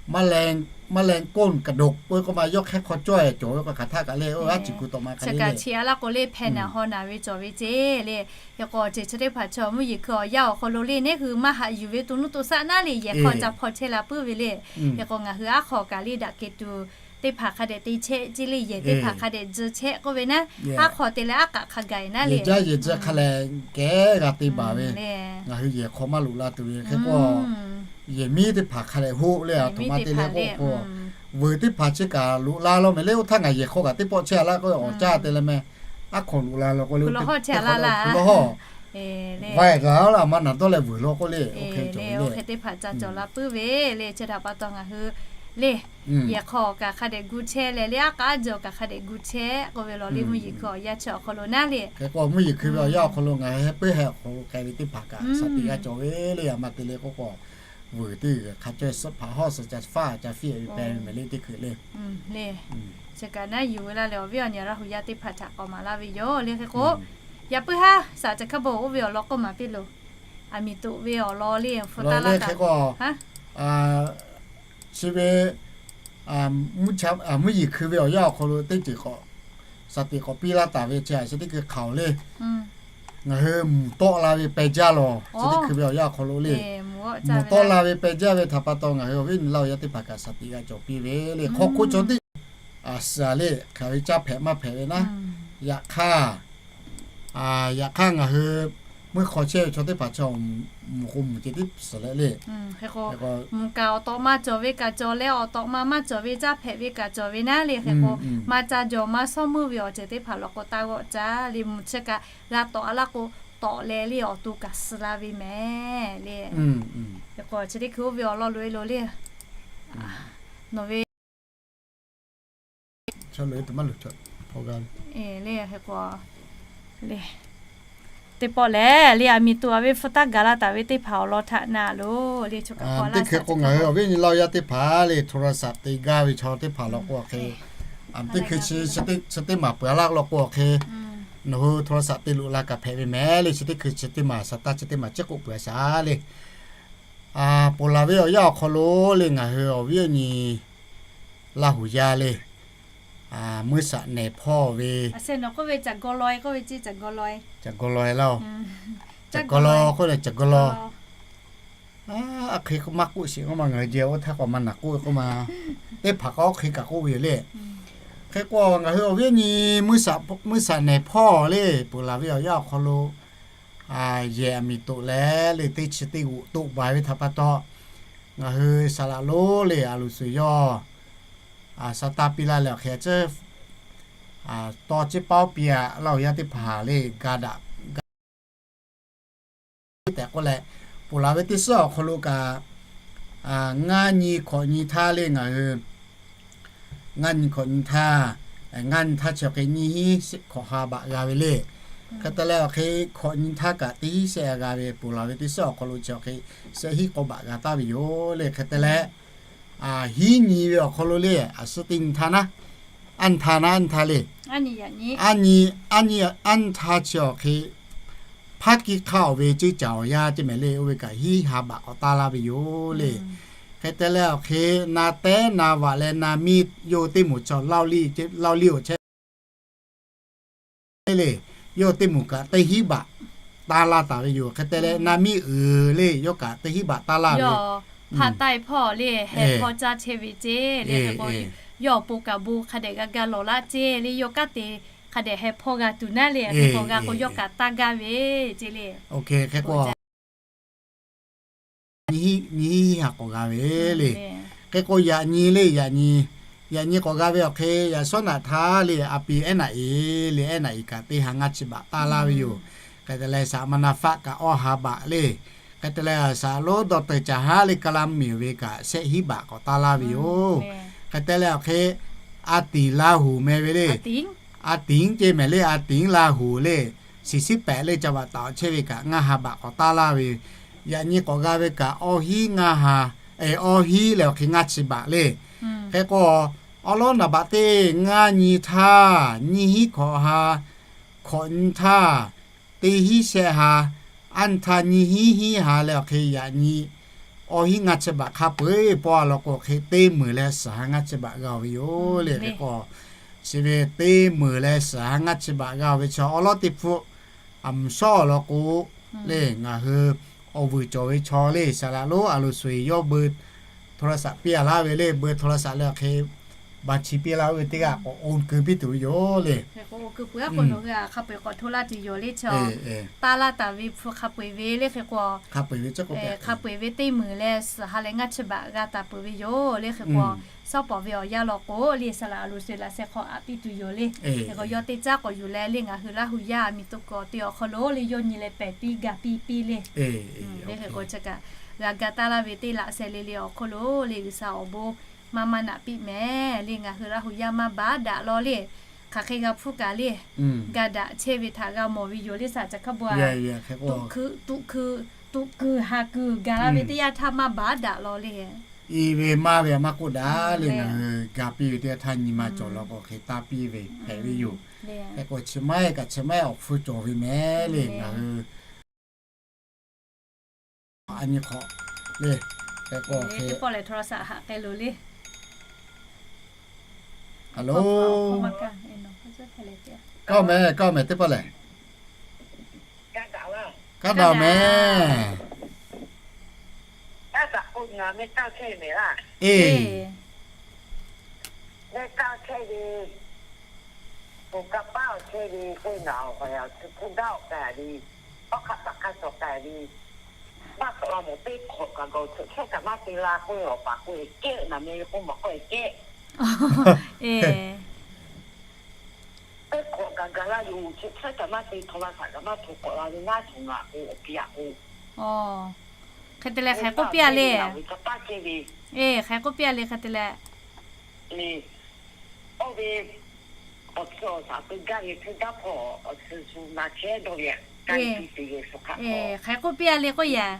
maˇ leh, maˇ leh konˇ kaꞈ doꞈ k'oˆ ve k'oˆ ma yawˇ hk'e hk'aw cawˇ e cawˬ ve k'o hk'aˬ htaˇ kaꞈ le oˇ a ciˍ kuˬ tawꞈ ma hk'e le. Chi a laˇ k'o le hpehꞈ naˬ haw naˬ ve cawˬ ve ceˇ le. Hk'e k'o ceh chi teˇ hpaˍ chaw mvuhˇ yeˬ hkui awˬ yanˇ awˬ hk'aw lo le neˉ hui maˇ haꞈ yuˬ ve to nuˇ to shaˆ naˉ le yehˬ hk'aw ca hpaw chehˇ la puiˉ ve le. Hk'e k'o ngaˬ hui aˉ hk'aw kaꞈ le daꞈ kehˬ tuˬ teˇ hpaˍ hk'a dehꞈ te chehˇ ce le, yehˬ teˇ hpaˍ hk'a dehꞈ tcuh chehˇ k'oˆ ve naˉ, aˉ hk'aw te leh aˉ k'aꞈ hk'a gaˬ e naˉ le. Yehˬ jaˇ yehˬ tcuh hk'a lehˬ kehˉ g'a te baˬ ve, ngaˬ hui yehˬ hk'aw maˇ loꞈ la tuˬ ve hk'e k'o, yehˬ miˉ teˇ hpaˍ hk'a lehˬ hoˆ le, a htoꞈ ma te le k'oˆ k'o, vuiˬ teˇ hpaˍ chi kaꞈ loꞈ la law mehˍ le, oˇ htaˇ ngaˬ yehˬ hk'aw kaꞈ teˇ pawˆ chehˇ a laˇ k'o, awˬ caˇ te leh meh, aˉ hk'aw loꞈ la law k'oˆ le, oˇ htaˇ hk'aw lo hawˇ vaiˬ laˬ laˇ ma naˬ dawˇ leh vuiˬ law k'oˆ le, oˇ hk'e teˇ hpaˍ ca cawˬ la puiˉ ve le. Chi htaꞈ pa taw ngaˬ hui le, yehˬ hk'aw kaꞈ hk'a dehꞈ gu chehˇ leh le, aˉ k'aˉ jaw kaꞈ hk'a dehꞈ gu chehˇ k'oˆ ve lawˬ le, mvuhˇ yeˬ hkui awˬ yanˇ chi awˬ hk'aw lo naˉ le. Hk'e k'o mvuhˇ yeˬ hkui ve awˬ yanˇ awˬ hk'aw lo ngaˬ hui heh puiˉ heh awˬ hk'aw lo k'ai ve teˇ hpaˍ kaꞈ shaˍ tiꞈ g'a cawˬ ve le, a ma te le k'oˆ k'o, vuiˬ teˇ g'uiˬ hk'a caweh suhˉ hpaˍ hawˇ suhˍ ca faˇ ca fiˇ ve pehˇ ve mehˍ le teˇ hkui le. Chi kaꞈ naˉ yuˬ ve laˇ leh awˬ viˉ awˬ nyi Laˇ huˍ yaˇ teˇ hpaˍ htaꞈ k'awꞈ maˍ laˇ ve yoˬ le. Hk'e k'o, yaꞈ puiˉ haˉ shaˍ ca hkaˇ bon oˇ ve awˬ lawn k'oˆ maˍ piˇ loˬ. Aˬ miˍ toꞈ ve awˬ lawn le, hpu taˇ laˇ taˍ. Chi ve mvuhˇ yeˬ hkui ve awˬ yanˇ awˬ hk'aw lo teˇ ceuˬ k'awꞈ shaˍ tiꞈ k'awꞈ piˇ laˇ taˍ ve chi a chi teˇ hkui hk'aoˍ le. Ngaˬ hui mvuhˬ tawˆ la ve peh jaˇ lawˬ, chi teˇ hkui ve awˬ yanˇ awˬ hk'aw lo le. Mvuhˬ tawˆ la ve peh jaˇ ve htaꞈ pa taw ngaˬ hui awˬ viˉ awˬ nyi Laˇ huˍ yaˇ teˇ hpaˍ kaꞈ shaˍ tiꞈ g'a cawˬ piˇ ve le. Hk'aw hk'oˆ chaw teˇ suhˍ le hk'aˬ ve caˇ hpehꞈ maˇ hpehꞈ ve naˉ, yaꞈ hk'aˇ yaꞈ hk'aˇ ngaˬ hui meuˇ hk'aw chehˇ ve chaw teˇ hpaˍ chaw mvuhˬ k'o mvuhˬ ceh tiˉ suhˍ leh le. Mvuhˬ kaꞈ awˬ tawꞈ ma cawˬ ve kaꞈ cawˬ leh, awˬ tawꞈ ma maˇ cawˬ ve caˇ hpehꞈ ve kaꞈ cawˬ ve naˉ le. Hk'e k'o, maˇ caˇ jaw maˇ shawˉ meuˇ ve awˬ ceuˬ teˇ hpaˍ law k'o taˇ g'awˆ caˇ le. Mvuhˬ chi kaꞈ g'a tawꞈ a laˇ k'o, tawꞈ leh le awˬ to kaꞈ suh la ve mehˍ le. Hk'e k'o chi teˇ hkui oˇ ve awˬ lawn loꞈ e loˬ le. Nawˬ ve le, hk'e k'o le, teˇ pawˆ lehˬ le, aˬ miˍ toꞈ a ve hpu taˇ gaˬ la taˍ ve teˇ hpaˍ awˬ lawn htaꞈ na loˬ le. Teˇ hkui k'o ngaˬ hui awˬ viˉ awˬ nyi Laˇ huˍ yaˇ teˇ hpaˍ le, hto la saꞈ te gaˇ ve chaw teˇ hpaˍ law k'o hk'e, teˇ hkui chi teˇ maˬ peuˬ a laˇ law k'o hk'e, nawˬ hui hto la saꞈ te loꞈ la kaꞈ hpehꞈ ve mehˍ le. Chi teˇ hkui chi teˇ maˬ shaˍ taˇ chi teˇ maˬ ciˉ k'oˆ peuˬ a shaˍ le. Ponˬ laˬ ve awˬ yanˇ awˬ hk'aw lo le, ngaˬ hui awˬ viˉ awˬ nyi Laˇ huˍ yaˇ le, meuˇ saꞈ nehˬ hpawˇ ve, caˬ gaw law laˇ-oˬ, caˬ gaw law k'oˆ leh caˬ gaw law. Aˬ hk'e maˇ k'oˆ sheˍ k'oˆ ma, ngaˬ hui jehˬ oˇ htaˇ k'awꞈ maˇ naˬ k'oˆ ve k'oˆ ma, teˇ hpaˍ k'o aˉ hk'e kaꞈ k'oˆ ve yoˬ le. Hk'e k'o ngaˬ hui awˬ viˉ awˬ nyi meuˇ saꞈ nehˬ hpawˇ le, ponˬ laˬ ve awˬ yanˇ awˬ hk'aw lo yehˬ aˬ miˍ toꞈ leh le teˇ chi teˇ g'oꞈ toꞈ baˬ ve htaꞈ pa taw, ngaˬ hui saˍ laꞈ lonˉ le a loˍ suhˍ yawˇ sha taˇ piˇ laˇ leh awˬ hk'e a ciˉ tawˇ ciˉ paoˉ piˇ a, Laˇ huˍ yaˇ teˇ hpaˍ le ga daꞈ ga tehꞈ k'oˆ leh, ponˬ laˬ ve teˇ suhˉ awˬ hk'aw lo kaꞈ ngaˇ nyi hkawꞈ nyi htaˇ le ngaˬ hui ngaˇ nyi hkawꞈ nyi htaˇ, ngaˇ nyi htaˇ chi awˬ hk'e nyiˇ hinˉ shehˆ hkawꞈ ha baꞈ g'a ve le. Hk'e te leh awˬ hk'e hkawꞈ nyi htaˇ kaꞈ teˇ hinˉ shehˆ g'a ve, ponˬ laˬ ve teˇ suhˉ awˬ hk'aw lo chi awˬ hk'e shehˆ hinˉ k'awˇ baꞈ g'a taˍ ve yoˬ le. Hk'e te leh, hinˉ nyi ve awˬ hk'aw lo le, aˬ suhˉ teˇ nyi htaˇ naˉ, aˉ nyi htaˇ naˉ, aˉ nyi htaˇ le, aˉ nyi, aˉ nyi, aˉ nyi htaˇ chi awˬ hk'e hpaˇ kiˇ hk'aˇ oˬ ve ceuˇ caˬ awˬ yanˇ ceh mehˍ le, oˇ ve kaꞈ hinˉ ha baꞈ k'awꞈ taˇ laˇ ve yoˬ le. Hk'e te leh awˬ hk'e na tehˉ na vaꞈ leh na miˇ yawˇ teˇ moˍ chaw Laˇ huˍ liˇ awˬ chehˇ le, yawˇ teˇ moˍ kaꞈ teˇ hinˉ baꞈ taˇ laˇ taˍ ve yoˬ. Hk'e te leh na miˇ uiˍ le yawˇ kaꞈ teˇ hinˉ baꞈ taˇ laˇ ve yoˬ. Hpaˇ taiˇ hpawˇ le heh hpawˇ caˇ chehˇ ve ceˇ le, hk'e k'o yawˇ awˬ pon kaꞈ bon hk'a dehꞈ g'a ga lawˬ laˇ ceˇ le, yawˇ kanˉ te hk'a dehꞈ heh hpawˇ g'a tuˬ naˉ le, hk'e k'o g'a k'o yawˇ kaꞈ taˇ gaˇ ve ceˇ le. Hk'e k'o nyi hiˉ ha k'awꞈ g'a ve le. Hk'e k'o yaꞈ nyi le, yaꞈ nyi k'awꞈ g'a ve awˬ hk'e yaꞈ shawˉ naꞈ htaˇ le, a pi ehˉ naꞈ e le, ehˉ naꞈ e kaꞈ teˇ ha ngaˇ chi baꞈ taˇ laˇ ve yoˬ. Hk'e te leh saꞈ ma na faˆ kaꞈ awˇ ha baꞈ le. Hk'e te leh saꞈ lonˉ dawˇ teuˬ caˬ haˉ le ka la miˬ ve kaꞈ shehˆ hinˉ baꞈ k'awꞈ taˇ laˇ ve yoˬ. Hk'e te leh awˬ hk'e a tiˍ Laˇ huˍ meh ve le, a tiˍ ceˇ mehˍ le, a tiˍ Laˇ huˍ le, shiˍ shiˉ pehꞈ le ca baꞈ taˍ awˬ chehˇ ve kaꞈ ngaˇ ha baꞈ k'awꞈ taˇ laˇ ve yoˬ. Yaꞈ nyi k'awꞈ g'a ve kaꞈ awˇ hinˉ ngaˇ ha, awˇ hinˉ leh awˬ hk'e ngaˇ chi baꞈ le. Hk'e k'o awˉ lawˉ naˍ baꞈ teˇ ngaˇ nyi htaˇ nyiˇ hinˉ hkawꞈ ha, hkawꞈ nyi htaˇ teˇ hinˉ shehˆ ha, aˉ nyi htaˇ nyiˇ hinˉ hinˉ ha leh awˬ hk'e yaꞈ nyi awˇ hinˉ ngaˇ chi baꞈ hk'a peu-eˬ pawˆ a law k'o hk'e teˇ meunˍ leh suhˍ ha ngaˇ chi baꞈ g'a oˬ ve yoˬ le. Hk'e k'o chi ve teˇ meunˍ leh suhˍ ha ngaˇ chi baꞈ g'a oˬ ve chaw awˉ lawˉ teˇ hpfuhˆ aˬ mvuhˬ shawˉ awˬ lawn k'o le, ngaˬ hui awˬ vuiˬ cawˬ ve chaw le, saˍ laꞈ lonˉ a loˍ suhˍ yawˇ beu hto la saꞈ piˇ a laˇ ve le, beu hto la saꞈ leh awˬ hk'e Baˬ chi piˇ laˇ oˇ ve teˇ g'aˇ k'awꞈ oˇ keu piˇ tuˬ ve yoˬ le. Hk'e k'o, hk'a peu-eˬ k'awꞈ nawˬ hui hk'a peu-eˬ k'awꞈ hto laˇ tuˬ yoˬ le chaw. Taˇ laˇ taˍ ve hpu hk'a peu-eˬ ve le hk'e k'o, hk'a peu-eˬ ve teˇ meunˍ leh suhˍ ha leh ngaˇ chi baꞈ g'a taˍ peuˬ ve yoˬ le hk'e k'o, shawˉ pawˍ ve awˬ yanˇ law k'o le, saˍ laꞈ a lo suhˍ laꞈ sheh hk'aw aꞈ piˇ tuˬ yoˬ le. Hk'e k'o, yawˇ teˇ caˉ k'awꞈ yuˬ leh le ngaˬ hui Laˇ hu yaˇ miˬ to kuiˬ awˬ te awˬ hk'aw lo le yawˇ nyi leh pehˬ piˇ ga piˇ piˇ le. Le hk'e k'o, chi kaꞈ g'a ga taˇ laˇ ve teˇ laꞈ sheh le le awˬ hk'aw lo le G'uiˬsha awˬ bon maˇ maˇ naꞈ piˇ mehˍ le. Ngaˬ hui Laˇ hu yaˇ maˇ baˬ daꞈ law le. Hk'aˬ hk'e g'a hpuˇ kaꞈ le, ga daꞈ chehˇ ve htaꞈ g'a mawˬ ve yoˬ le saˍ ca hk'a bu a. Tuꞈ kuiˬ, tuꞈ kuiˬ, tuꞈ kuiˬ ha kuiˬ gaˬ laˇ ve teˇ yanˇ htaˇ maˇ baˬ daꞈ law le. I ve maˇ ve maˇ k'oˆ daꞈ le, ngaˬ hui ga piˇ ve teˇ yanˇ htaˇ nyi ma cawˬ law k'o hk'e taˇ piˇ ve hpehꞈ ve yoˬ. Hk'e k'o, chi maˇ heˆ kaꞈ chi maˇ heˆ awˬ hpfuhˇ cawˬ ve mehˍ le ngaˬ hui a nyi hk'awꞈ le. Hk'e k'o, hk'e teˇ pawˆ lehˬ hto la saꞈ haꞈ k'ai loˬ le. Hello. Kaˇ mehˍ, kaˇ mehˍ teˇ pawˆ lehˬ. Kaˇ daꞈ mehˍ. Eˬ, mehˍ kaˇ chehˇ ve, awˬ kaˇ paˉ awˬ chehˇ ve k'o, ngaˬ awˬ hk'aw chi hpu daˇ awˬ k'ai ve, awˬ hk'aˇ taꞈ hk'aˇ cawˬ k'ai ve, maˇ k'awꞈ la mawˬ teˇ hk'awꞈ kaꞈ gawˬ chehˇ kaꞈ maˇ te la k'oˆ ve awˬ paˍ k'oˆ ve kehˉ, naˬ meh ve k'oˆ maˬ k'oˆ ve kehˉ. Teˇ hk'awꞈ kaꞈ gaˬ la yoˬ, chehˇ kaꞈ maˇ te, hto la saꞈ kaꞈ maˇ hto k'awꞈ la ve naˉ, cawˬ ngaˬ k'o awˬ pi aꞈ k'o. Hk'e te leh hk'aˬ hk'e k'oˆ piˇ a le. Eˬ, hk'aˬ hk'e k'oˆ piˇ a le hk'e te leh. Oˇ ve awˬ tcuh awˬ shaˍ te gaˇ ve teˇ daˇ hpawˇ awˬ tcuh shu na chehˇ dawˇ ve, ka tiˇ te ve suh hk'aˬ hk'e k'oˆ piˇ a le k'oˆ yaꞈ.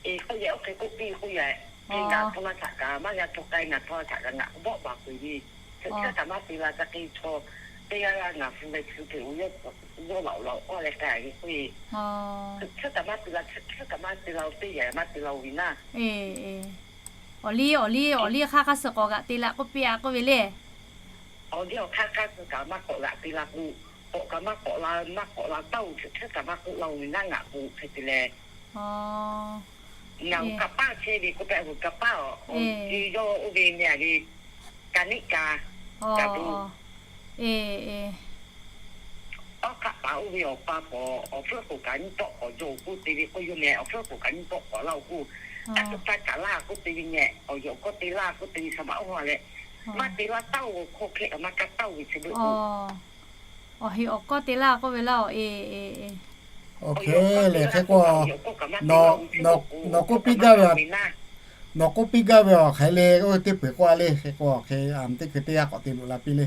Eˬ, k'oˆ yaꞈ, oˇ hk'e k'oˆ piˇ k'oˆ yaꞈ. Ngaˬ hto la saꞈ kaꞈ maˇ g'a cawˬ k'ai, ngaˬ hto la saꞈ kaꞈ ngaˬ bawˆ baˬ peuˬ ve, chi htaˇ kaꞈ maˇ te la ca k'e chaw teˇ g'aˇ g'aˇ ngaˬ hu leh chi hk'e o yawˇ laꞈ laꞈ k'oˆ leh k'ai ve k'oˆ ve, chi htaˇ kaꞈ maˇ te la, chi htaˇ kaꞈ maˇ te la, teˇ yaꞈ maˇ te la oˬ ve naˉ. Awˬ liˇ awˬ liˇ awˬ liˇ hk'aˇ hk'aˇ suh k'awꞈ g'aꞈ te la k'oˆ piˇ a k'oˆ ve le. Awˬ liˇ awˬ hk'aˇ hk'aˇ suh kaꞈ maˇ k'awꞈ g'aꞈ te la k'o, k'awꞈ kaꞈ maˇ k'awꞈ la, maˇ k'awꞈ la taˇ oˬ, chi htaˇ kaꞈ maˇ k'oˆ la oˬ ve naˉ ngaˬ k'o hk'e te leh. Ngaˬ hui kaꞈ paˇ chehˇ ve k'oˆ pehꞈ, hui kaꞈ paˇ awˬ, yawˇ oˇ ve meh a ve ka niˆ ka, ka bu. Awˬ hk'aˇ paˍ oˇ ve awˬ pa k'awꞈ awˬ hpfuhˇ k'oˍ kaꞈ nyiˇ tawˆ k'awꞈ jaw oˬ k'oˆ te ve k'oˆ, yawˇ meh awˬ hpfuhˇ k'oˍ kaꞈ nyiˇ tawˆ k'awꞈ laˇ oˬ k'oˆ, a tuꞈ taˇ kaꞈ laˇ k'oˆ te ve meh, awˬ yawˬ awˬ kawˇ te laˇ k'oˆ te ve, shaˍ maꞈ oˇ ha leh maˇ te laˇ taˇ oˬ, hk'aw hk'e kaꞈ maˇ kaˇ taˇ oˬ ve chi beuꞈ k'o. Awˬ heꞈ awˬ kawˇ te laˇ k'oˆ ve laˇ oˬ. Oˇ hk'e le, hk'e k'o, nawˬ k'oˆ piˇ gaˇ ve, nawˬ k'oˆ piˇ gaˇ ve awˬ hk'aˬ hk'e le, oˇ teˇ peuˬ k'oˆ a le, hk'e k'o hk'e a teˇ hkui teˇ g'aˇ k'awꞈ te loꞈ la piˇ le.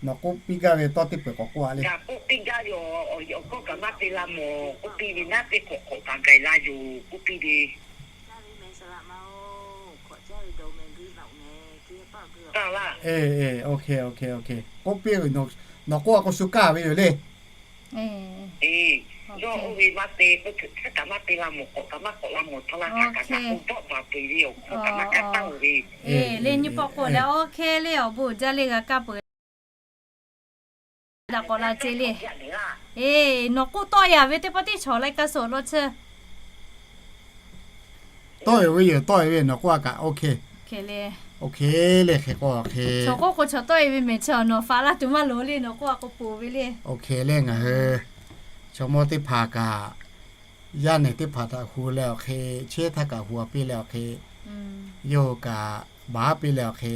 Nawˬ k'oˆ piˇ gaˇ ve tawˇ teˇ peuˬ k'awꞈ k'oˆ a le. K'oˆ piˇ gaˇ ve awˬ, awˬ kawˇ kaꞈ maˇ te la mawˬ k'oˆ piˇ ve naˉ, teˇ hk'awꞈ hk'awꞈ kaꞈ gaˬ la yoˬ k'oˆ piˇ ve. Eˬ, eˬ, oˇ hk'e, oˇ hk'e, oˇ hk'e. K'oˆ piˇ, nawˬ k'oˆ a k'o shu kaˇ ve yoˬ le. Yawˇ oˇ ve maˇ te k'o, chi htaˇ kaꞈ maˇ te la mawˬ, k'awꞈ kaꞈ maˇ k'awꞈ la mawˬ, hto la htaꞈ kaꞈ ngaˬ k'o dawˆ baˬ peuˬ ve awˬ hk'aw kaꞈ maˇ kaˇ taˇ oˬ ve. Eˬ, le nyiˇ pawˆ k'o leh oˇ hk'e le awˬ bon jaˇ le g'a kaˇ peuˬ. Daꞈ k'awꞈ la ce le. Eˬ, nawˬ k'oˆ tawˆ yaꞈ ve teˇ pawˆ teˇ chaw lai ka suhˍ law chi. Tawˆ e ve yoˬ, tawˆ e ve nawˬ k'oˆ a kaꞈ, oˇ hk'e le. Oˇ hk'e le, hk'e k'o hk'e. Chaw k'oˆ k'o chaw tawˆ e ve mehˍ chi nawˬ faꞈ laˇ tuˬ maˇ loˍ le, nawˬ k'oˆ a k'o poˬ ve le. Oˇ hk'e le, ngaˬ hui chaw mawˇ teˇ hpaˍ kaꞈ yaˇ nehˬ teˇ hpaˍ htaꞈ hu leh awˬ hk'e, chehˇ htaˇ kaꞈ hu a piˇ leh awˬ hk'e, yawˇ hui kaꞈ baˬ piˇ leh awˬ hk'e,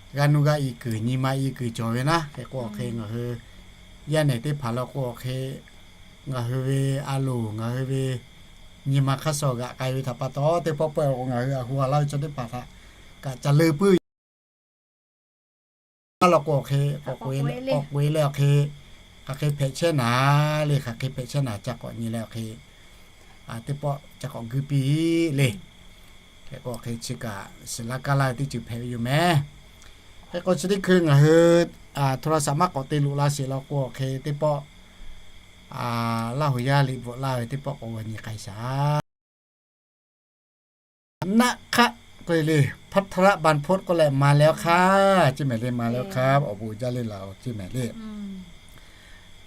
g'a nuˇ g'a i kuiˬ nyi ma i kuiˬ cawˬ ve naˉ. Hk'e k'o awˬ hk'e ngaˬ hui yaˇ nehˬ teˇ hpaˍ law k'o awˬ hk'e, ngaˬ hui ve a loˍ ngaˬ hui ve nyi ma hk'aˇ suh g'aꞈ k'ai ve htaꞈ pa taw, teˇ pawˆ pawehˇ k'o ngaˬ hui a hu a laˇ ve chaw teˇ hpaˍ htaꞈ kaꞈ ca leuˬ puiˉ ve. Maˇ law k'o awˬ hk'e k'awꞈ k'oꞈ e leh awˬ hk'e, hk'aˬ hk'e hpehꞈ chehˇ naˍ le, hk'aˬ hk'e hpehꞈ chehˇ naˍ ca k'awꞈ nyi leh awˬ hk'e, teˇ pawˆ ca k'awꞈ guiˇ piˇ le. Hk'e k'o hk'e chi kaꞈ shiˍ laˇ kaˇ laˇ ve teˇ ceuˬ hpehꞈ ve yoˬ mehˍ. Hk'e k'o chi teˇ hkui ngaˬ hui โทรศัพท์ maˇ k'awꞈ te loꞈ la sheˍ law k'o awˬ hk'e teˇ pawˆ, Laˇ huˍ yaˇ liꞈ bvuhꞈ laˇ ve teˇ pawˆ k'awꞈ g'a nyi k'ai shaˍ. Naˆ hk'aˆ k'oˆ le, พัทรบรรพต k'oˆ leh มาแล้วค่ะ ceˇ mehˍ le, มาแล้วค่ะ awˬ bon jaˇ le laˬ ceˇ mehˍ le.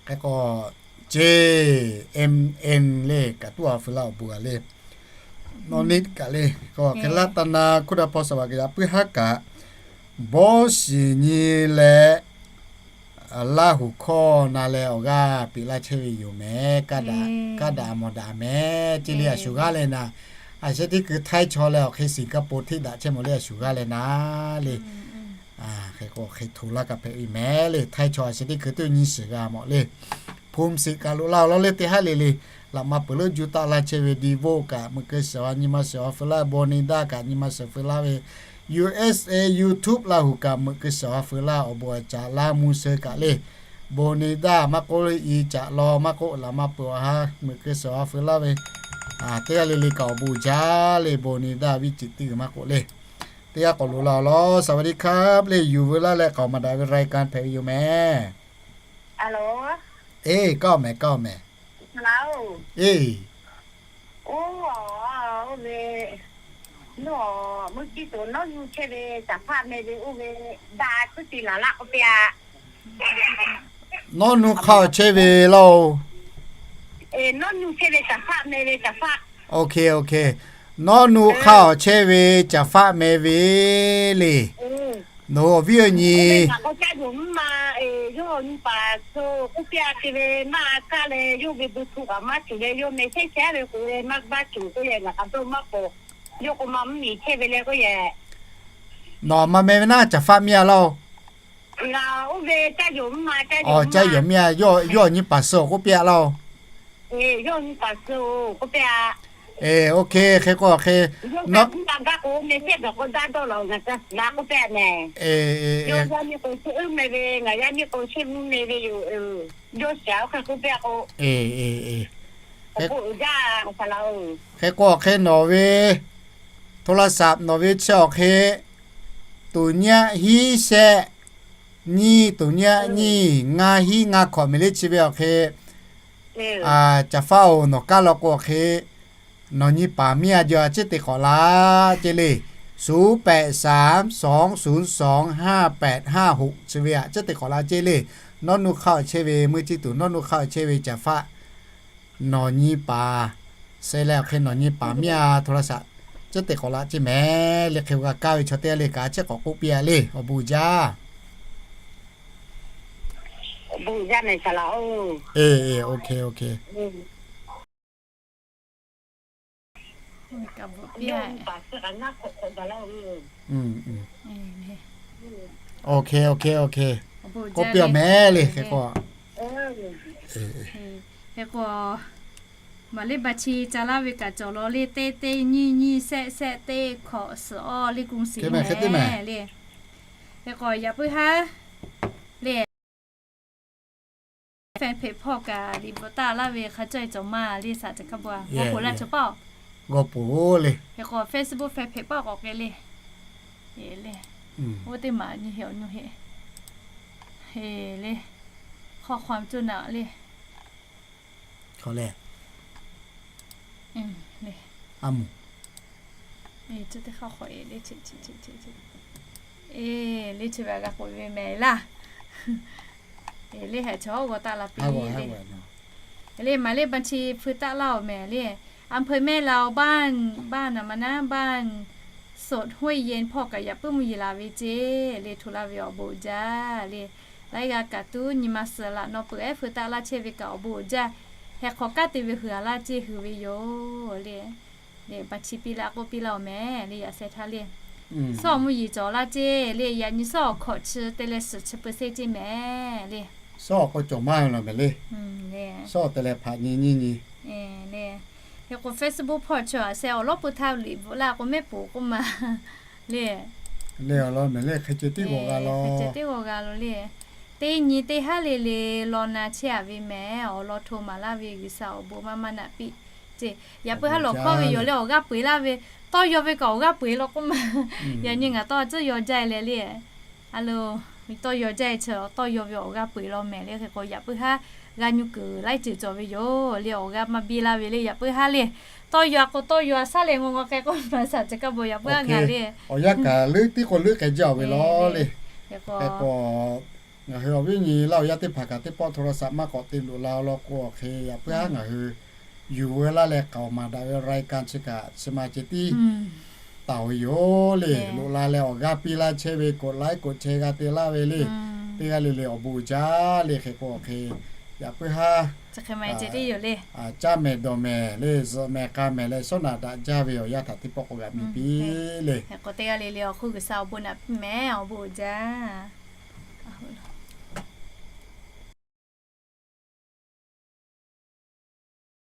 Hk'e k'o, ceˇ, M N le, kaꞈ tuˉ a feu laˇ awˬ bon a le. Nawˬ neˇ kaꞈ le, k'o hk'e รัตนา Kuˇdaꞈ hpaw saˍ vaꞈ kaꞈ yaꞈ puiˉ haˉ kaꞈ, Bawˇ shiˍ nyi leh Laˇ huˍ hkawˇ na leh awˬ g'aˇ peꞈ laˇ chehˇ ve yoˬ mehˍ. Kaˇ daꞈ mawˬ daꞈ mehˍ ceˇ le. A shuˍ g'aˇ leh naˍ, a sheh teˇ kuiˬ Htaiˇ chaw leh awˬ hk'e Singapore hteˇ daꞈ chehˇ mawˬ le. A shuˍ g'aˇ leh naˍ le. Hk'e k'o hk'e hto laˇ kaꞈ hpehꞈ ve mehˍ le. Htaiˇ chaw a sheh teˇ kuiˬ teˇ nyi shiˍ g'a mawˬ le. Hpu shiˍ kaꞈ loꞈ la awˬ lawn le teˇ haˉ le le. Laꞈ ma peuˬ leuˉ juˇ taˆ laˇ chehˇ ve Divo kaꞈ meuꞈ keu shiˍ a nyi ma shiˍ a feu laˇ ve, Bonnie Da kaꞈ nyi ma shiˍ feu laˇ ve, U S A YouTube Laˇ huˍ kaꞈ meuꞈ keu shiˍ a feu laˇ awˬ bon a caꞈ laˇ mvuh sheu kaꞈ le. Bonnie Da maˇ k'oˆ le i caꞈ law maˇ k'oˆ laꞈ ma peuˬ awˬ ha meuꞈ keu shiˍ a feu laˇ ve, teˇ g'aˇ le le kaꞈ awˬ bon jaˇ le. Bonnie Da viˉ ceuˬ teˇ g'uiˬ maˇ k'oˆ le. Teˇ g'aˇ k'awꞈ loꞈ la awˬ lawn สวัสดีครับ le yuˬ veu laˇ leh k'aoˍ maˍ daꞈ ve รายการ hpehꞈ ve yoˬ mehˍ. Eˇ, kaˇ mehˍ, kaˇ mehˍ. Eˇ, oˇ ve, mvuhˇ ciˇ tuˬ nawˉ nyu chehˇ ve caˍ hpaˆ meh ve oˇ ve, daꞈ tuˉ te laˬ laˆ k'oˆ piˇ a. Nawˉ nu hk'aˇ awˬ chehˇ ve laˇ-oˬ. Nawˉ nu chehˇ ve caˍ hpaˆ meh ve caˍ hpaˆ. Nawˉ nu hk'aˇ awˬ chehˇ ve caˍ hpaˆ meh ve le. Nawˬ hui awˬ viˉ awˬ nyi. K'o caˇ yoˬ mvuhˇ ma, yawˇ nyi paˍ suh k'oˆ piˇ a te ve maˇ kaˇ leh yawˇ ve bon hto kaꞈ maˇ cawˬ leh yawˇ meh chehˇ chehˇ ve k'o leh maˇ g'aˇ cawˬ k'oˆ leh ngaˬ kaꞈ dawˇ maˇ k'awꞈ. Yawˇ k'o ma mvuhˇ miˬ chehˇ ve leh k'oˆ yehˬ. Nawˬ ma meh ve naˉ caˍ hpaˆ miˇ a laˇ-oˬ. Ngaˬ oˇ ve caˇ yoˬ mvuhˇ ma, caˇ yoˬ mvuhˇ ma, caˇ yoˬ miˇ a, yawˇ yawˇ nyi paˍ suh k'oˆ piˇ a laˇ-oˬ. Yawˇ nyi paˍ suh-oˬ k'oˆ piˇ a. Eˇ, OK, hk'e k'o hk'e. Yawˇ kaꞈ mvuhˇ ma gaˇ k'o meh chehˇ gaˬ k'o daˇ dawˇ laˬ ngaˬ ca shiˍ la k'oˆ piˇ a meh. Yawˇ yaˇ miˇ k'o chi uˉ meh ve, ngaˬ yaˇ miˇ k'o chi mvuhˇ meh ve yoˬ. Yawˇ shiˍ oˇ hk'e k'oˆ piˇ a k'o. Hk'e k'o hk'e nawˬ ve โทรศัพท์ nawˬ ve chi awˬ hk'e ศูนย์ nyiˇ แซะ nyiˇ ศูนย์ nyiˇ ngaˇ hiˉ ngaˇ hkawꞈ meh le chi ve awˬ hk'e, caˍ hpaˆ-oˬ, nawˬ kaˇ law k'o awˬ hk'e nawˬ nyi paˍ miˇ a jaw a ciˉ te k'awꞈ la ceˇ le. ศูนย์ แปด สาม สอง ศูนย์ สอง ห้า แปด ห้า หก chi ve a ciˉ te k'awꞈ la ceˇ le. Nawˉ nu hk'aˇ awˬ chehˇ ve mvuhˇ ciˇ tuˬ nawˉ nu hk'aˇ awˬ chehˇ ve caˍ hpaˆ nawˬ nyi paˍ, se leh awˬ hk'e nawˬ nyi paˍ miˇ a โทรศัพท์ ciˉ te k'awꞈ la ceˇ mehˍ le. Hk'e g'a kaˇ ve chaw teˇ g'aˇ le kaꞈ a ciˉ k'awꞈ k'oˆ piˇ a le. Awˬ bon jaˇ. Awˬ bon jaˇ mehˍ saˍ laꞈ-oˬ. Eˇ, OK, OK. OK, OK, OK. K'oˆ piˇ a mehˍ le hk'e k'o. Hk'e k'o, maˍ le ba chi ca laˇ ve kaꞈ cawˬ law le teˇ teˇ nyiˇ nyiˇ แซะ แซะ teˇ hkawꞈ suhˍ awˇ le กรุงศรี mehˍ le. Hk'e k'o yaꞈ puiˉ haˉ le fan page hpawˇ kaꞈ liꞈ bvuhꞈ taˆ laˇ ve hk'a cawˇ cawˬ ma le saˍ ca hkaˇ ba g'aw poˍ laˇ cawˬ paˇ-oˬ. G'aw poˍ le. Hk'e k'o Facebook fan page paˆ k'awꞈ k'ai le. Eˬ le. Oˇ teˇ maˬ nyi heꞈ awˬ nyi heꞈ. Eˬ le. Hk'aw hk'aw cuˇ naꞈ le. Hk'aw le. Eˬ le. A moˍ. Eˬ, cuˇ teˇ hk'aˇ hk'awꞈ eˬ le. Eˬ le, chi ve g'a k'oꞈ ve mehˍ laˇ. Eˬ le, hehꞈ chaw g'aw taˆ la piˇ le. Eˬ le, maˍ le ba chi hpui taˆ laˇ-oˬ mehˍ le. อำเภอแม่ลาว บ้าน บ้าน a ma naˉ บ้านสดห้วยเย็น hpawˇ kaꞈ yaꞈ puiˉ mvuhˇ yeˬ la ve ceˇ le. Hto laˇ ve awˬ bon jaˇ le. Laiˉ g'aˇ kaꞈ tuˉ nyi ma suhˍ laꞈ nawˬ peuˬ ehˉ hpui taˆ laˇ chehˇ ve kaꞈ awˬ bon jaˇ. Hehꞈ hk'awꞈ kaˉ te ve hui a laˇ ceˇ hui ve yoˬ le. Le ba chi piˇ laˇ k'oˆ piˇ laˇ-oˬ mehˍ le. Yaꞈ sheh htaˇ le, suhˉ mvuhˇ yeˬ cawˬ laˇ ceˇ le. Yaꞈ nyi suhˉ awˬ hkawꞈ chi te leh suhˍ chi peu seˇ ceˇ mehˍ le. Suhˉ awˬ k'o cawˬ maˇ ve law mehˍ le. Suhˉ awˬ te leh hpaꞈ nyi nyiˇ nyi le. Hk'e k'o Facebook hpawˇ chi a sheh awˬ lawˉ peu htaˇ liꞈ bvuhꞈ laˇ k'o mehˉ poˍ k'oˆ ma le. Le awˬ lawn mehˍ le, hk'e ceh teˇ g'aw g'a law. Hk'e ceh teˇ g'aw g'a law le. Teˇ nyi teˇ haˉ le le law na chehˇ a ve mehˍ. Awˬ lawn hto maˍ laˇ ve G'uiˬsha awˬ bon maˇ maˇ naꞈ piˇ ceˇ. Yaꞈ puiˉ haˉ lawˬ hkawˇ ve yoˬ le, awˬ g'aˇ peu eˬ laˇ ve, tawˇ yaw ve kaꞈ awˬ g'aˇ peu eˬ law k'oˆ ma. Yaꞈ nyi ngaˬ tawˇ tcuhˇ yaw jaˇ leh le. A lo, tawˇ yaw jaˇ chi tawˇ yaw ve awˬ g'aˇ peu eˬ law mehˍ le. Hk'e k'o yaꞈ puiˉ haˉ g'a nyi kuiˬ laiˉ ceuˬ cawˬ ve yoˬ le. Awˬ g'aˇ maˇ biˇ laˇ ve le. Yaꞈ puiˉ haˉ le, tawˇ yaw a k'o tawˇ yaw a shaˉ leh ngaw ngaw k'ai k'oˆ ma saˍ ca kaˇ bon yaꞈ puiˉ haˉ ngaˬ le. Awˬ yanˇ kaꞈ leuˉ tiˉ k'o leuˉ k'ai jaˇ ve law le. Hk'e k'o, ngaˬ hui awˬ viˉ nyi laˇ awˬ yaˇ teˇ hpaˍ kaꞈ teˇ pawˆ โทรศัพท์ maˇ k'awꞈ te loꞈ la law k'o awˬ hk'e yaꞈ puiˉ haˉ ngaˬ hui yuˬ veu laˇ leh k'aoˍ maˍ daꞈ ve รายการ chi kaꞈ chi ma ceh tiˉ taˍ-oˬ yoˬ le. Loꞈ la leh awˬ g'aˇ piˇ laˇ chehˇ ve กดไลค์ กดแชร์ g'a te laˇ ve le. Teˇ g'aˇ le le awˬ bon uiˍ jaˇ le. Hk'e k'o hk'e yaꞈ puiˉ haˉ caˇ mehˍ dawˬ mehˍ le, zuhꞈ mehˍ k'a mehˍ leh shawˉ naꞈ daꞈ jaˇ ve awˬ yanˇ htaꞈ teˇ pawˆ k'awꞈ g'a miˬ piˇ le. K'o teˇ g'aˇ le le awˬ hk'oˆ G'uiˬsha awˬ bon naꞈ piˇ mehˍ, awˬ bon uiˍ jaˇ.